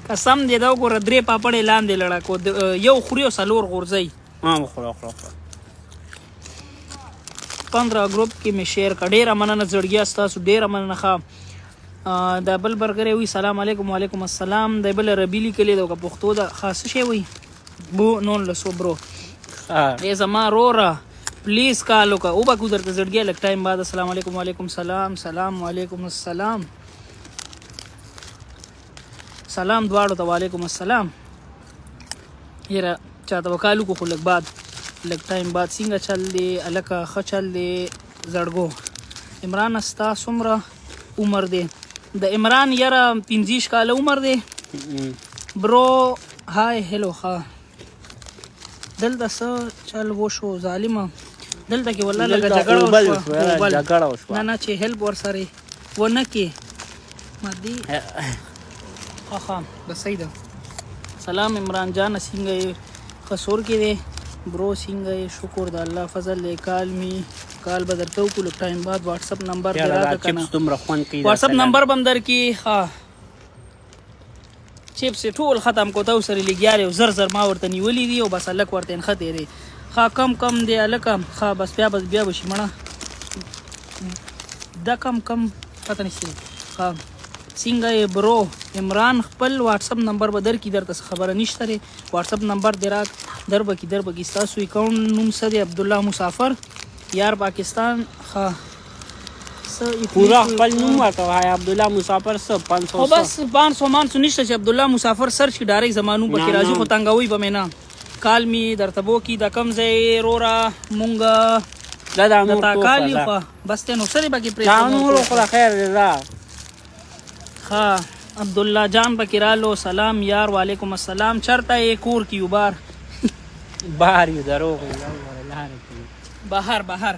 قسم دی دا وګوره 3 پاپړې لاندې لړه کو، یو خوري او 4 غورځوي. وخوره وخوره وخوره. 15 ګروپ کې مې شیر کړه. ډېره مننه زړګیه ستاسو، ډېره مننه. ښه دا بل برګری وایي سلام علیکم. وعلیکم السلام. دا بل عربي لیکلې ده که پښتو ده؟ ښه څه شی وایي؟ بو نون لسو برو. ای زما روره پلیز کال وکړه. وبه کو درته زړګیه لږ ټایم بعد. السلام علیکم. وعلیکم سلام. سلام وعلیکم السلام. سلام دواړو ته. وعلیکم السلام. یاره چاته به کال وکړو خو لږ بعد، لږ ټایم بعد. څنګه چل دی هلکه؟ ښه چل دی زړګو. عمران ستا څومره عمر دی؟ د عمران یاره 25 کاله عمر دی. برو های هلو. ښه دلته څه چل وشو ظالمه؟ دلته کې والله لږه جګړه وشوه. جګړه وشوه. نه نه چې هیلپ ورسره ونه کې مادي. ښه بس صحیح ده. سلام عمران جان څنګه یې؟ ښه سور کې دی برو څنګه یې؟ شکر د الله فضل دی. کال می کال به درته وکړو لږ ټایم بعد. واتساپ نمبر دې راکړه که نه؟ واتساپ نمبر به هم درکړي. ښه چپس یې ټول ختم کو، تاسو سره لګیا دی. زر زر ما ورته نیولي دي او بس هلک ورته نښتی دی. ښه کم کم دی هلکه. ښه بس بیا بس بیا به شي مړه. دا کم کم پته نشته. ښه څنګه یې برو عمران؟ خپل واتساپ نمبر به درکړي، درته څه خبره نشته دی. واتساپ نمبر دې راک در به کړي، در به کړي. ستاسو اکاونټ نوم څه دی؟ عبدالله مسافر یار پاکستان. ښه پورا خپل نوم ورته وایه. عبدالله مسافر څه 500 خو بس 500 مانسو نشته چې عبدالله مسافر سرچ کړي ډایرکټ زما نوم پکې راځي، خو تنګوي به مې نه. کال مې درته بو کړي. د کوم ځای روره؟ مونږ دا دا د نور تاکال یو. ځه. خو بس ته نو څه دی پکې پرېښود؟ دا نور خو خیر دی ځه. ښه عبدالله جان پکې رالو. سلام یار. وعلیکم السلام. چرته یې؟ کور کې یو. بار بهر یو. دروغ یې لارې کې بهر بهر.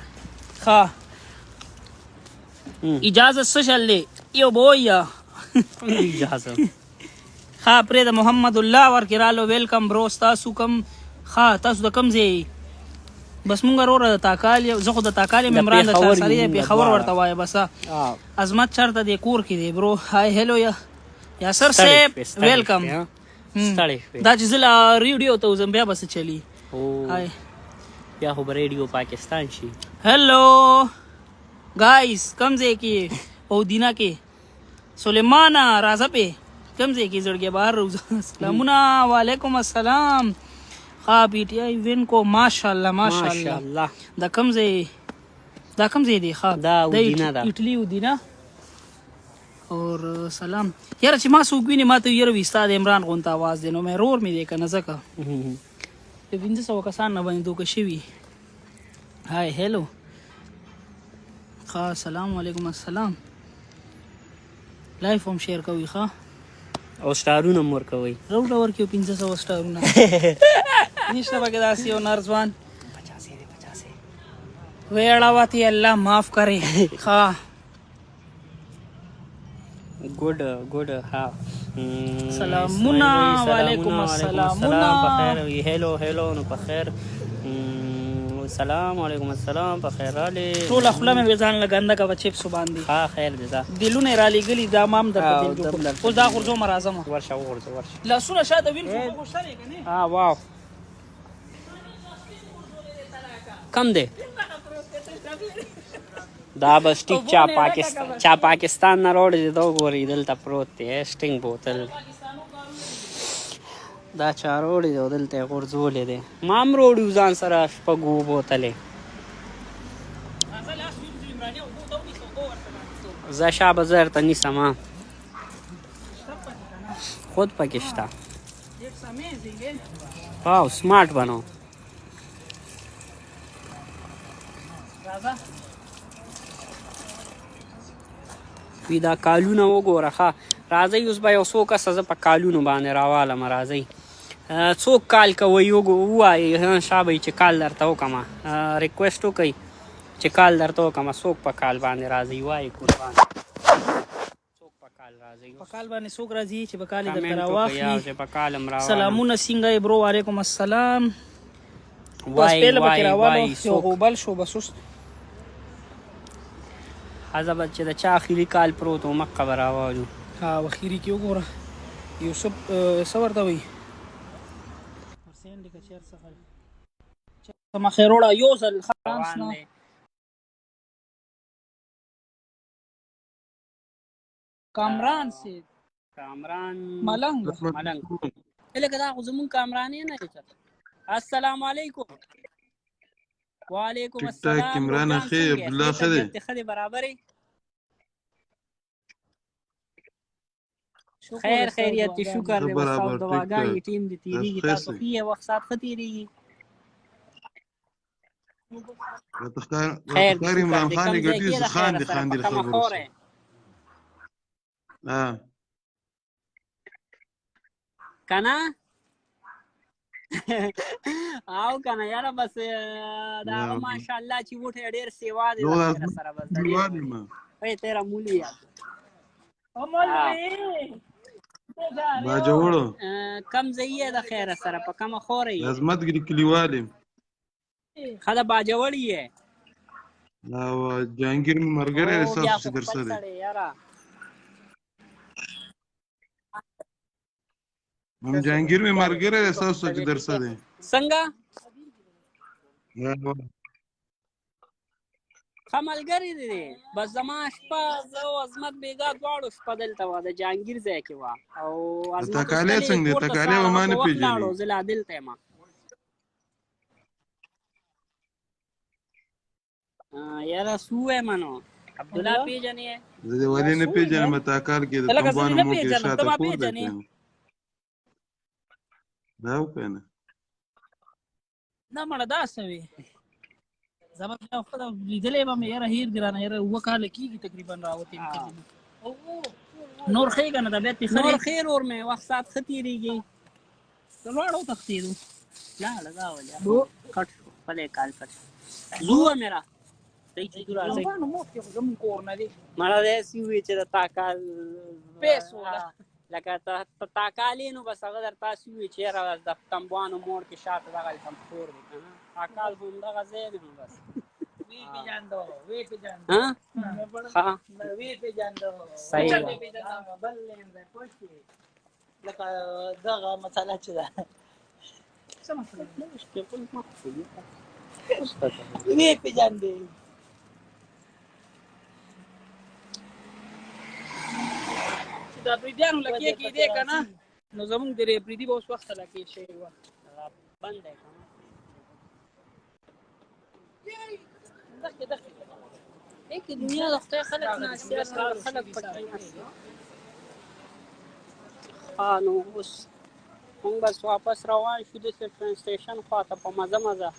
ښه اجازه څه چل دی؟ یو به وایه اجازه. ښه پرېږده. محمد الله ورکې رالو. ویلکم برو. ستاسو کوم؟ ښه تاسو د کوم ځای؟ بس مونږ وروره د تاکال یو. زه خو د تاکال یم. د عمران د پېښور چارساري یو دی. مونږ پېښور دواړه. ورته وایه بس. عظمت چرته دی؟ کور کې دی برو. های هلو یا یاسر صاحب ویلکم. ستړی شوې. دا چې زه لا ریډیو ته وځم بیا به څه چلی. های بیا خو به ریډیو پاکستان شي. هلو ګایز کوم ځای کې؟ په دینا کې. سلیمانه راځه پې. کوم ځای کې زړګی؟ بهر راوځه. سلامونه. وعلیکم السلام. ښه پی ټي آی وین کو. ماشاءالله ماشاءالله. ماشاءالله. د کوم ځای؟ دا کوم ځای دی؟ ښه، دا اودینه ده. اټلی اودینه. اور سلام یاره، چې ما څوک ویني ما ته یاره وي ستا د عمران غونته اواز دی، نو مې رور مې دی که نه، ځکه د 500 کسان نه باندې دوکه شوي. های هلو، ښه، سلام علیکم. السلام. لایف هم شیر کوي. ښه، او سټارونه هم ورکوي. روډه ورکیو، 500 سټارونه نشته پکې. داسې یو نر ځوان 85 دی، 85. ویړه وتی، الله معاف کرے. ښه. ګډ ګډ. ها. سلامونه، اسماعیل وایي، وعلیکم السلامونه. په خیر وي. هلو هلو، نو په خیر. سلام علیکم، السلام، په خیر رالی. ټوله خوله مې ځان له ګنده کا په چپسو باندې. ها، خیر دی ځه. دلونه یې رالیږلي، دا مام درته او دل جوړ دم کړ. درته اوس دا غورځو مه، راځم. ورشه وغورځه، ورشه. لاسونه شاته وینځو، خو شته دی که نه؟ ها، واو، کم دی دا. بس ټیک، چا پاکستان، چا پاکستان نه راوړی دی. دا وګورئ، دلته پروت دی سټینګ بوتل. دا چا راوړی دی او دلته یې غورځولی دی. ما هم راوړي وو ځان سره شپږ اووه بوتلې. راځه، لاس وینځو عمراني، اوبو ته ونیسه، اوبه ورته باندې. زه شابه زه درته نیسم. ها، خود پکې شته. It's amazing, eh? واو، سمارټ بنو. راځه. وی دا کالونه وګوره. ښه، راځئ، اوس به یو څو کسه زه په کالونو باندې راوالم. راځئ، څوک کال کوئ؟ ووایئ شابه چې کال درته وکړم. ریکویسټ وکئ چې کال درته وکړم. څوک په کال باندې راځئ؟ وایي قربان، څوک په کال راځئ؟ په کال باندې څوک راځي چې په کال یې درته کمنټ وکئ راواخلي؟ او چې په کال هم راوالم. سلامونه، څنګه یې برو؟ وعلیکم السلام. بس وای پهله پکې وای راوالو. وای. یو څوک غوبل شو، بس اوس هغه به چې د چا اخري کال پروت و، مکه به راوالو. ها، اخري کې وګوره یوسف، څه ورته وایي؟ ورسېن دی که چېر څه مخې روړه یو ځل فرانس روان نه دی. کامران سي کامران ملنګ. ملنګ، لکه دا خو زمونږ کامرانې نه دی چېرته. السلام علیکم. وعلیکم ټیک ټاک. السلام. عمران ورور جان، اخی. څنګه یې؟ عبدالله. ښه ښه دی. طبیعت دې ښه دی؟ برابرې؟ شکر خیر دی، ستاسو خیریت دی. دعاګانې. شکر زه دی، بس ستاسو برابر، ټیک دعاګانې ټاک. ټیم دې تاسو تیریږي. ښه تاسو یاست؟ ښه یې؟ وخت ساعت ښه تیریږي؟ راته ښکار راته خیر دی، ښکاري شکر عمران دی. خان کوم یې ځای ګټي کې د زه خیره خاندي سره خاندي په کومه خبرو خوره سره. یې؟ ها. کنه او کنه یاره، بس دا هغه ماشاءالله چې وټه ډیر سیوا دی زه د د خیره سره، بس د ډیر کلیوال وټه یم. وای تیرا مولی یاد. مولوي. باجوړو. کم ځای یې د خیره سره، په کومه خوره د یې؟ عظمتګري کلیوال یم. ښه، د باجوړ یې؟ او جهانګیر مې ملګری دی. او بیا ستاسو خو چې خپل درسره دی. سړی یاره. هم جهانګیر مې ملګری دی، ستاسو چې درسره دی. څنګه ښه ملګری دی دی. بس زما شپه، زه او عظمت بېګا دواړو شپه دلته وه، د جهانګیر ځای کې وه، او عظمت اوس تکالی تللی څنګه دی؟ کور ته. تکالی سهار به هغه ما په نه وخت پیژني. لاړو، زه لا دلته یم. یاره څه ووایم نو، عبدالله پیژنې؟ زه دې ولې نه پیژنم؟ تاکال کې د لکه زه دې تنبانو نه مور کې پیژنم، ته شاته ما کور دی. پیژنې؟ کنه دا وکنه. نه مړه، دا څه وي؟ زما بیا خپله لیدلی به مې یاره، هېر دي رانه یاره، 7 کاله کېږي تقریبا راوتی یم. نور ښه یې که نه؟ طبیعت دې ښه نور دی؟ خیر ور مې، وخت ساعت ښه تېرېږي. لاړه وتښتېدو. لاړه، دا ولې کټ شو؟ خپلی کال کټ شو. زوه مې را دی چې راځي. تنبانو مور کې خو زموږ کور نه دی. مړه دی سی وی چې د تاکال پیسو ده. لکه ته تاکالې نو بس هغه درته هسې ووایي چې یاره د تنبوانو موړ کې شاته دغلته هم کور دی که نه، تاکال خو همدغه ځای دی نو بس. وی پیجاندو، وی پیجاندو. ها ښه. وی پیجاندو. صحیح ده. بل لین دی پوه شوې؟ لکه دغه مسله چې ده. څه مسله؟ وی پیجاندې. چې د افریدیانو لکې کېدې که نه، نو زموږ د افریدي به اوس وخته لکې شوې وه. بند دی که نه؟ دښتې دښتې. دې کې دنیا د خدای خلک ناست دي، هر خلک پکې ناست دي. ښه نو اوس موږ بس واپس روان شو د ټرین سټیشن خواته په مزه مزه.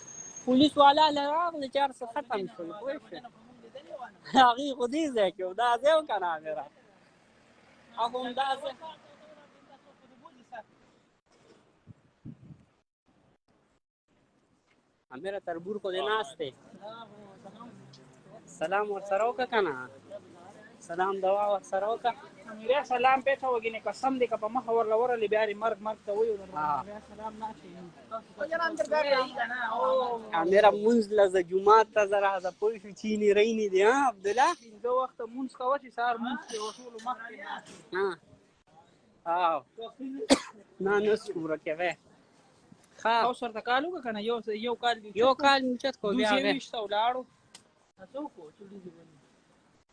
پولیس والا له راغله چې هر څه ختم شول، پوه شوې؟ هغوی خو دې ځای کې و، دا ځای و که نه امیره؟ هغه همدا ځای. امیره تربور خو دې ناست دی، سلام ورسره وکړه که نه؟ سلام دوا ورسره وکړه. امیره سلام پېښه وګینه، قسم دې که په مخه ورله ورغلې بیا دې مرګ مرګ ته وایي، بیا سلام نه اچوي. امیره مونځ له ځه، جومات ته ځه، راځه، پوه شو چینې رینې دي. ها عبدالله پنځه وخته مونځ کوه چې سهار مونځ کې ټولو مخکې. ها نه نه څومره کوې؟ ښه او سره کال وکړه که نه؟ یو کال یو کال مې اوچت کړو، بیا 2021 ته ولاړو.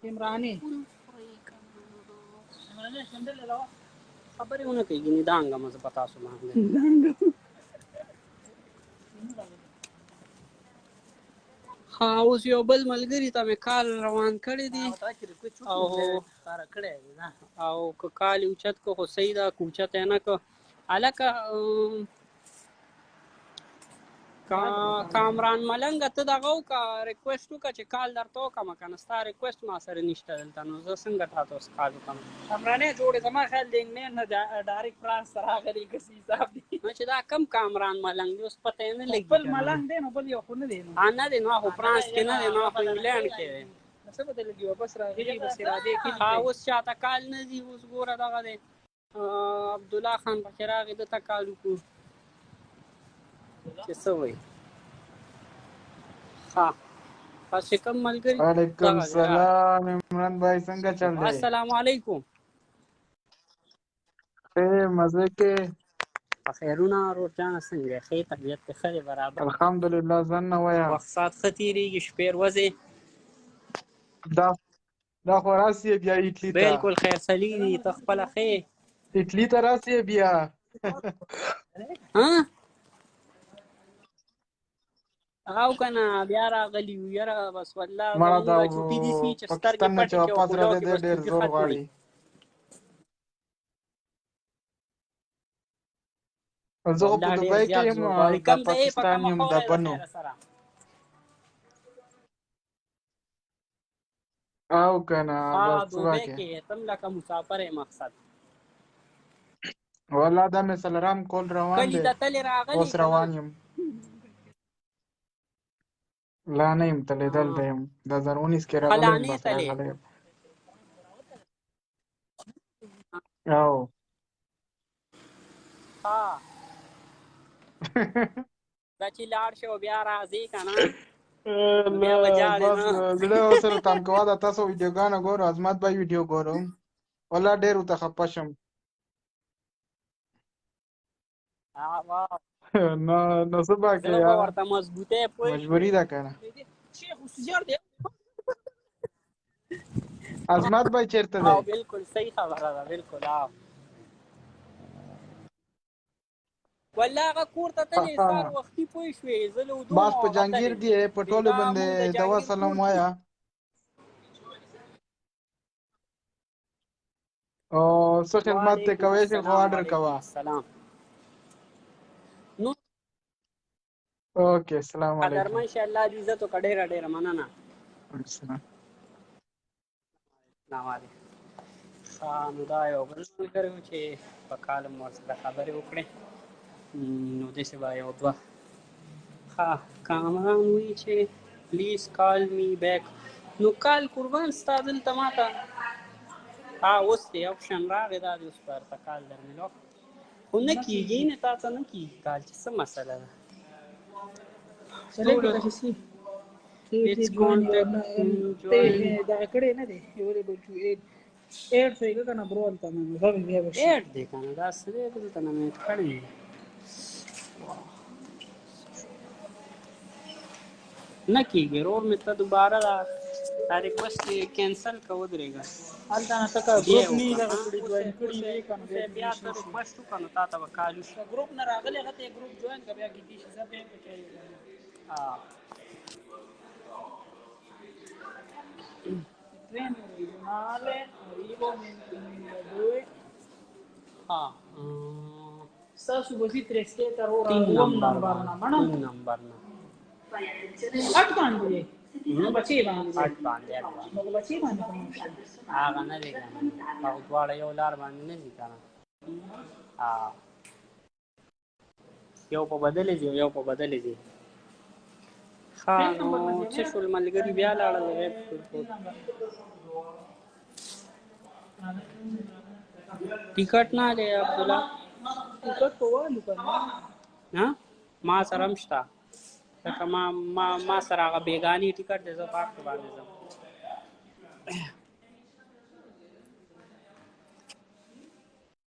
عمراني خبرې ونه کوي، ګینې دانګه مزه په تاسو باندې. ښه اوس یو بل ملګري ته مې کال روان کړی دی، او که کال یې اوچت کړو خو صحیح ده، که اوچت یې نه کړو هلکه. کامران ملنګ ته دغه وکړه، request وکړه چې call درته وکړم که نه، ستا request ما سره نشته دلته، نو زه څنګه تا ته اوس call وکړم؟ کامرانې جوړې زما خیال د انګلینډ نه direct فرانس ته راغلی که څه حساب دی. نو چې دا کم کامران ملنګ دی اوس پته یې نه لګي. بل ملنګ دی نو، بل یو خو نه دی نو. نه دی نو، خو فرانس کې نه دی نو، خو انګلینډ کې دی. نو څه پته لګي واپس راغلی بس ارادې کړي. ها اوس چاته call نه ځي. اوس ګوره دغه دی عبدالله خان پکې راغی، ده ته call وکړو چې څه وایي. ښه بس چې کوم ملګري. وعلیکم سلام عمران بھائی، څنګه چل دی؟ السلام علیکم. ښه مزه کې؟ په خیرونه ورور جانه، څنګه یې؟ ښې طبیعت دې ښه دی؟ برابر الحمدلله. ځان نه وایه، وخت ساعت ښه تېرېږي، شپې ورځې. دا خو راسي بیا اټلی ته. بالکل خیر سلی دي، ته خپله ښه یې؟ اټلی ته راسي بیا. ها او که نه بیا راغلي یو. یاره بس والله مړه دا زمونږ چوټي دي سي چې سترګې پاکستان نه چې پټې کړي او واپس خولو راغلی کې دی بس ډېر چوټي زور ختمه غواړي. وي. زه خو په والله ډېر دوبۍ کې زیات یم، زور غواړي. د کم ځای یې په پاکستان کومه یم، د خاوره یې د بنو. خیره سره؟ او که نه ها بس څه دوبۍ واکې. کې یې، تم لکه مسافر یې مقصد. والله دا مې څلورم کول روان کلي دی، ته تلې راغلې اوس که نه؟ روان یم. لا نه یم تللی، دلته یم. 2019 کې راغلی یم، خلانې بس تلې؟ راغلی یم. او ها دا چې لاړ شې او بیا راځې که نه نو بیا به ژاړې بس نه. زړه ورسره تم کوه. دا تاسو ویډیوګانو ګورو، عظمت بھائی ویډیو ګورم، والله ډېر ورته خفه شم. نو نو څه به کې زړه به یار، ورته مضبوطی پوه مجبوري شوې. ده که نه. شیخ هوښیار دی. عظمت بھائی چېرته او دی؟ بالکل صحیح خبره ده، بالکل. او والله هغه کور ته تللی سهار وختي، پوه شوې؟ زه له ودو بس وم په او هغه جهانګیر تللی. دی په ټولو بېګا باندې مونږ د دوا جهانګیر سلام کور کې. وایا او څه خدمت ته وعلیکم کوی چې خو السلام. آرډر وعلیکم کوه. السلام. نو اوکې، السلام علیکم. قدرمن شه، الله دې عزت وکړه، ډېره ډېره مننه. السلام. السلام علیکم. ښه نو دا یو بل ملګری و چې په کال مو ورسره خبرې وکړې، نو داسې به یو دوه. ښه کامران وایي چې please call me back، نو call قربان ستا دلته ماته. ها اوس دی option راغی، دا دی اوس به درته call در میلاو، خو نه کېږي نه، تا ته نه کېږي call، چې څه مسله ده؟ سلام کړه چې It's contact join. دغه کړی نه دی، ولې به چې add add خو یې که نه برو هلته نو زه بیا به شي. add دی که نه، دا څه دی دلته نه مې add کړی دی. نه کېږي رور مې، ته دوباره دا دا request یې cancel که، ودرېږه. هلته نه ته که بیا ګروپ نه وکړه. دغه ها کړی اوس join یې کړی اوس وی یې که نه اوس بیا یې بیا شي ته شي request وکړه نو تا ته به call وشي. که ګروپ نه راغلی هغه ته ګروپ join که بیا کېدی شي زه بیا پکې. ها Treno regionale arrivo 22. ها. ستاسو به ځي ترېستې تر وره تین اووم نمبر نمبر نه باندې، منه تین نمبر نه. اټ باندې دی، بچې باندې دی. اټ باندې، اټ باندې. نو بچې باندې کوم شته؟ هغه نه دی کنه، هغه دواړه یو لار باندې نه ځي کنه. ها، یو په بدلې ځي او یو په بدلې ځي. ښه، نو څه شول؟ ملګري بیا لاړل، غیب شول ټول. ټیکټ نه دی عبدالله؟ ټیکټ په والو کنه. ها، ما سره هم شته، ځکه ما ما ما سره هغه بیګانی ټیکټ دی، زه پاک باندې ځم.